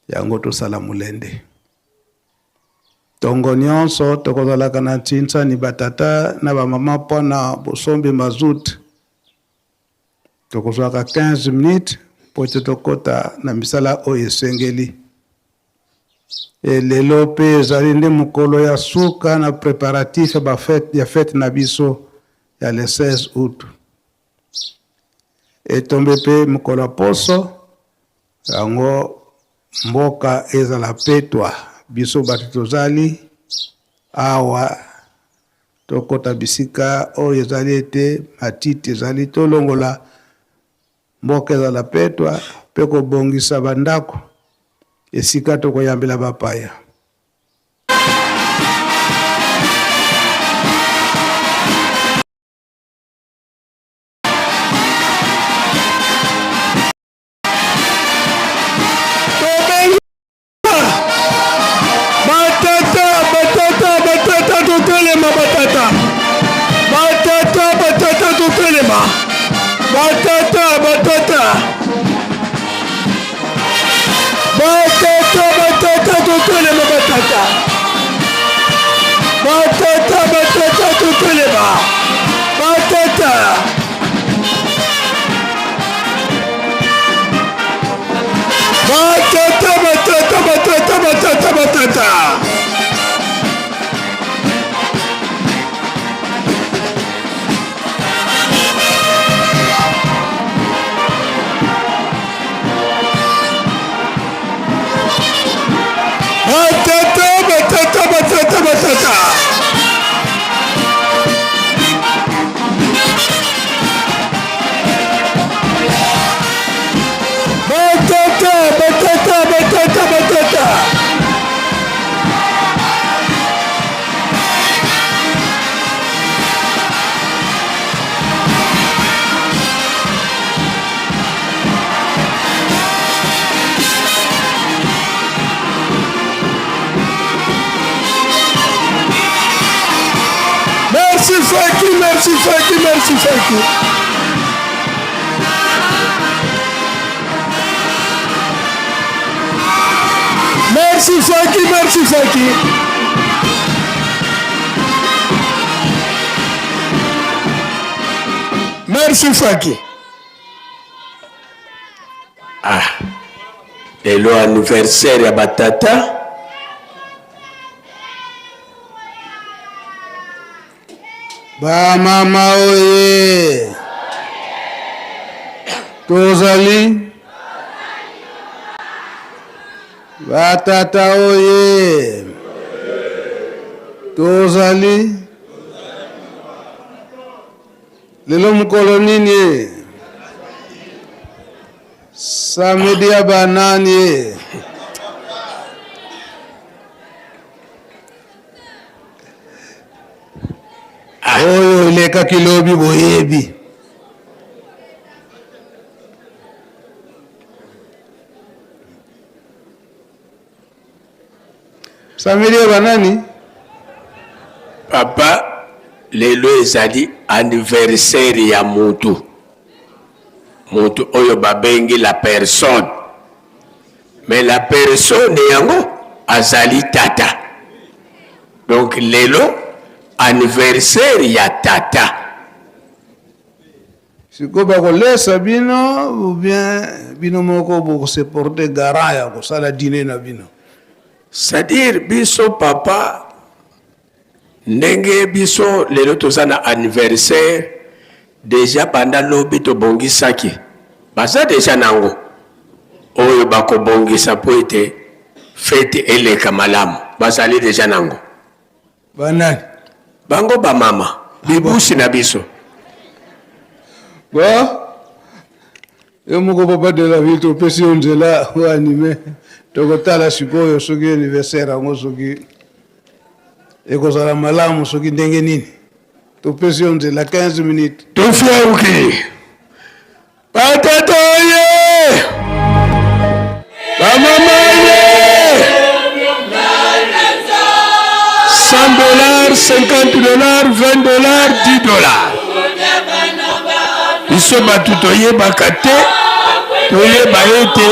yango, tosala molende tongo nyonso. Tokozalaka na ntinsani batata na bamama mpo na bosombi mazout. Tokozwaka 15 minutes mpo ete tokɔta na misala oyo esengeli. E lelo mpe ezali nde mokolo ya suka na préparatif ya bafete ya fete na biso. ya le 16 août. Etombe mpe mokolo ya poso yango mboka ezala petwa. Biso bato tozali awa tokota bisika oyo ezali ete matiti ezali, tolongola mboka ezala petwa mpe kobongisa bandako esika tokoyambela bapaya. Batata, batata, batata, totelema batata. Batata, batata, totelema. Batata, batata. Batata, batata, totelema batata. Batata, batata, totelema. Batata. Batata, batata, batata, batata, batata. Batata, batata, batata, batata. Batata, batata, batata, batata. Merci Faki, merci Faki, merci Faki. Merci Faki, merci Faki. Merci Faki. Ah, lelo anniversaire ya batata. Ba mama oye! Tozali ba tata oye! Tozali lelo mokolo nini ye? Samedi ya banani ye? Oyo elekaki lobi boyebi. Samedi ya banani? Papa, lelo ezali anniversaire ya mutu. Mutu oyo babengi la personne. Mais la personne yango azali tata. Donc lelo anniversaire ya tata. Sikoyo bakolesa bino ou bien bino moko bokose porter garant ya kosala diner na bino? C'est-à-dire biso papa ndenge biso lelo toza na anniversaire deja banda lobi tobongisaki baza deja nango oyo bakobongisa mpo ete fete eleka malamu bazali deja nango. Banani? Bango ba mama bibusi na biso. Bon, yo moko papa de la ville topesi yo nzela o anime, tokotala sikoyo soki anniversaire yango soki ekozala malamu soki ndenge nini. Topesi yo nzela 15 minutes. Tofiauki. Batata oye! Bamama oye! 100 dollars, 50 dollars, 20 dollars, 10 dollars. Biso bato toyebaka te, toyeba ete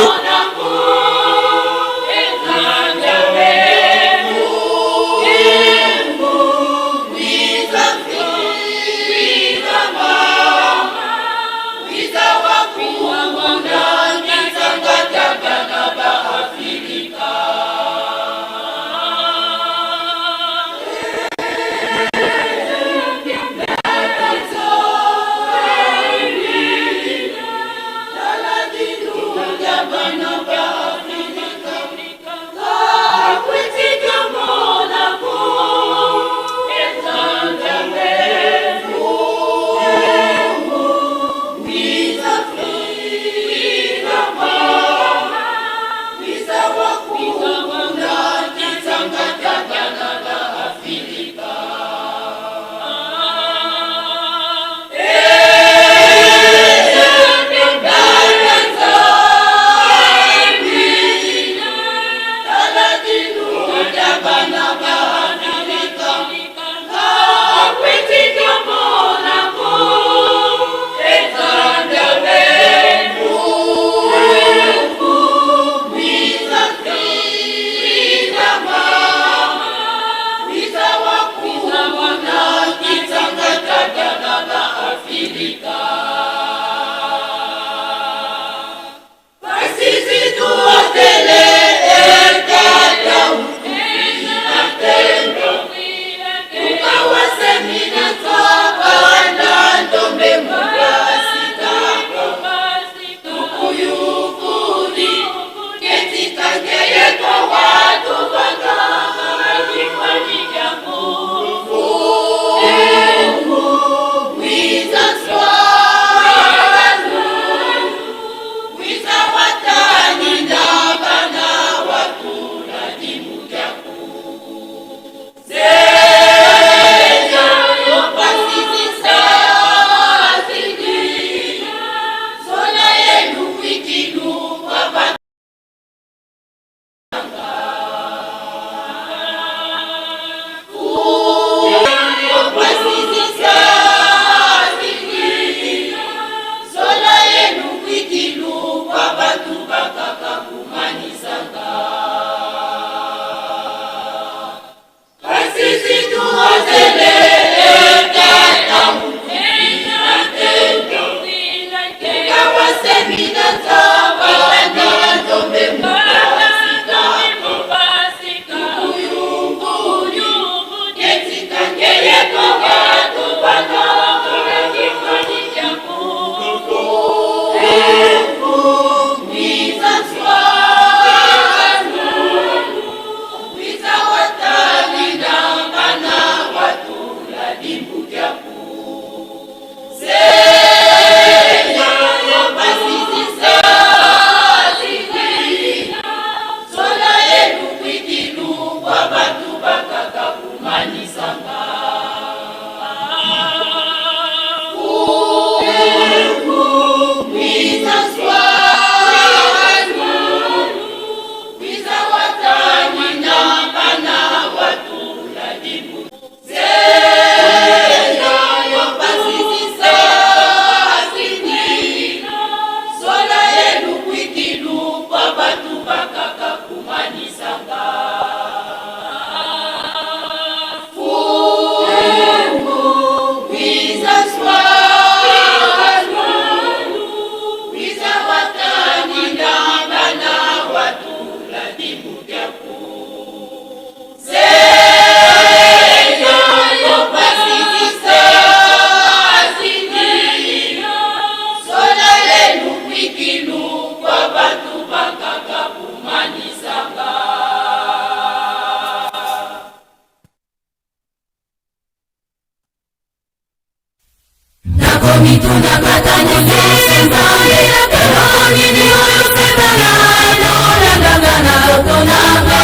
Namitunaka tango nyonso Nzambe, eloko nini oyo Satana alolandaka na nzoto na nga?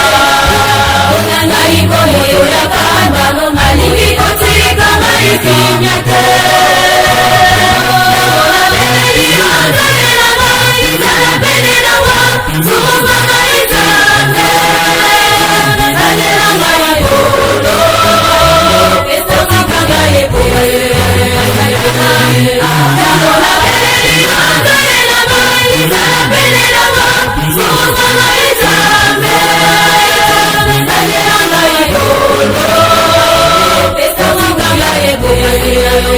Mpona ngai koyekola kanda, alingi kotika ngai kimia te. Yango nabeleli yo, Nzambe na ngai, zala pene na nga, sunga ngai Nzambe, salela ngai ngolu, kotika ngai te. Yango nabeleli yo, Nzambe na ngai, zala pene na nga, sunga ngai Nzambe, salela ngai ngolu, kotika ngai te.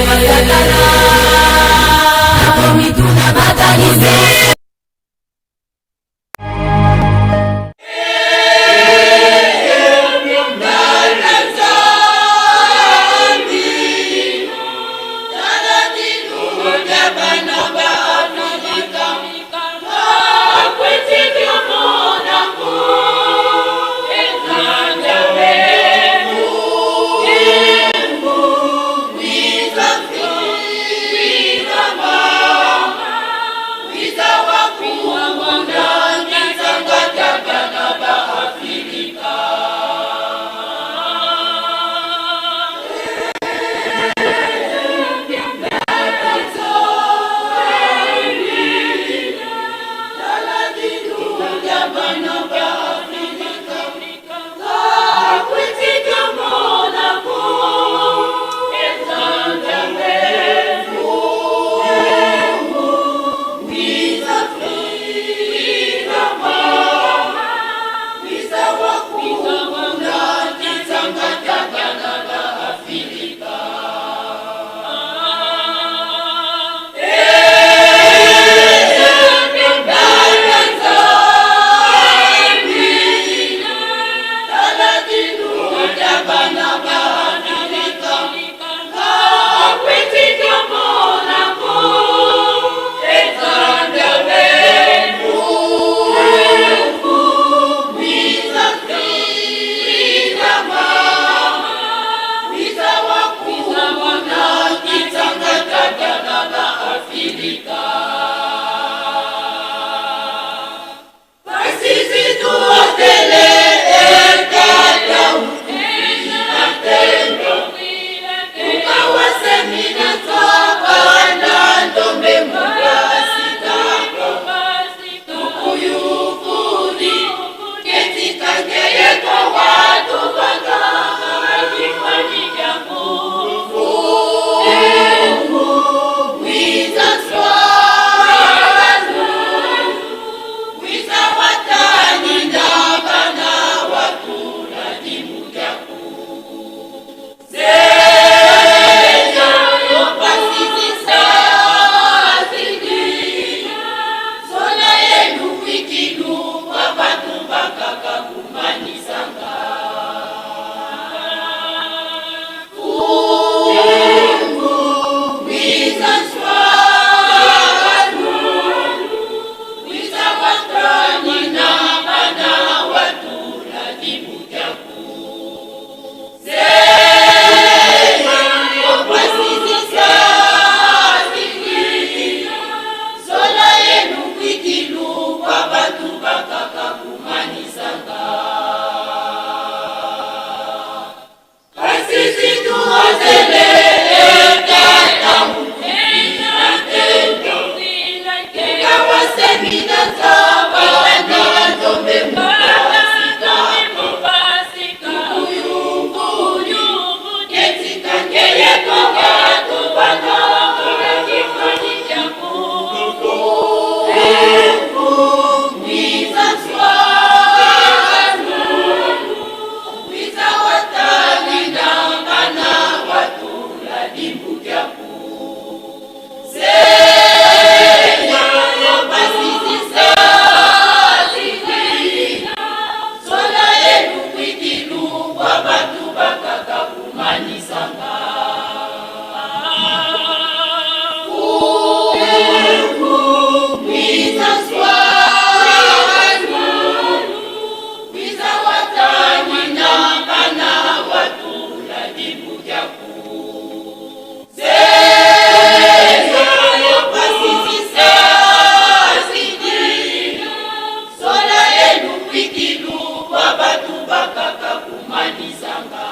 batu bakaka kumanisanga.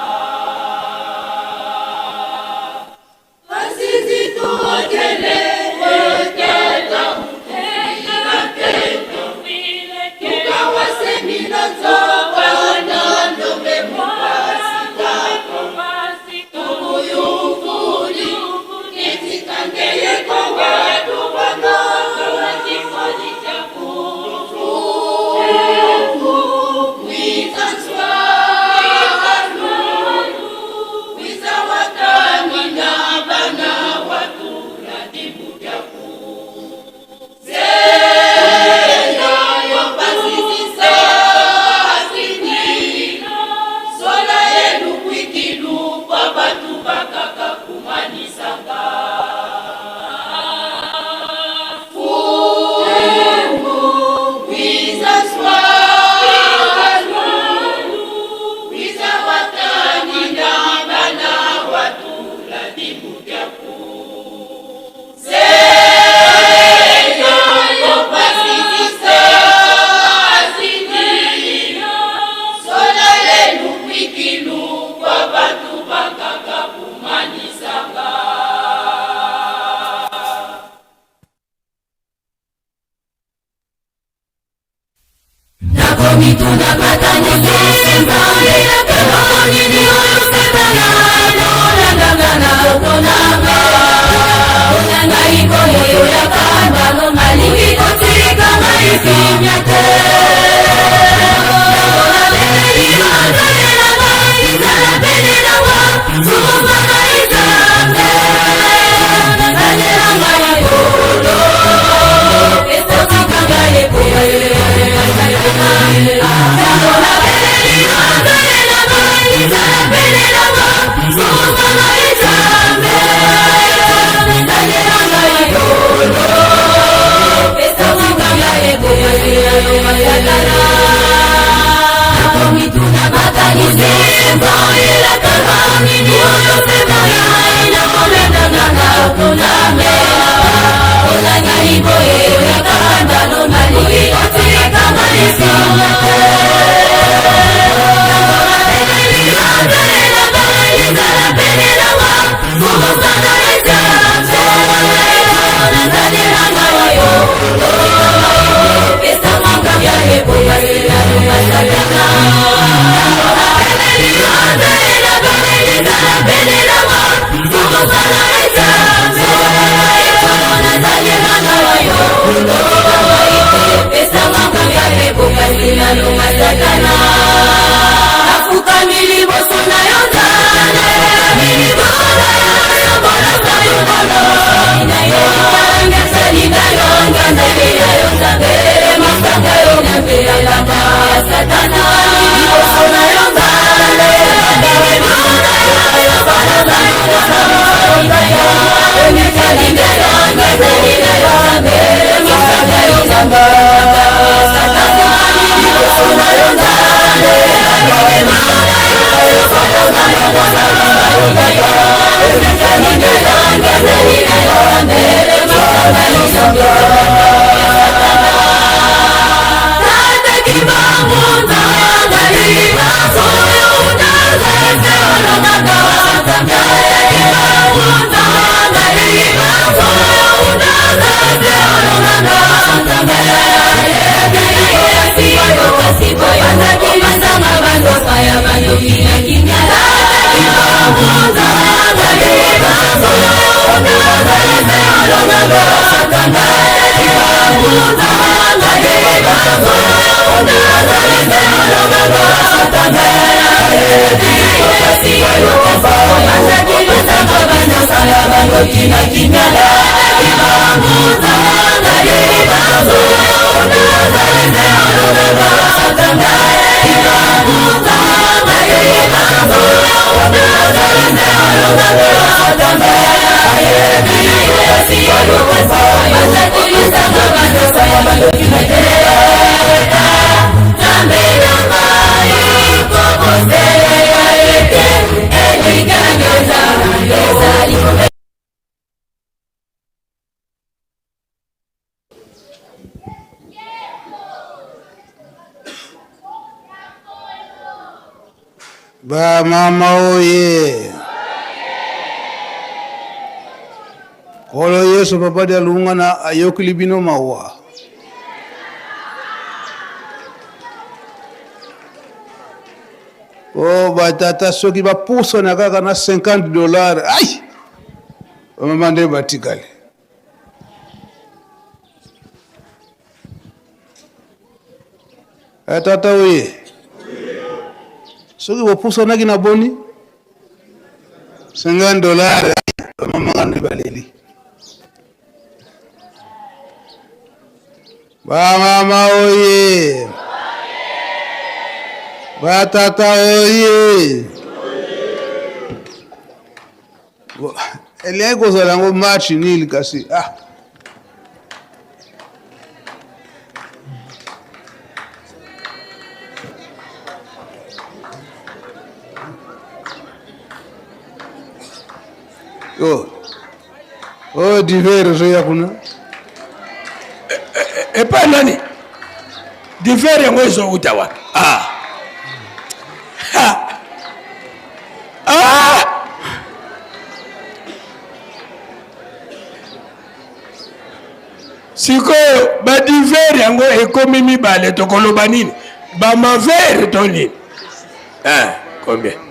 Asizi tuokele eteta Ba mama oye! Nkolo Yesu Papa Dialungana ayokili bino mawa. Oh batata soki bapusana kaka na 50 dollars ai bamama nde batikali. Eh, tata oye soki bopusanaki na boni 50 dollars bamama nde baleli bamama oye batata oye elingaki kozala yango match nil kasi ah Oh. Oh, divers ozoya kuna epai nani divers yango ezowuta wapi ah. Ha. Ah! Sikoyo badivere yango ekomi mibale, tokoloba nini? Bamavere to nini? Eh, combien?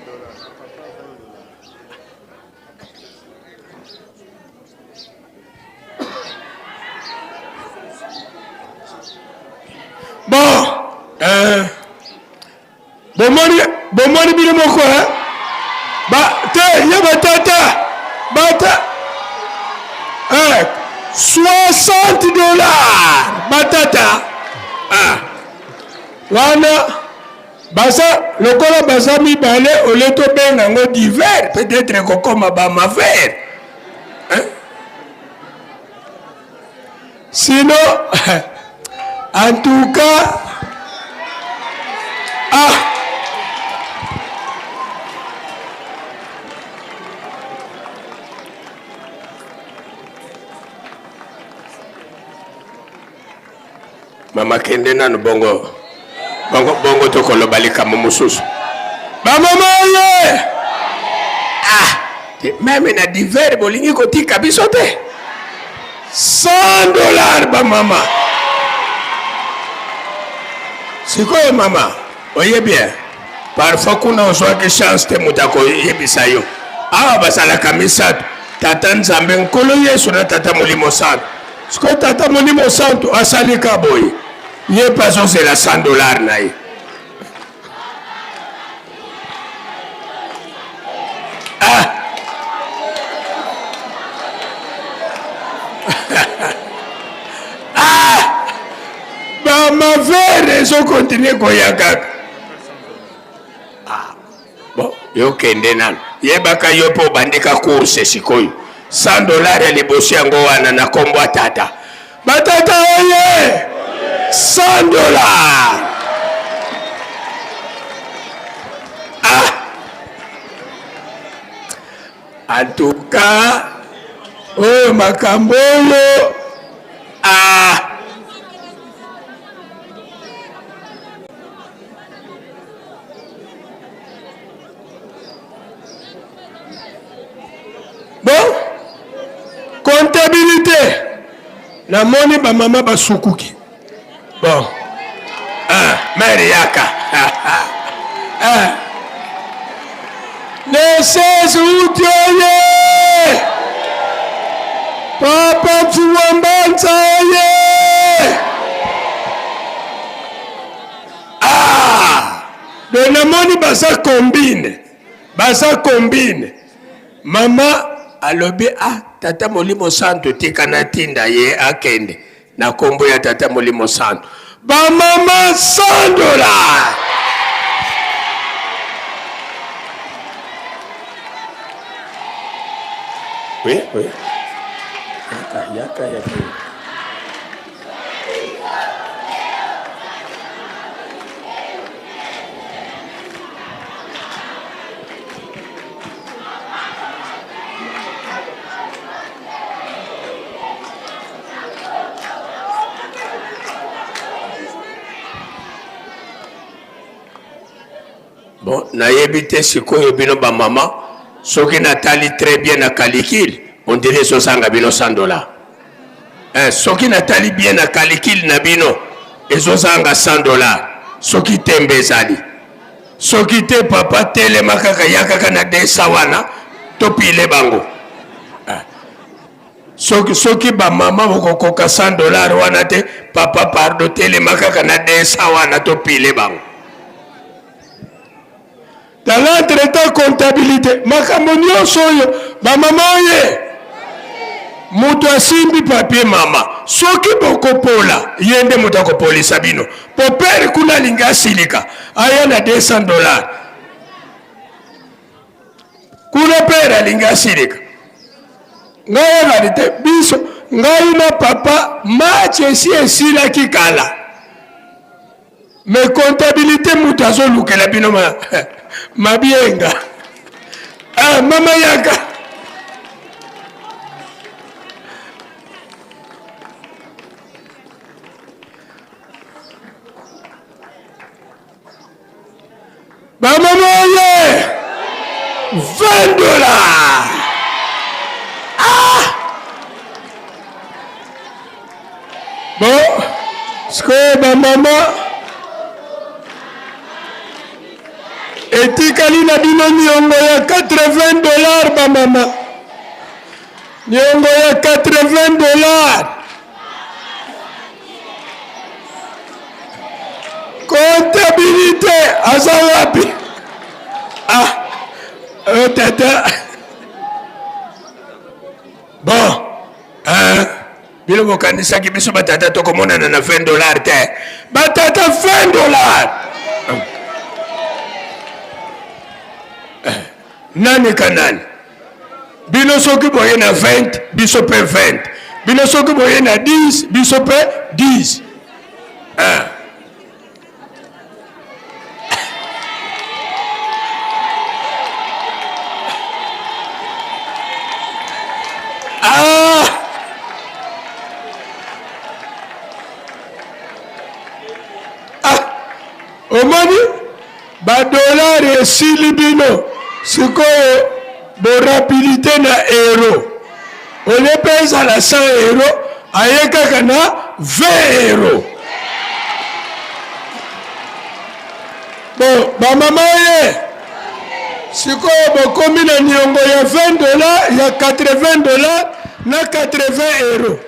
Bon, euh, bomoni bomoni bino moko eh? Ba te ye batata bata eh, 60 dollars batata ah. Wana baza lokola baza mibale olie tobenga yango divers peut-être ekokoma bamaver eh? Sinon, en tout cas, ah, mama kende nanu bongo bongo bongo tokoloba likambo mosusu bamama ye ah meme na divers bolingi kotika biso te 100 dollars bamama sikoyo mama oyebi eh? parfois kuna ozwaki chance te moto akoyebisa yo awa bazalaka misato tata nzambe nkolo yesu na tata molimo santu sikoyo tata molimo santu asali ka boye ye mpe azozela 100 dollar na ye ah! ah! bamavere ezokontinue koya kaka ah. Bon, yo kende nanu. Yebaka yo mpe obandika course sikoyo. 100 dollars ya liboso yango wana na kombo ya tata. Batata oye! 100 dollars. Ah! En tout cas, oyo makambo oyo ah! Bon, comptabilité namoni bamama basukuki bon ah, mare yaka ah. Le 16 août oye papa Mfuwambanza oye Ah! Donc namoni baza combine, baza combine. Mama alobi ah tata molimo santu tika natinda ye akende na kombo ya tata molimo santu. Ba mama 100 dollars. Oui, oui. Yaka, yaka, yaka. Bon, nayebi te sikoyo bino ba mama soki natali très bien na calicule on dirait ezozanga bino 100 dollars. Eh, soki natali bien na calicule na bino ezozanga 100 dollars. Soki tembe ezali. Soki te papa telema kaka ya kaka na 200 wana topile bango. Eh. Soki soki ba mama bokokoka 100 dollars wana te papa pardon telema kaka na 200 wana topile bango. Tala entretemps comptabilité makambo nyonso oyo bamama oye moto asimbi papier mama soki bokopola ye nde moto akopolisa bino po pere kuna alingi asilika aya na 200 dollars kuna pere alingi asilika ngai azali te biso ngai na papa match esi esilaki kala Mais comptabilité mutu azolukela bino ma mabienga. Ah, mama yaka. Bamama oye 20 dollars. Ah! Bon, sikoyo bamama etikali na bino niongo ya 80 dollars bamama. Niongo ya 80 dollars. Comptabilité aza wapi? Ah, oh, tata. Bon, hein? Bino bokanisaki biso batata tokomonana na 20 dollars te. Batata 20 dollars. Eh, nani ka nani? Bino soki boye na 20, biso pe 20. Bino soki boye na 10, biso pe 10. Eh. Ah! Ah! Omoni ba dollars esili bino sikoyo borapidite na euro olie mpe ezala 100 euro aye kaka na 20 euro bon bamama ye sikoyo bokomi na niongo ya 20 dollar ya 80 dollar na 80 euro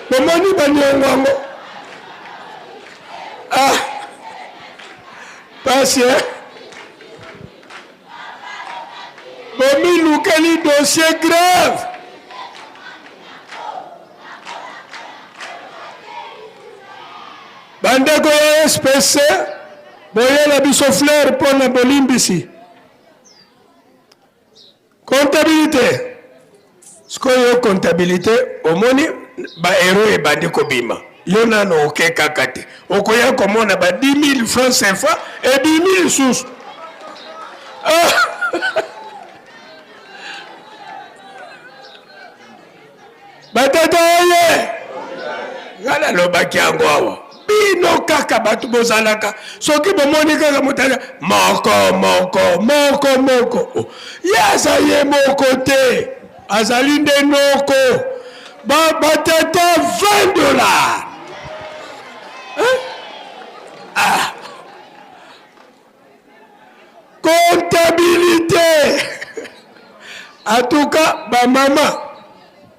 bomoni baniongo yango ah pasi eh? bomilukeli dossier grave bandeko ya spc boyela biso fleur mpo na bolimbisi Comptabilite sikoyo yo comptabilite omoni ba euro ebandi kobima yo nano oke kaka te okoya komona ba 10000 francs CFA ebimi lisusu ah! Batata oye! Nga nalobaki yango awa. Bino kaka bato bozalaka soki bomoni kaka moto moko moko moko moko oh, ye aza ye moko te azali nde noko batata 20 dollars ah. Comptabilité en tout cas ba mama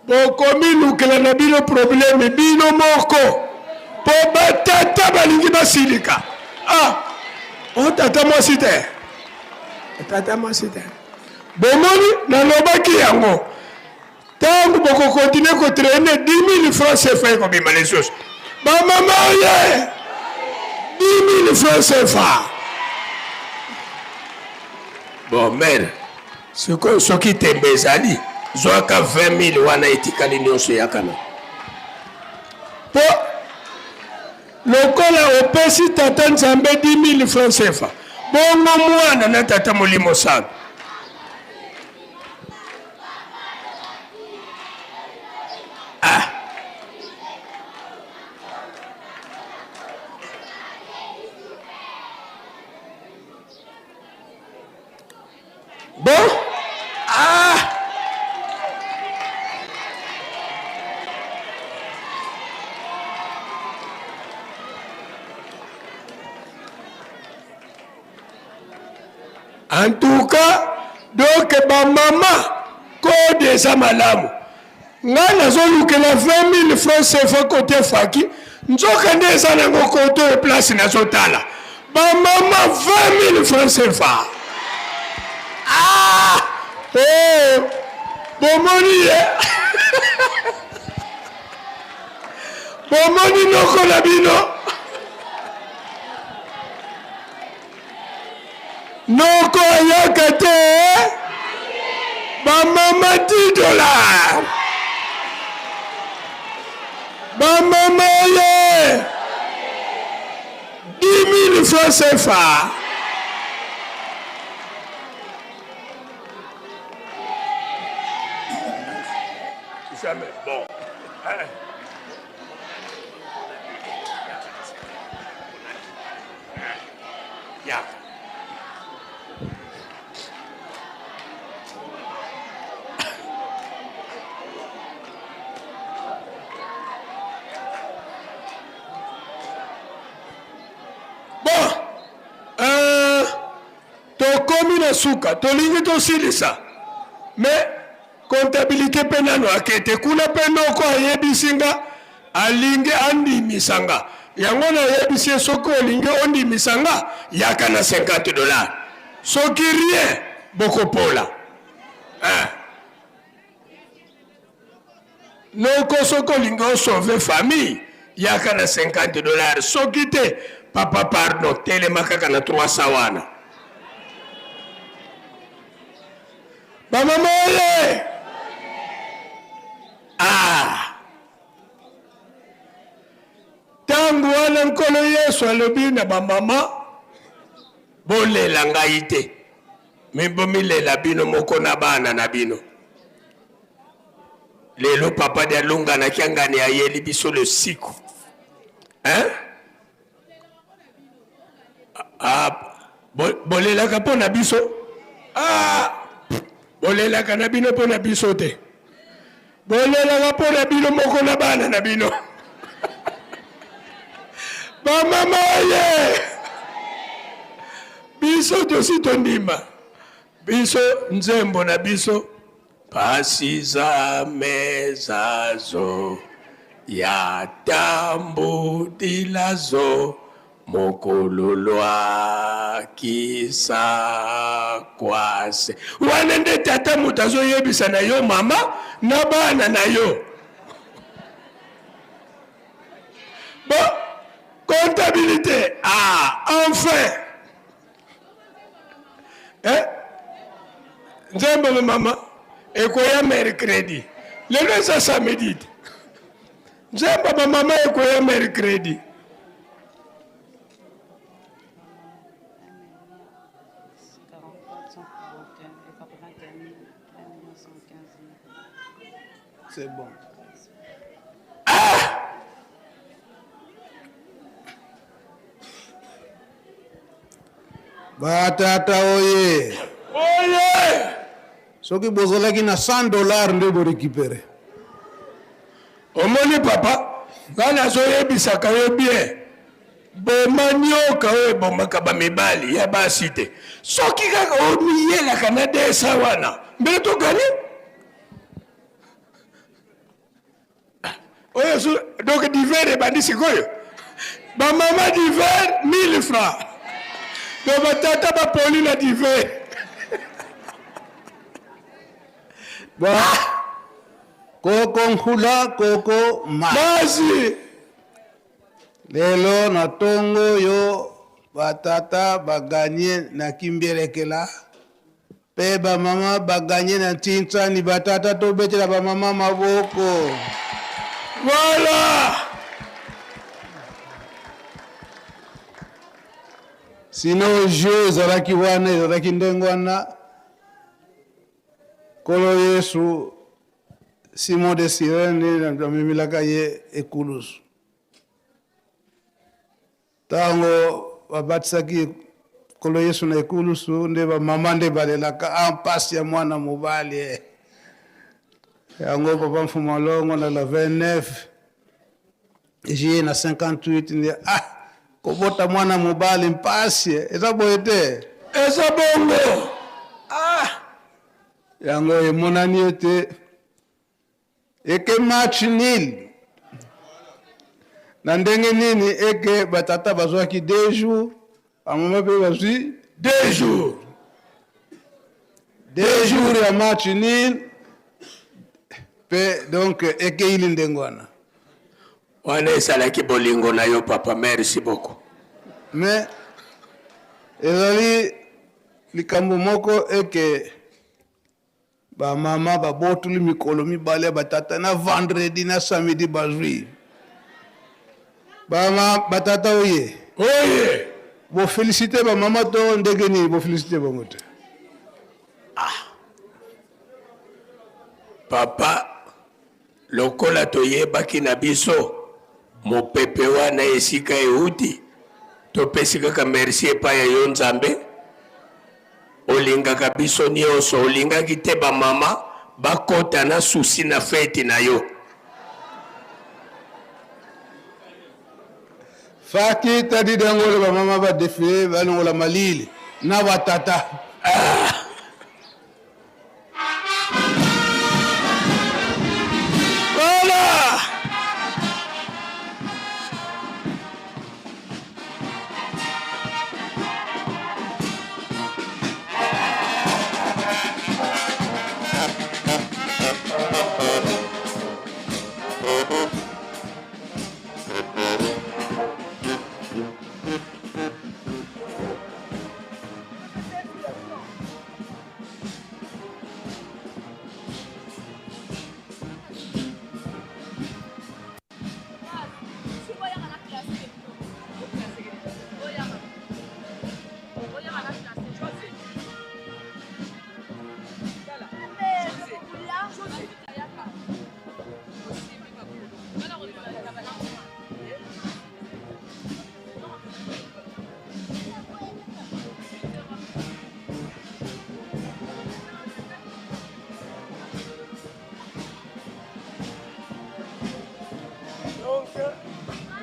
bokomilukela na bino problème bino moko po batata balingi basilika ah o oh, tata mwasi te tata mwasi te bomoni nalobaki yango Tango boko continuer ko trainer 10000 francs CFA ekobima lisusu. Ba mama oye! 10000 francs CFA. Bon mère, sikoyo soki tembe ezali, zwaka 20000 wana etikali nyonso yaka na. Po lokola opesi tata Nzambe 10000 francs CFA, bongo mwana na tata Molimo Santu. Ah. Bon ah En tout cas, donc ba mama code eza malamu. Nga nazolukela 20 000 francs CFA kote faki, nzoka nde eza nango kote oyo place nazotala. Ba mama 20 000 francs CFA. Ah! Oh! Bomoni ye? Bomoni noko na bino? Noko ayaka te eh? Ba mama 10 dollars. Ba mama ye 10 000 francs CFA. Jamais. Bon. Hein? Yaka. Bon, euh, tokomi na suka, tolingi tosilisa mais Comptabilite pe nanu ake te kuna pe noko ayebisi nga alingi andimisa nga yango nayebisi ye soki olingi ondimisa nga yaka na 50 dollars soki rien bokopola eh. Noko soki olingi osauve famille yaka na 50 dollars soki te papa pardon telema kaka na 300 wana. Ba mama oye! Ah! Tango wana Nkolo Yesu alobi na ba mama, bolela ngai te, me bomilela bino moko na bana na bino. Lelo papa Dialungana na Kiangani ayeli biso losiko. Hein? Ah, bolelaka mpo na biso ah, bolelaka na bino mpo na biso te bolelaka mpo na bino moko na bana na bino bamama ye biso tosi tondima biso nzembo na biso Pasi za mezazo ya tambu dilazo mokolo lwa kisa kwase. Wana nde tata moto azoyebisa na yo mama na bana na yo. Bon, comptabilité. Ah, enfin. Eh? Nzembo na mama ekoya mercredi. Lelo eza samedi te. Nzembo ba mama ekoya mercredi. C'est bon. Ah! Batata oye! Oye! Soki bozalaki na 100 dollars nde bo récupérer. Omoni papa, nga nazoyebisaka yo bien. Boma nioka oyo ebomaka ba mibali ya basi te. Soki kaka omiyelaka na 200 wana, mbele to gagner. Oyo su donc divers ebandi sikoyo. Ba mama divers 1000 francs. Donc ba tata ba poli na divers. Ba koko nkula koko ma. Basi. Lelo na tongo yo ba tata ba gagner na kimbelekela. Pe ba mama ba gagne na ntintsani ba tata tobetela ba mama maboko. Voilà. Sinon jeu ezalaki wana ezalaki ndenge wana Nkolo Yesu Simon de Cyrène amemelaka ye ekulusu. Ntango babatisaki Nkolo Yesu na ekulusu nde bamama nde balelaka a mpasi ya mwana mobali eh. Yango papa Mfumu Alongo na la 29 juillet na 58 nde ah kobota mwana mobali mpasi eh. Eza boye te? Eza bongo. Ah! Yango emonani ete eke match nul na ndenge nini eke batata bazwaki 2 jours, bamama mpe bazwi 2 jours. 2 jours ya match nul mpe donc ekeili ndenge wana. Wana ezalaki bolingo na yo papa, merci beaucoup. Mais ezali likambo moko eke bamama babotoli mikolo mibale ya batata na vendredi na samedi bazwi bama batata oye oye bofelicite bamama to ndenge nini bofelicite bango te? Papa, lokola toyebaki na biso mopepe wana esika euti, topesi kaka merci epai ya yo Nzambe. Olingaka biso nyonso, olingaki te bamama bakota na susi na feti na yo. Faki tadi dangolo bamama badefile balongola malili na batata. Ah. Voilà.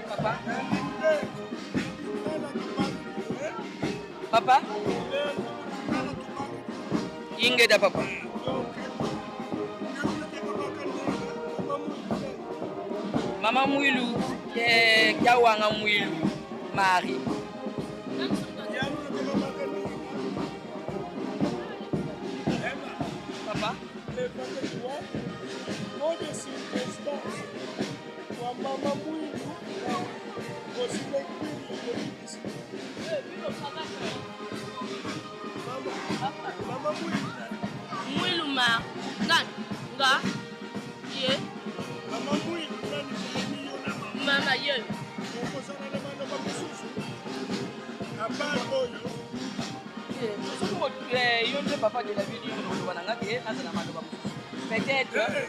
Papa. Papa. Ingeda papa. Mama Mwilu, eh, Kiawanga Mwilu, Marie. Papa. Mwilu ma nga nga ye mama ye Soki moto yo nde papa de la ville, yo oloba na nga ke nazala maloba mosusu peut-être.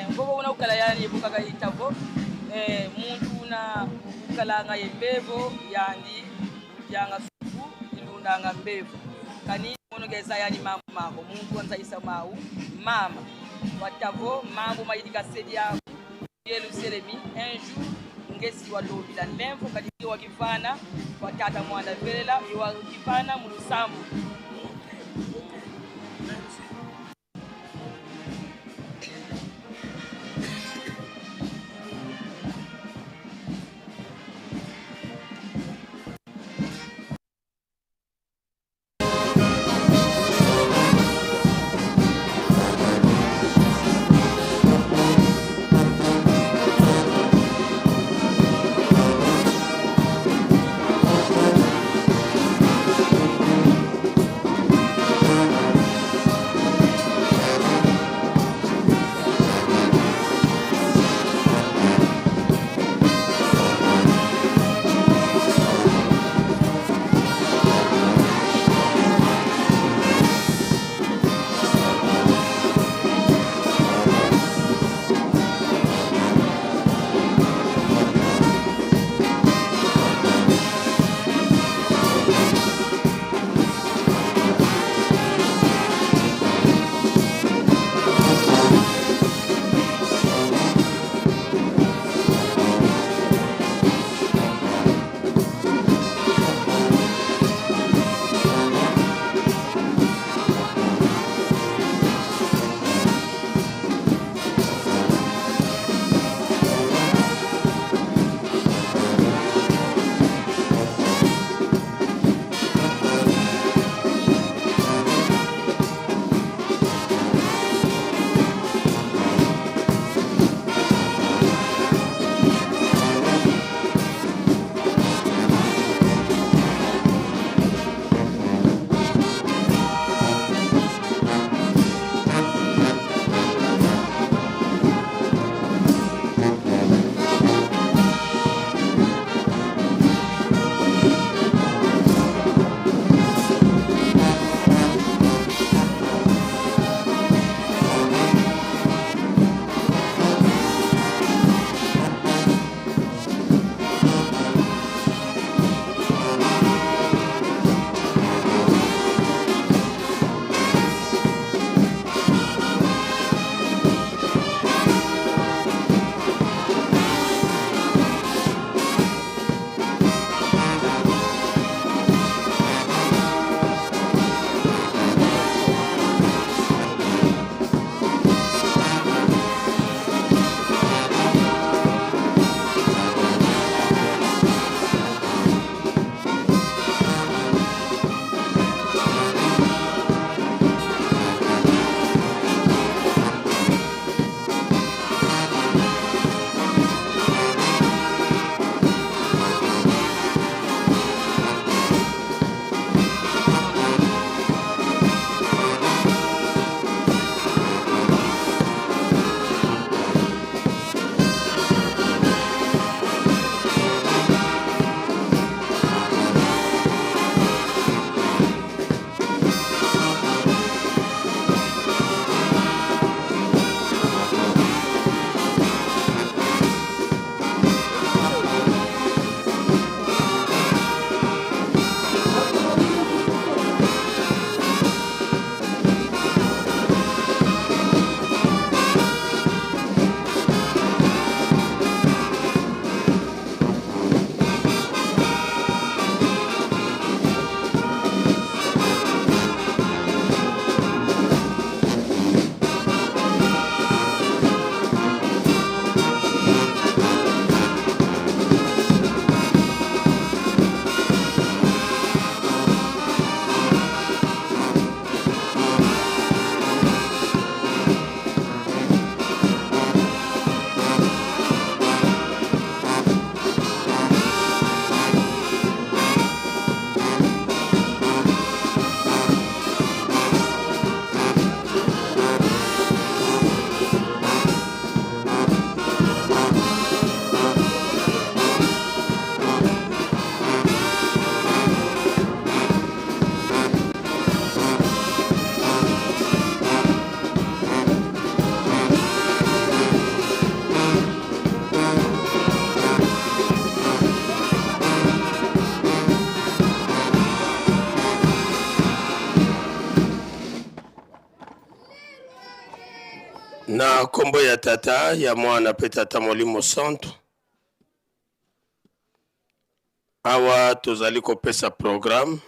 Mvoko una ukala yani yebukaka itavo muntu una ukalanga yembevo yandi udyanga supu ilundanga mbevo kani monogeza yani mambo mako muntu wanzaisa mau mama watavo mambo mayidika sedi yako Yerusalemi un jour ngesi walobila lemfo kadi wakifana watata mwanda velela wakifana mulusambu. Na nkombo ya Tata, ya Mwana mpe Tata Molimo Santu, awa tozali kopesa programme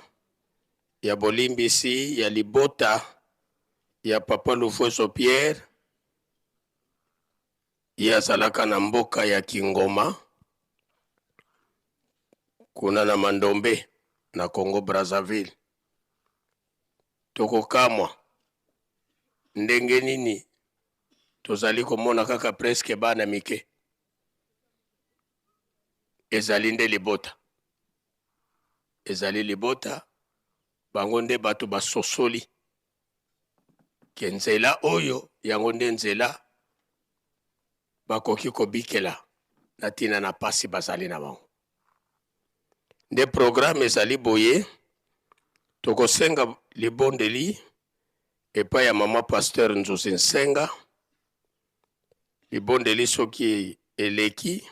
ya bolimbisi ya libota ya Papa Lufueso Pierre. Ye azalaka na mboka ya Kingoma kuna na Mandombe na Congo Brazzaville. Tokokamwa ndenge nini tozali komona kaka presque bana mike. Ezali nde libota, ezali libota, bango nde bato basosoli ke nzela oyo yango nde nzela bakoki kobikela na ntina na pasi bazali na bango. Nde programme ezali boye, tokosenga libondeli epai ya mama pasteur Nzuzi Nsenga. Libondeli soki eleki,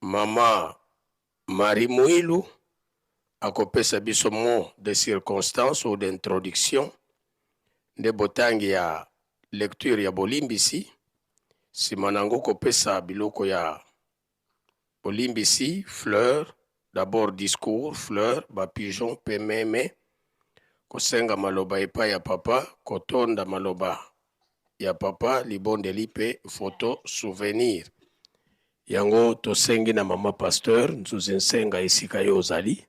mama Marie Muilu akopesa biso mot de circonstance ou d'introduction, nde botangi ya lecture ya bolimbisi, sima na yango kopesa biloko ya bolimbisi, fleur, d'abord discours, fleur, ba pigeons pe meme, kosenga maloba epai ya papa, kotonda maloba ya papa, libondeli pe photo souvenir. Yango tosengi na mama pasteur Nzuzi Nsenga esika yo ozali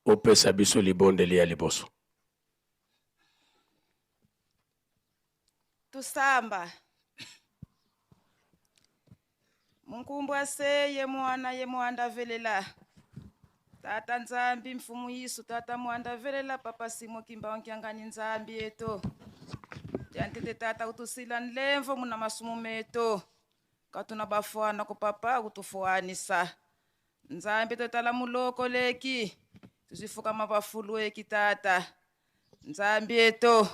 opesa biso libondeli ya liboso. Tusamba Munkumbwa se ye mwana ye mwanda velela Tata Nzambi mfumu Yesu tata mwanda velela papa Simo Kimbangu Kiangani Nzambi eto Tiantete tata utusila nlemvo muna masumu meto katuna bafuana ku papa kutufuanisa Nzambi totala muloko leki tuzifuka mabafulu eki tata Nzambi eto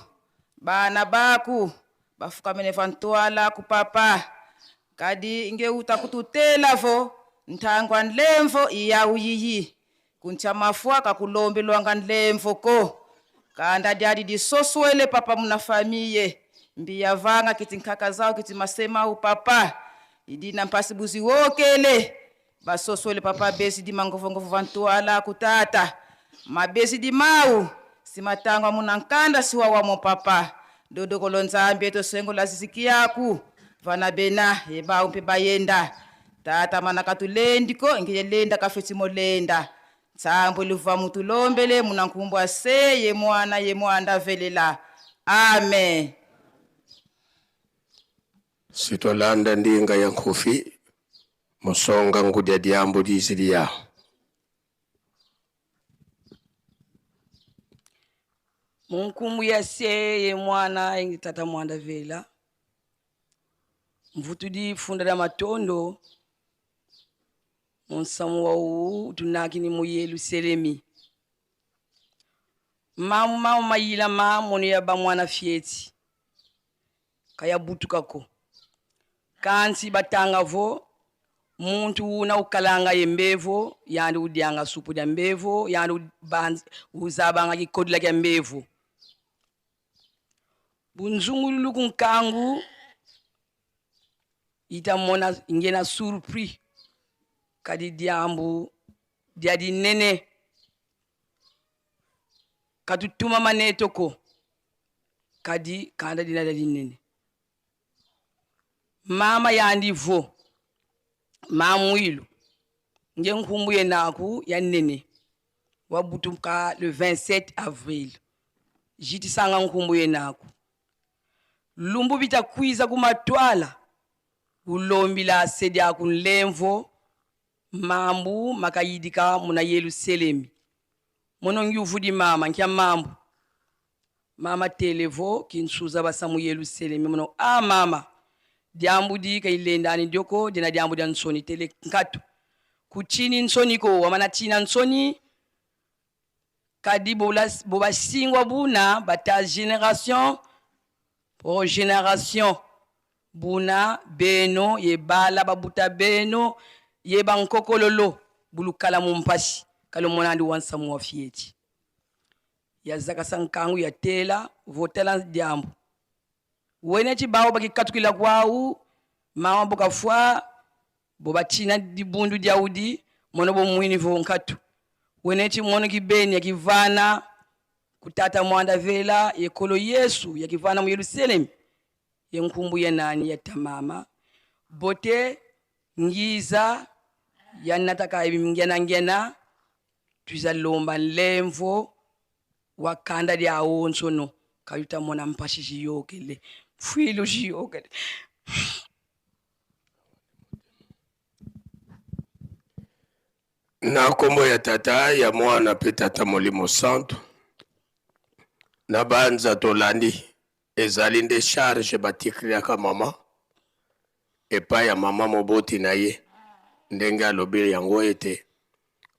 bana baku bafukamene vantwala ku papa kadi nge uta kututelavo nthangwa nlemvo iyawu yiyi kuncha mafua kakulombelwanga nlemvo ko kanda diadi disoswele papa muna famiye mbiya vanga kiti nkaka zao kiti masemau papa idina mpasi buzi wokele basoswele papa besi di mangovongovo vantwala kutata mabesi di mau simatangwa muna nkanda siwawamo papa dodokolo Nzambi etosengola ziziki yaku vana bena ebau mpe bayenda tata mana katulendiko ngeye lenda kafetimo lenda nsambo luva mutulombele muna nkumbwa se ye mwana ye mwanda velela amen. Sitolanda ndinga ya nkufi musonga ngudia diambo dizili ya Munkumbu ya se ye mwana engi tata mwanda vela mvutudi funda da matondo munsamu wau tunaki ni mu Yeluselemi mamu mamu mayila mamonu ya bamwana fieti kaya butukako kansi batanga vo muntu una ukalanga ye mbevo yandi udyanga supu ya mbevo yandi uzabanga kikodila kya mbevo bunzungululu kunkangu itamona ingena surpris kadi diambu dia dinene katutuma manetoko kadi kanda dina dia dinene mama yandi vo mamwilu nge nkumbu ye naku ya nene wabutuka le 27 avril jitisanga nkumbu ye naku lumbu bitakwiza kumatwala ulombila asedi aku nlemvo mambu makayidika muna Yeluselemi mono ngiuvudi mama nkia mambu mama televo kinsuza basa mu Yeluselemi mono a mama diambudi kailendani dioko dina diambu dia nsoni tele nkatu kuchini nsoni ko wamana china nsoni kadi bobasingwa buna bata génération pour génération buna beno yebala babuta beno yeba nkokololo bulukala mumpasi kalomonandi wansamu wa fieti yazakasa nkangu ya tela votela diambu. Wene tshibao bakikatukila kwau mama bokafwa bo batshina dibundu diaudi mono bomwini vo nkatu wene tshimono kibeni ya kivana kutata mwanda vela yekolo Yesu ya kivana mu Yerusalemu ye nkumbu ya nani ya tamama bote ngiza ya nataka ngena ngena tuzalomba nlemvo wa kanda dia onsono kayuta mona mpashi jiyokele mfwilu jiyokele. Na nkombo ya Tata, ya Mwana mpe Tata Molimo Santu, na banza tolandi ezali nde charge batikliaka mama epai ya mama moboti na ye, ndenge alobi yango ete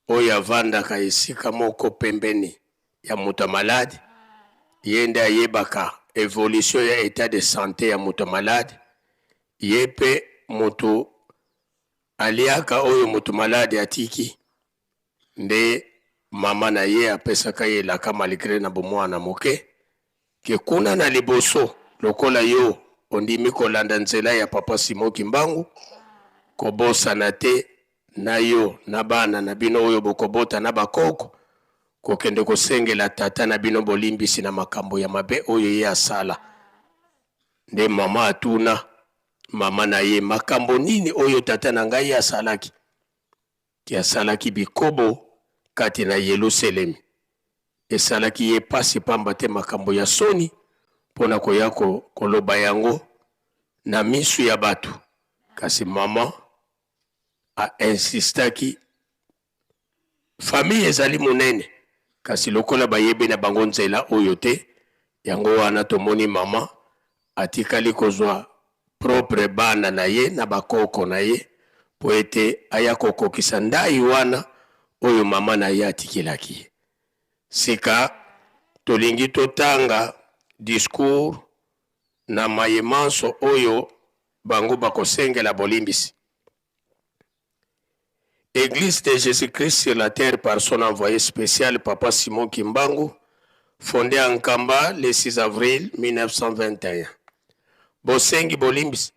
oyo avandaka esika moko pembeni ya moto ya malade, ye nde ayebaka evolution ya etat de sante ya moto ya malade, ye mpe moto aliaka oyo moto malade atiki, nde mama na ye apesaka ye elaka malgre na bomwana moke ke kuna na liboso lokola yo ondimi kolanda nzela ya papa Simon Kimbangu, kobosana te na yo na bana na bino oyo bokobota na bakoko kokende kosengela tata na bino bolimbisi na makambo ya mabe oyo ye asala. Nde mama atuna mama na ye, makambo nini oyo tata na ngai asalaki? Ke asalaki bikobo kati na Yelusalemi. Esalaki ye pasi pamba te makambo ya soni mpo na koya koloba yango na misu ya bato. Kasi mama a insistaki. Famille ezali monene, kasi lokola bayebi na bango nzela oyo te, yango wana tomoni mama atikali kozwa propre bana na ye na bakoko na ye mpo ete aya kokokisa ndai wana oyo mama na ye atikelaki ye. Sika tolingi totanga discours na maye manso oyo bango bakosengela bolimbisi. Eglise de Jesus-Christ sur la terre par son envoyé spécial Papa Simon Kimbangu, fondée à Nkamba le 6 avril 1921. Bosengi bolimbisi.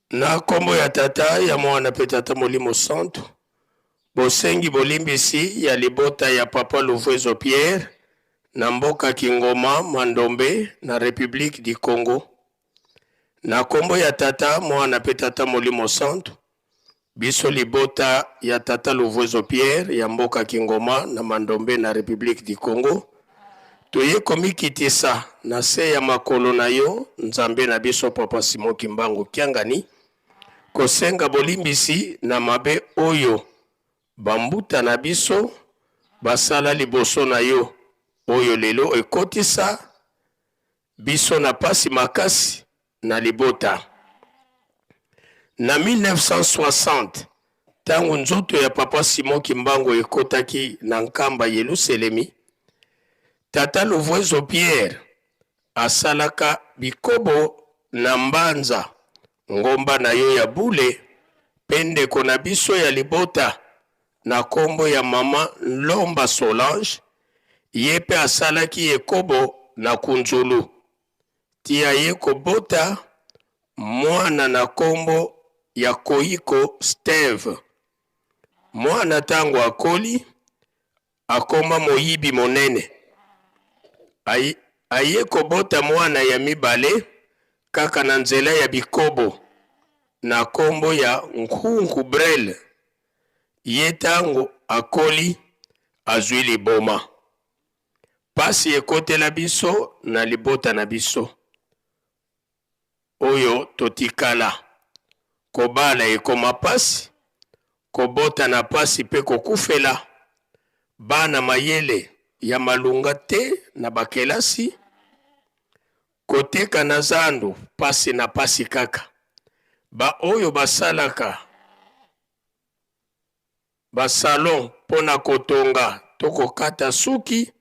Na nkombo ya Tata, ya Mwana mpe Tata Molimo Santu, bosengi bolimbisi ya libota ya Papa Luvuezo Pierre na mboka Kingoma, Mandombe, na Republique du Congo. Na nkombo ya Tata, Mwana mpe Tata Molimo Santu, biso libota ya Tata Luvuezo Pierre ya mboka Kingoma na Mandombe na Republique du Congo, toye komikitisa na se ya makolo na yo Nzambe na biso Papa Simon Kimbangu Kiangani, kosenga bolimbisi na mabe oyo bambuta na biso basala liboso na yo, oyo lelo ekotisa biso na pasi makasi na libota. Na 1960, tango nzoto ya Papa Simon Kimbangu ekotaki na Nkamba Yeluselemi, Tata Luvuezo Pierre asalaka bikobo. na Mbanza, ngomba na yo ya bule, mpe ndeko na biso ya libota na kombo ya mama Nlomba Solange, ye mpe asalaki ekobo na Kunzulu ti aye kobota mwana na kombo ya Koyiko Steve. Mwana tango akoli, akoma moyibi monene. Aye kobota mwana ya mibale kaka na nzela ya bikobo na kombo ya Nkunku Brel. Ye tango akoli azui liboma. Pasi ekotela biso na libota na biso. Oyo totikala. Kobala ekoma pasi, kobota na pasi pe kokufela bana mayele ya malonga te na ba kelasi, koteka na zando pasi na pasi kaka. Ba oyo basalaka ba salon mpo na kotonga to kokata suki,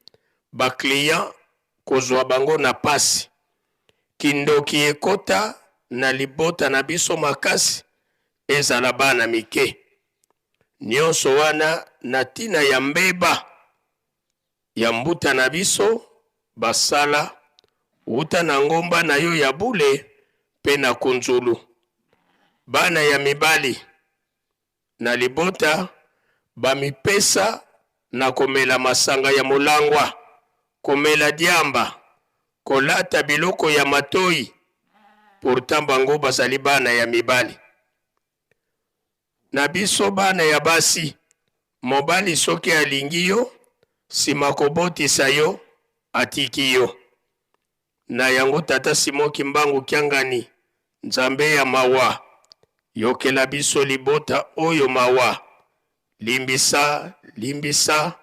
ba clients kozua bango na pasi. Kindoki ekota na libota na biso makasi, ezala bana mike. Nionso wana na tina ya mbeba ya mbuta na biso basala wuta na ngomba na yo ya bule mpe na kunzulu. Bana ya mibali Na libota, bamipesa na komela masanga ya molangwa, komela diamba, kolata biloko ya matoyi, pourtant bango bazali bana ya mibali. Na biso bana ya basi, mobali soki alingi yo, sima kobotisa yo, atiki yo. Na yango Tata Simon Kimbangu Kiangani, Nzambe ya mawa, yokela biso libota oyo mawa. Limbisa, limbisa,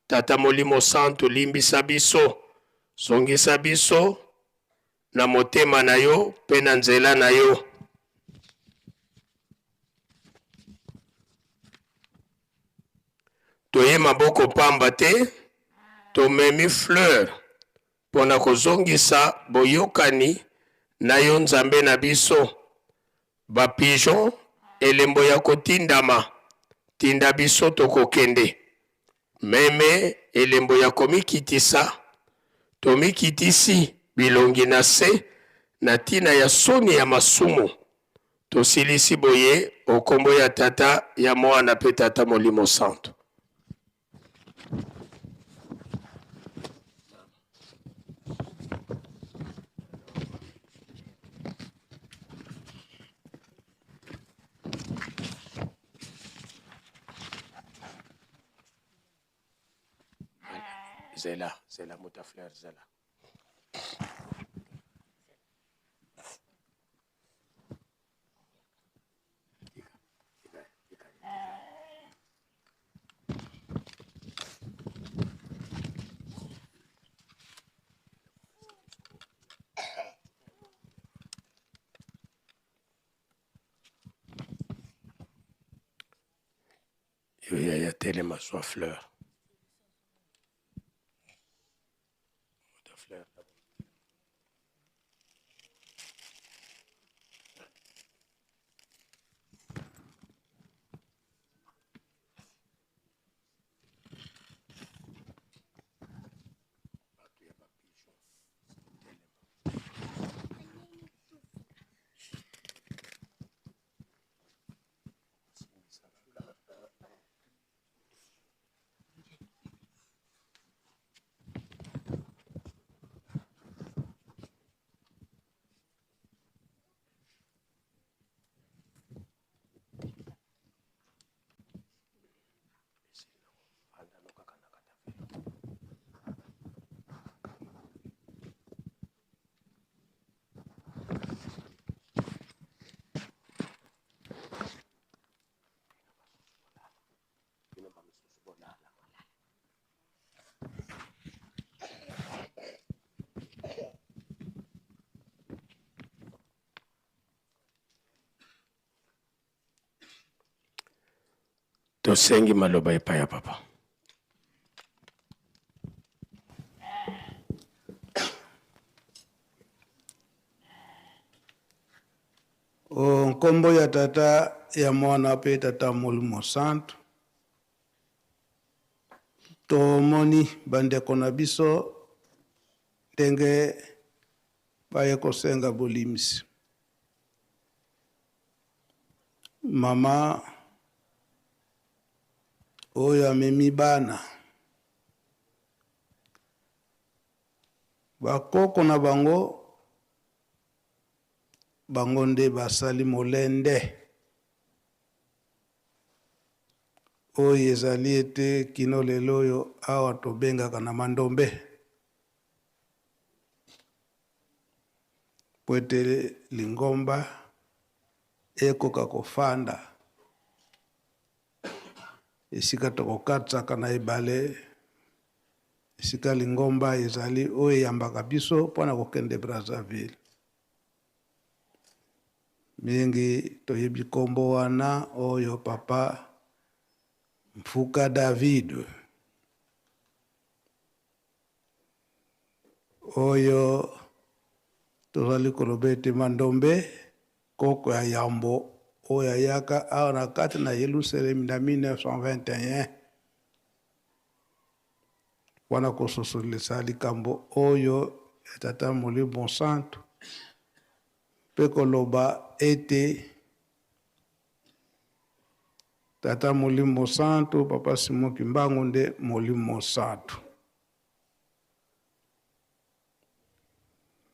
Tata Molimo Santu limbisa biso, zongisa biso na motema na yo pe na nzela na yo. Toye maboko pamba te, tomemi fleur Pona kozongisa boyokani na yo Nzambe na biso. Ba pigeons elembo ya kotindama, tinda biso tokokende. Meme elembo ya komikitisa, tomikitisi bilongi na se na tina ya soni ya masumu. Tosilisi boye o kombo ya Tata, ya Mwana pe Tata Molimo Santu. Zela, zela, muta fleur, zela. Yo yaya telema zwa fleur. Tosengi maloba epai ya papa. Nkombo ya Tata, ya Mwana mpe Tata Molimo Santu, tomoni bandeko na biso ndenge baye kosenga bolimisi. Mama oyo amemi bana, bakoko na bango, bango nde basali molende oyo ezali ete kino lelo oyo awa tobengaka na Mandombe, po ete lingomba ekoka kofanda esika tokokatisaka na ebale, esika lingomba ezali oyo eyambaka biso mpo na kokende Brazzaville. Mingi toyebi nkombo wana oyo Papa Mfuka David, oyo tozali koloba ete Mandombe, koko ya yambo oyo ayaka awa na kati na Yelusalemi na 1921 wana kososolisa likambo oyo ya Tata Molimo Santu mpe koloba ete Tata Molimo Santu, Papa Simon Kimbangu nde Molimo Santu.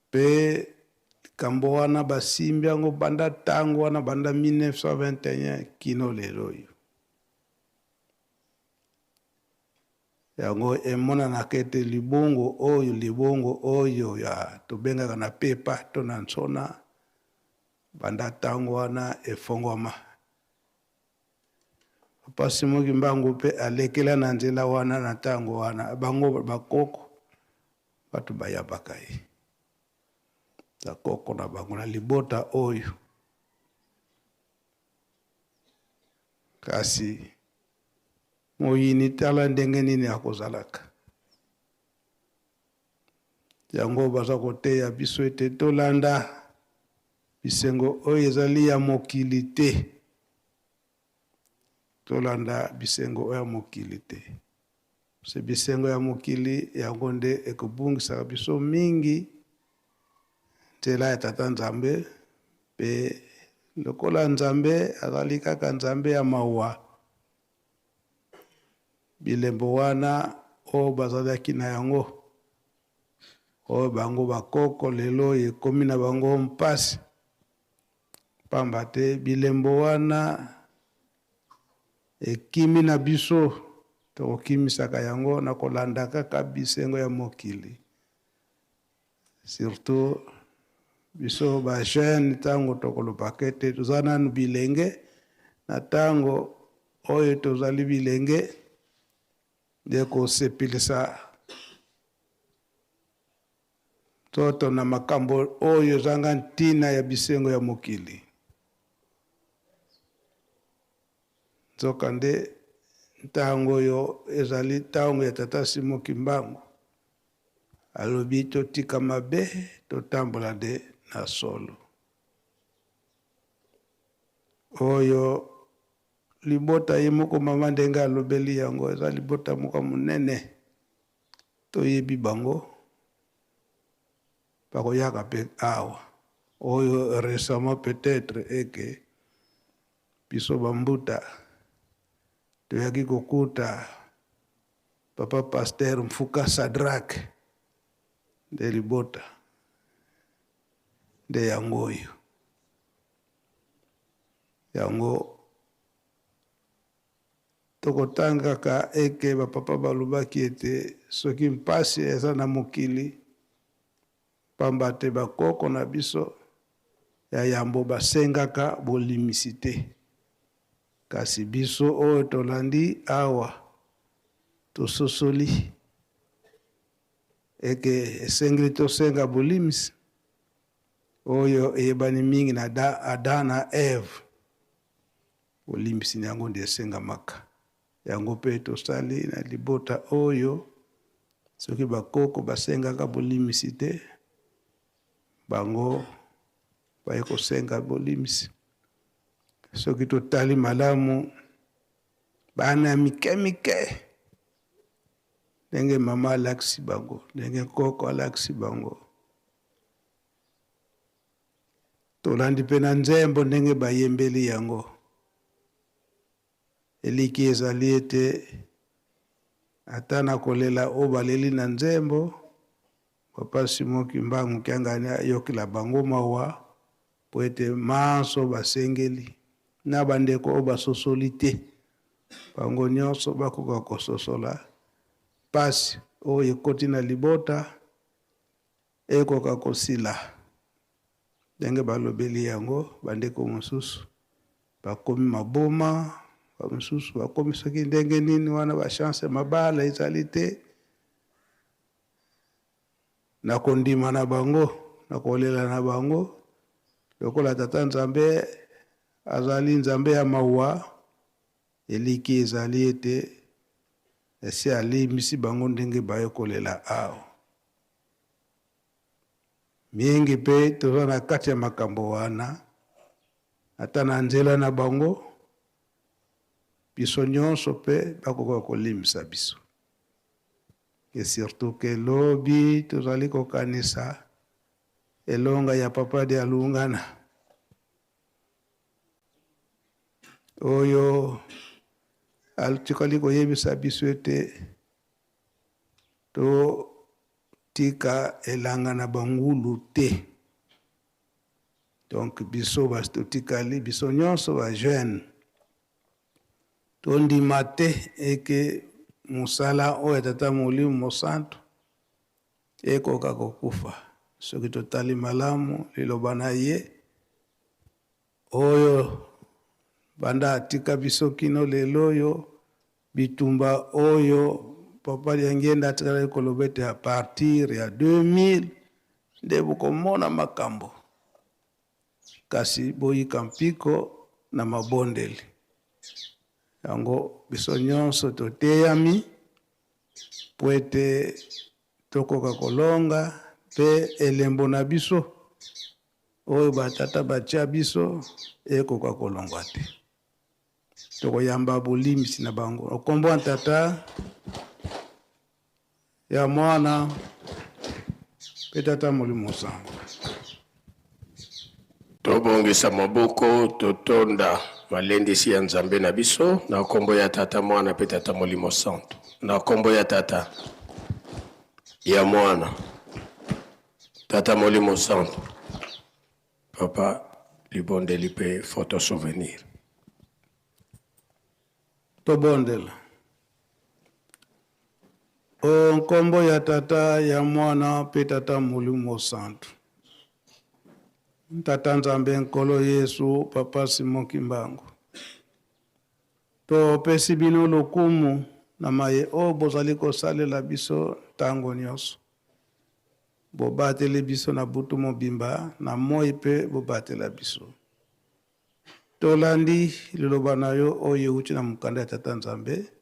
Mpe likambo wana basimbi yango banda ntango wana, banda 1921 kino lelo oyo. Yango emonanaka ete libongo oyo, libongo oyo ya tobengaka na pepa to na nsona, banda ntango wana efongwama. Papa Simon Kimbangu mpe alekela na nzela wana na ntango wana, bango bakoko bato bayabaka ye, bakoko na bango na libota oyo. Kasi moyini tala ndenge nini akozalaka. Yango baza koteya biso ete tolanda bisengo oyo ezali ya mokili te. Tolanda bisengo oyo ya mokili te. Se bisengo ya mokili yango nde ekobungisaka biso mingi nzela ya Tata Nzambe, mpe lokola Nzambe azali kaka Nzambe ya mawa, bilembo wana oyo bazalaki na yango, oyo bango bakoko lelo ekomi na bango mpasi, pamba te bilembo wana ekimi na biso, tokokimisaka yango na kolanda kaka bisengo ya mokili. Surtout biso ba jeune, ntango tokolobaka ete toza nanu bilenge, na ntango oyo tozali bilenge nde kosepelisa nzoto na makambo oyo ezanga ntina ya bisengo ya mokili. Nzokande ntango oyo ezali ntango ya Tata Simon Kimbangu, alobi totika mabe, totambola nde na solo. Oyo libota ye moko mama ndenge alobeli yango, eza libota moko ya monene, toyebi bango, bakoyaka mpe awa. Oyo récemment peut-être eke biso bambuta toyaki kokuta Papa Pasteur Mfuka Sadrach nde libota nde yango oyo. Yango tokotangaka eke bapapa balobaki ete soki mpasi eza na mokili, pamba te bakoko na biso ya yambo basengaka bolimisi te, kasi biso oyo tolandi awa tososoli eke esengeli tosenga bolimisi oyo eyebani mingi na Adam na Eve. Bolimbisi na yango nde esengamaka. Yango mpe tosali na libota oyo, soki bakoko basengaka bolimbisi te, bango baye kosenga bolimbisi. Soki totali malamu, bana ya mike mike, ndenge mama alakisi bango, ndenge koko alakisi bango, tolandi mpe na nzembo ndenge bayembeli yango. Eliki ezali ete ata na kolela oyo baleli na nzembo, Papa Simon Kimbangu Kiangani ayokela bango mawa mpo ete manso basengeli na bandeko oyo basosoli te, bango nyonso bakoka kososola pasi oyo ekoti na libota ekoka kosila. Ndenge balobeli yango, bandeko mosusu bakomi maboma, bamosusu bakomi soki ndenge nini, wana ba chance ya mabala ezali te. Na kondima na bango, na kolela na bango, lokola Tata Nzambe azali Nzambe ya mawa, eliki ezali ete esi alimbisi bango ndenge baye kolela awa. Mingi mpe toza na kati ya makambo wana, ata na nzela na bango, biso nyonso mpe bakoka kolimbisa biso. Et surtout que lobi tozali kokanisa elonga ya Papa Dialungana oyo atikali koyebisa biso ete totika elanga na bangulu te. Donc biso basi totikali biso nyonso ba jeune tondima te eke mosala oyo ya Tata Molimo Mosantu ekoka kokufa. Soki totali malamu liloba na ye oyo banda atika biso kino lelo oyo, bitumba oyo Papa Diangienda atikalaki koloba ete a partir ya 2000 nde bokomona makambo, kasi boyika mpiko na mabondeli. Yango biso nyonso toteyami po ete tokoka kolonga, mpe elembo na biso oyo batata batia biso ekoka kolongwa te. Tokoyamba bolimbisi na bango na kombo ya Tata, ya Mwana mpe Tata Molimo Santu. Tobongisa maboko, totonda malendisi ya Nzambe na biso na kombo ya Tata, Mwana mpe Tata Molimo Santu. Na kombo ya Tata, ya Mwana, Tata Molimo Santu. Papa, libondeli mpe photo souvenir. Tobondela. O nkombo ya Tata, ya Mwana mpe Tata Molimo Santu. Tata Nzambe Nkolo Yesu, Papa Simon Kimbangu, topesi bino lokumu na maye oyo bozali kosalela biso ntango nyonso. Bobateli biso na butu mobimba, na moi mpe bobatela biso. Tolandi liloba na yo oyo euti na mokanda ya Tata Nzambe,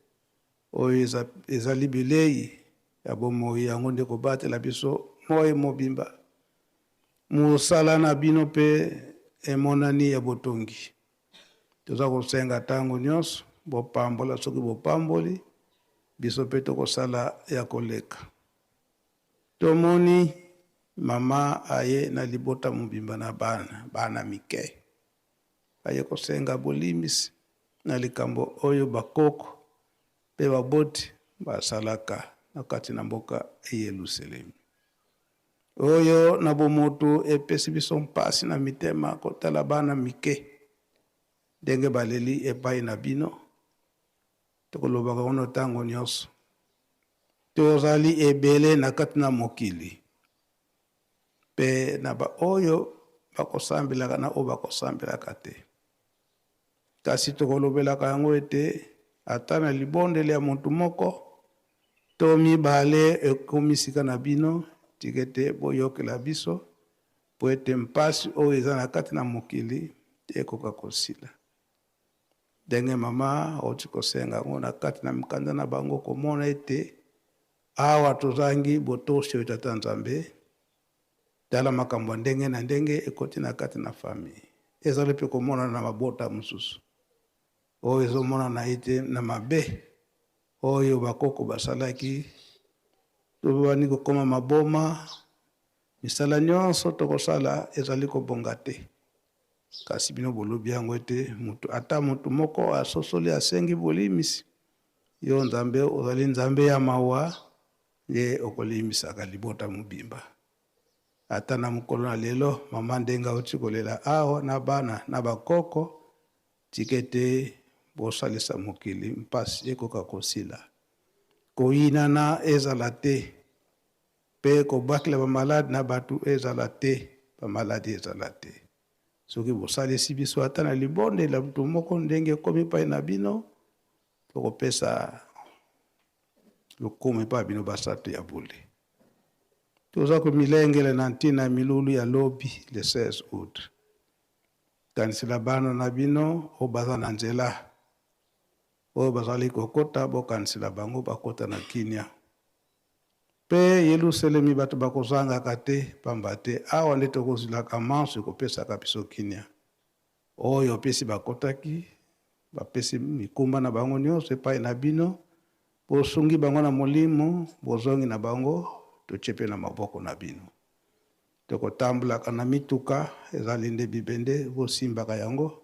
oyo ezali bilei ya bomoi, yango nde kobatela biso moi mobimba. Mosala na bino mpe emonani ya botongi. Toza kosenga ntango nyonso bopambola, soki bopamboli biso mpe tokosala ya koleka. Tomoni mama aye na libota mobimba na bana, bana mike, aye kosenga bolimbisi na likambo oyo bakoko mpe baboti basalaka na kati na mboka Yelusalemi. Oyo na bomoto epesi biso mpasi na mitema kotala bana mike ndenge baleli epai na bino. Tokolobaka wana ntango nyonso. Tozali ebele na kati na mokili, mpe na baoyo bakosambelaka na oyo bakosambelaka te. Kasi tokolobelaka yango ete ata na libondeli ya motu moko to mibale ekomi sika na bino, tika ete boyokela biso, po ete mpasi oyo eza na kati na mokili ekoka kosila. Ndenge mama auti kosenga yango na kati na mikanda na bango, komona ete awa tozangi botosi oyo Tata Nzambe, tala makambo ya ndenge na ndenge ekoti na kati na famille. Ezali mpe komonana na mabota mosusu. Oyo ezomonana ete na mabe oyo bakoko basalaki, tobandi kokoma maboma, misala nyonso tokosala ezali kobonga te. Kasi bino bolobi yango ete moto, ata moto moko asosoli asengi bolimbisi, yo Nzambe ozali Nzambe ya mawa, nde okolimbisaka libota mobimba. Ata na mokolo na lelo, mama ndenge auti kolela awa na bana na bakoko, tika ete bosalisa mokili mpasi ekoka kosila. Koyinana ezala te, mpe kobwakela bamaladi na bato ezala te, bamaladi ezala te. Soki bosalisi biso ata na libondeli ya moto moko ndenge ekomi epai na bino, tokopesa lokumu epai ya bino basato ya bule. Toza komilengela na ntina ya milulu ya lobi le 16 août. Kanisela bana na bino oyo baza na nzela, oyo bazali kokota, bokanisela bango bakota na kimia. Mpe Yelusalemi bato bakozangaka te, pamba te awa nde tokozwilaka manso ekopesaka biso kimia. Oyo opesi bakotaki, bapesi mikumba na bango nyonso epai na bino, bosungi bango na molimo, bozongi na bango, totie mpe na maboko na bino. Tokotambolaka na mituka, ezali nde bibende, bosimbaka yango,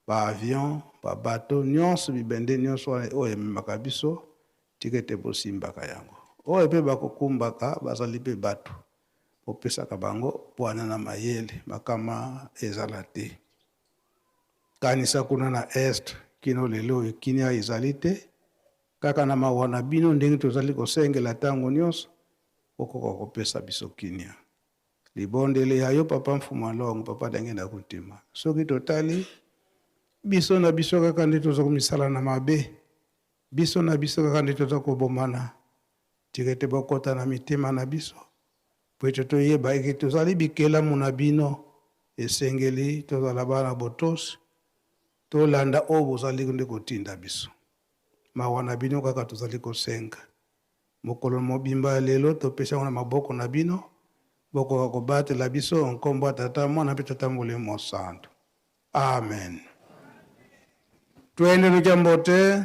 ba avion, ba bateau, nyonso bibende nyonso wana oyo ememaka biso, tika ete bosimbaka yango. Oyo mpe bakokumbaka bazali mpe bato, bopesaka bango bwana na mayele, makama ezala te. Kanisa kuna na Est, kino lelo oyo kimia ezali te, kaka na mawa na bino ndenge tozali kosengela tango nyonso, bokoka kopesa biso kimia. Libondeli ya yo papa Mfumu Alongo, papa Diangienda Kuntima, soki totali biso na biso kaka nde toza komisala na mabe, biso na biso kaka nde toza kobomana, tika ete bokota na mitema na biso, po ete toyeba eke tozali bikelamu na bino, esengeli tozala bana botosi, tolanda oyo bozali nde kotinda biso. Mawa na bino kaka tozali kosenga. Mokolo mobimba ya lelo topesi yango na maboko na bino, bokoka kobatela biso nkombo ya Tata, Mwana mpe Tata Molimo Mosantu. Amen. Twende lukia mbote.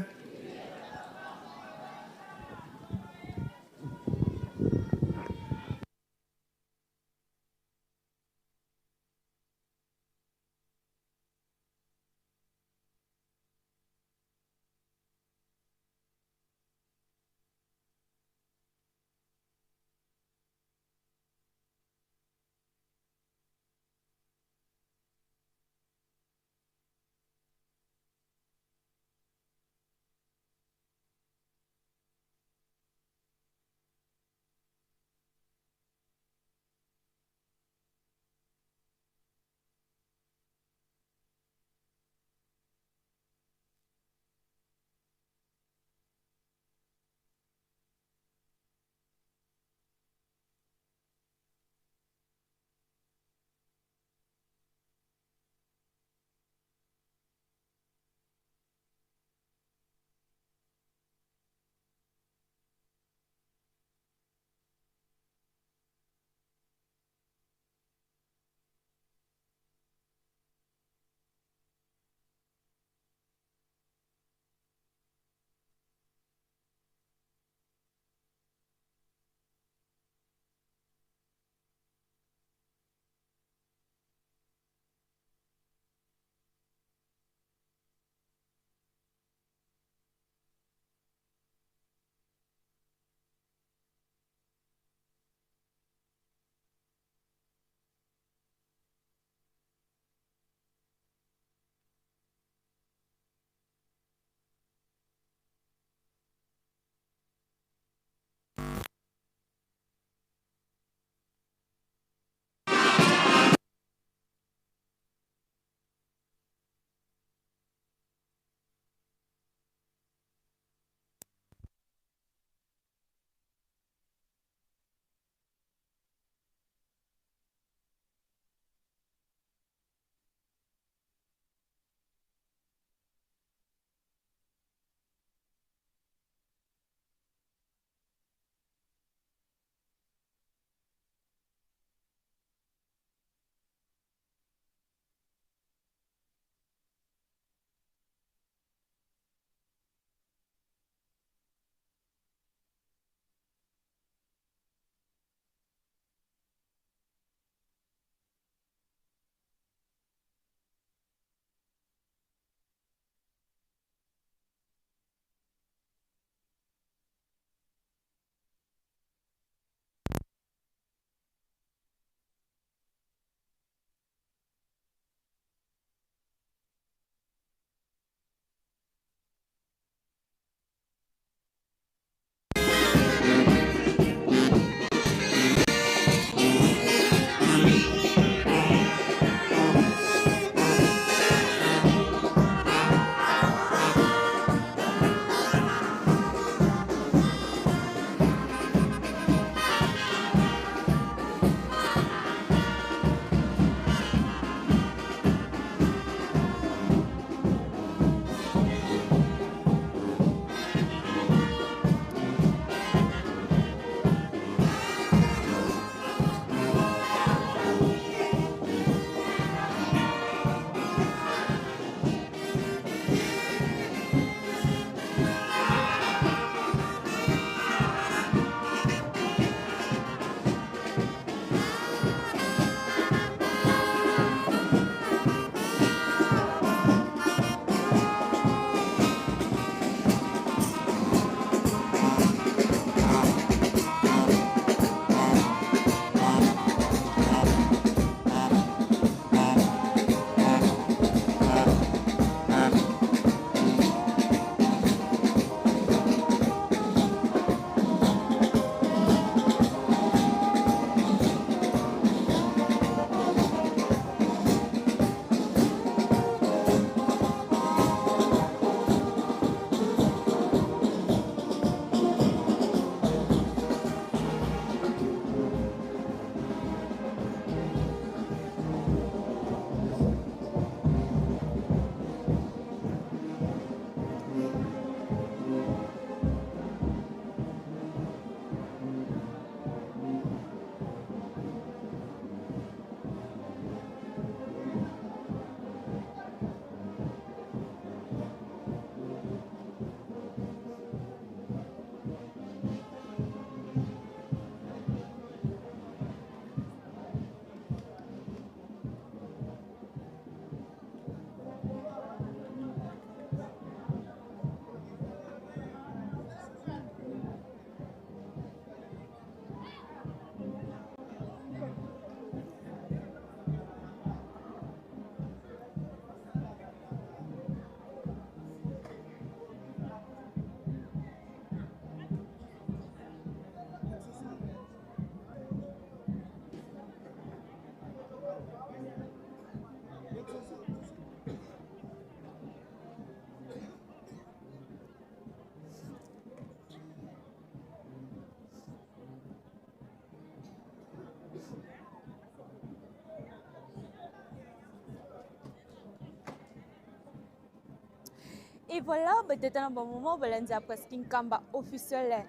Et voilà, batata na bamama balandi ya Presque Nkamba officiel.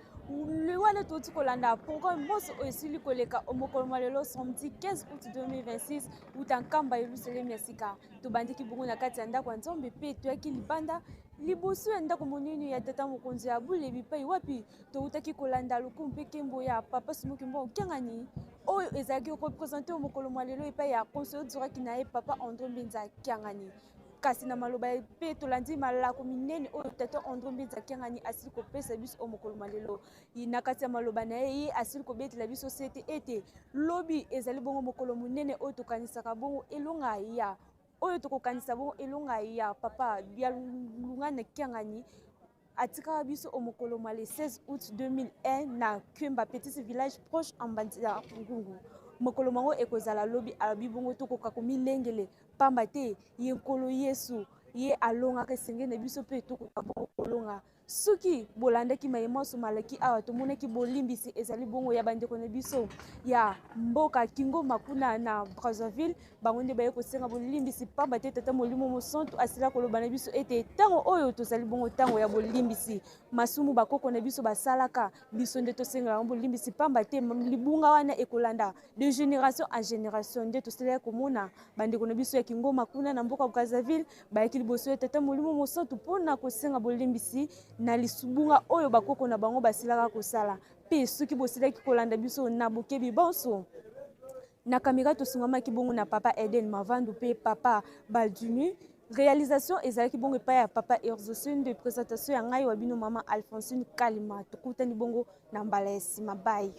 Wana touti kolanda programme moso oyo esili koleka mokolo mwa lelo samedi 15 août 2026 uta Nkamba Yelusalemi ya sika. Tobandiki bongo na kati ya ndako ya Nzambe mpe toyaki libanda liboso ya ndako monene ya tata mokonzi ya bule bipai wapi toutaki kolanda lokumu mpe nkembo ya papa Simon Kimbangu Kiangani oyo ezalaki représente mokolo mwa lelo epai ya conseiller duraki na ye papa André Mbenza Kiangani. Kasi na maloba mpe tolandi malako minene oyo tata André Mbenza Kiangani asili kopesa biso o mokolo mwa lelo. Na kati ya maloba na ye, ye asili kobetela biso sete ete lobi ezali bongo mokolo monene oyo tokanisaka bongo elonga ya oyo tokokanisa bongo elonga ya papa ya Lungana Kiangani atikaka biso o mokolo mwa le 16 août 2001 na Kwemba petit village proche en Mbanza Ngungu. Mokolo mwango ekozala lobi, alobi bongo tokoka komilengele pamba te ye Nkolo Yesu ye alongaka, esengeli na biso mpe tokoka bongo kolonga. Soki bolandaki maye manso malaki awa, tomonaki bolimbisi ezali bongo ya bandeko na biso ya mboka Kingoma kuna na Brazzaville. Bango nde baye kosenga bolimbisi pamba te Tata Molimo Mosantu asila koloba na biso ete ntango oyo tozali bongo ntango ya bolimbisi. Masumu bakoko na biso basalaka, biso nde tosengela yango bolimbisi pamba te libunga wana ekolanda de génération en génération. Nde tosilaki komona bandeko na biso ya Kingoma kuna na mboka Brazzaville bayaki liboso ya Tata Molimo Mosantu mpona kosenga bolimbisi na lisubunga oyo bakoko na bango basilaka kosala. Mpe soki bosilaki kolanda biso na bokebi bonso, na kamera tosungamaki bongo na papa Eden Mavandu mpe papa Baldunu. Réalisation ezalaki bongo epai ya papa Erzosun, de présentation ya ngai wa bino mama Alphonsine Kalima. Tokutani bongo na mbala ya nsima. Bye.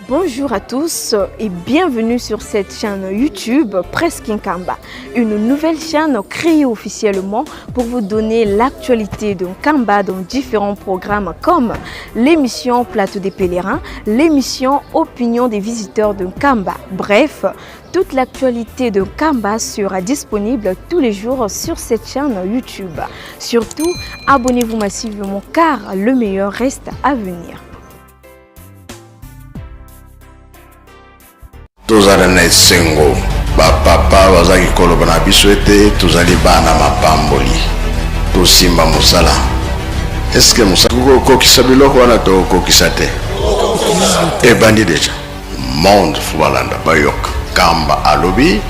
Bonjour à tous et bienvenue sur cette chaîne YouTube Presque Nkamba, une nouvelle chaîne créée officiellement pour vous donner l'actualité de Nkamba dans différents programmes comme l'émission Plateau des pèlerins, l'émission Opinion des visiteurs de Nkamba. Bref, toute l'actualité de Nkamba sera disponible tous les jours sur cette chaîne YouTube. Surtout, abonnez-vous massivement car le meilleur reste à venir. Tozala na esengo, bapapa bazalaki koloba na biso ete tozali bana mapamboli, tosimba mosala. Eske mosala kokokisa biloko wana tokokokisa te? Ebandi deja monde fo balanda bayoka kamba alobi.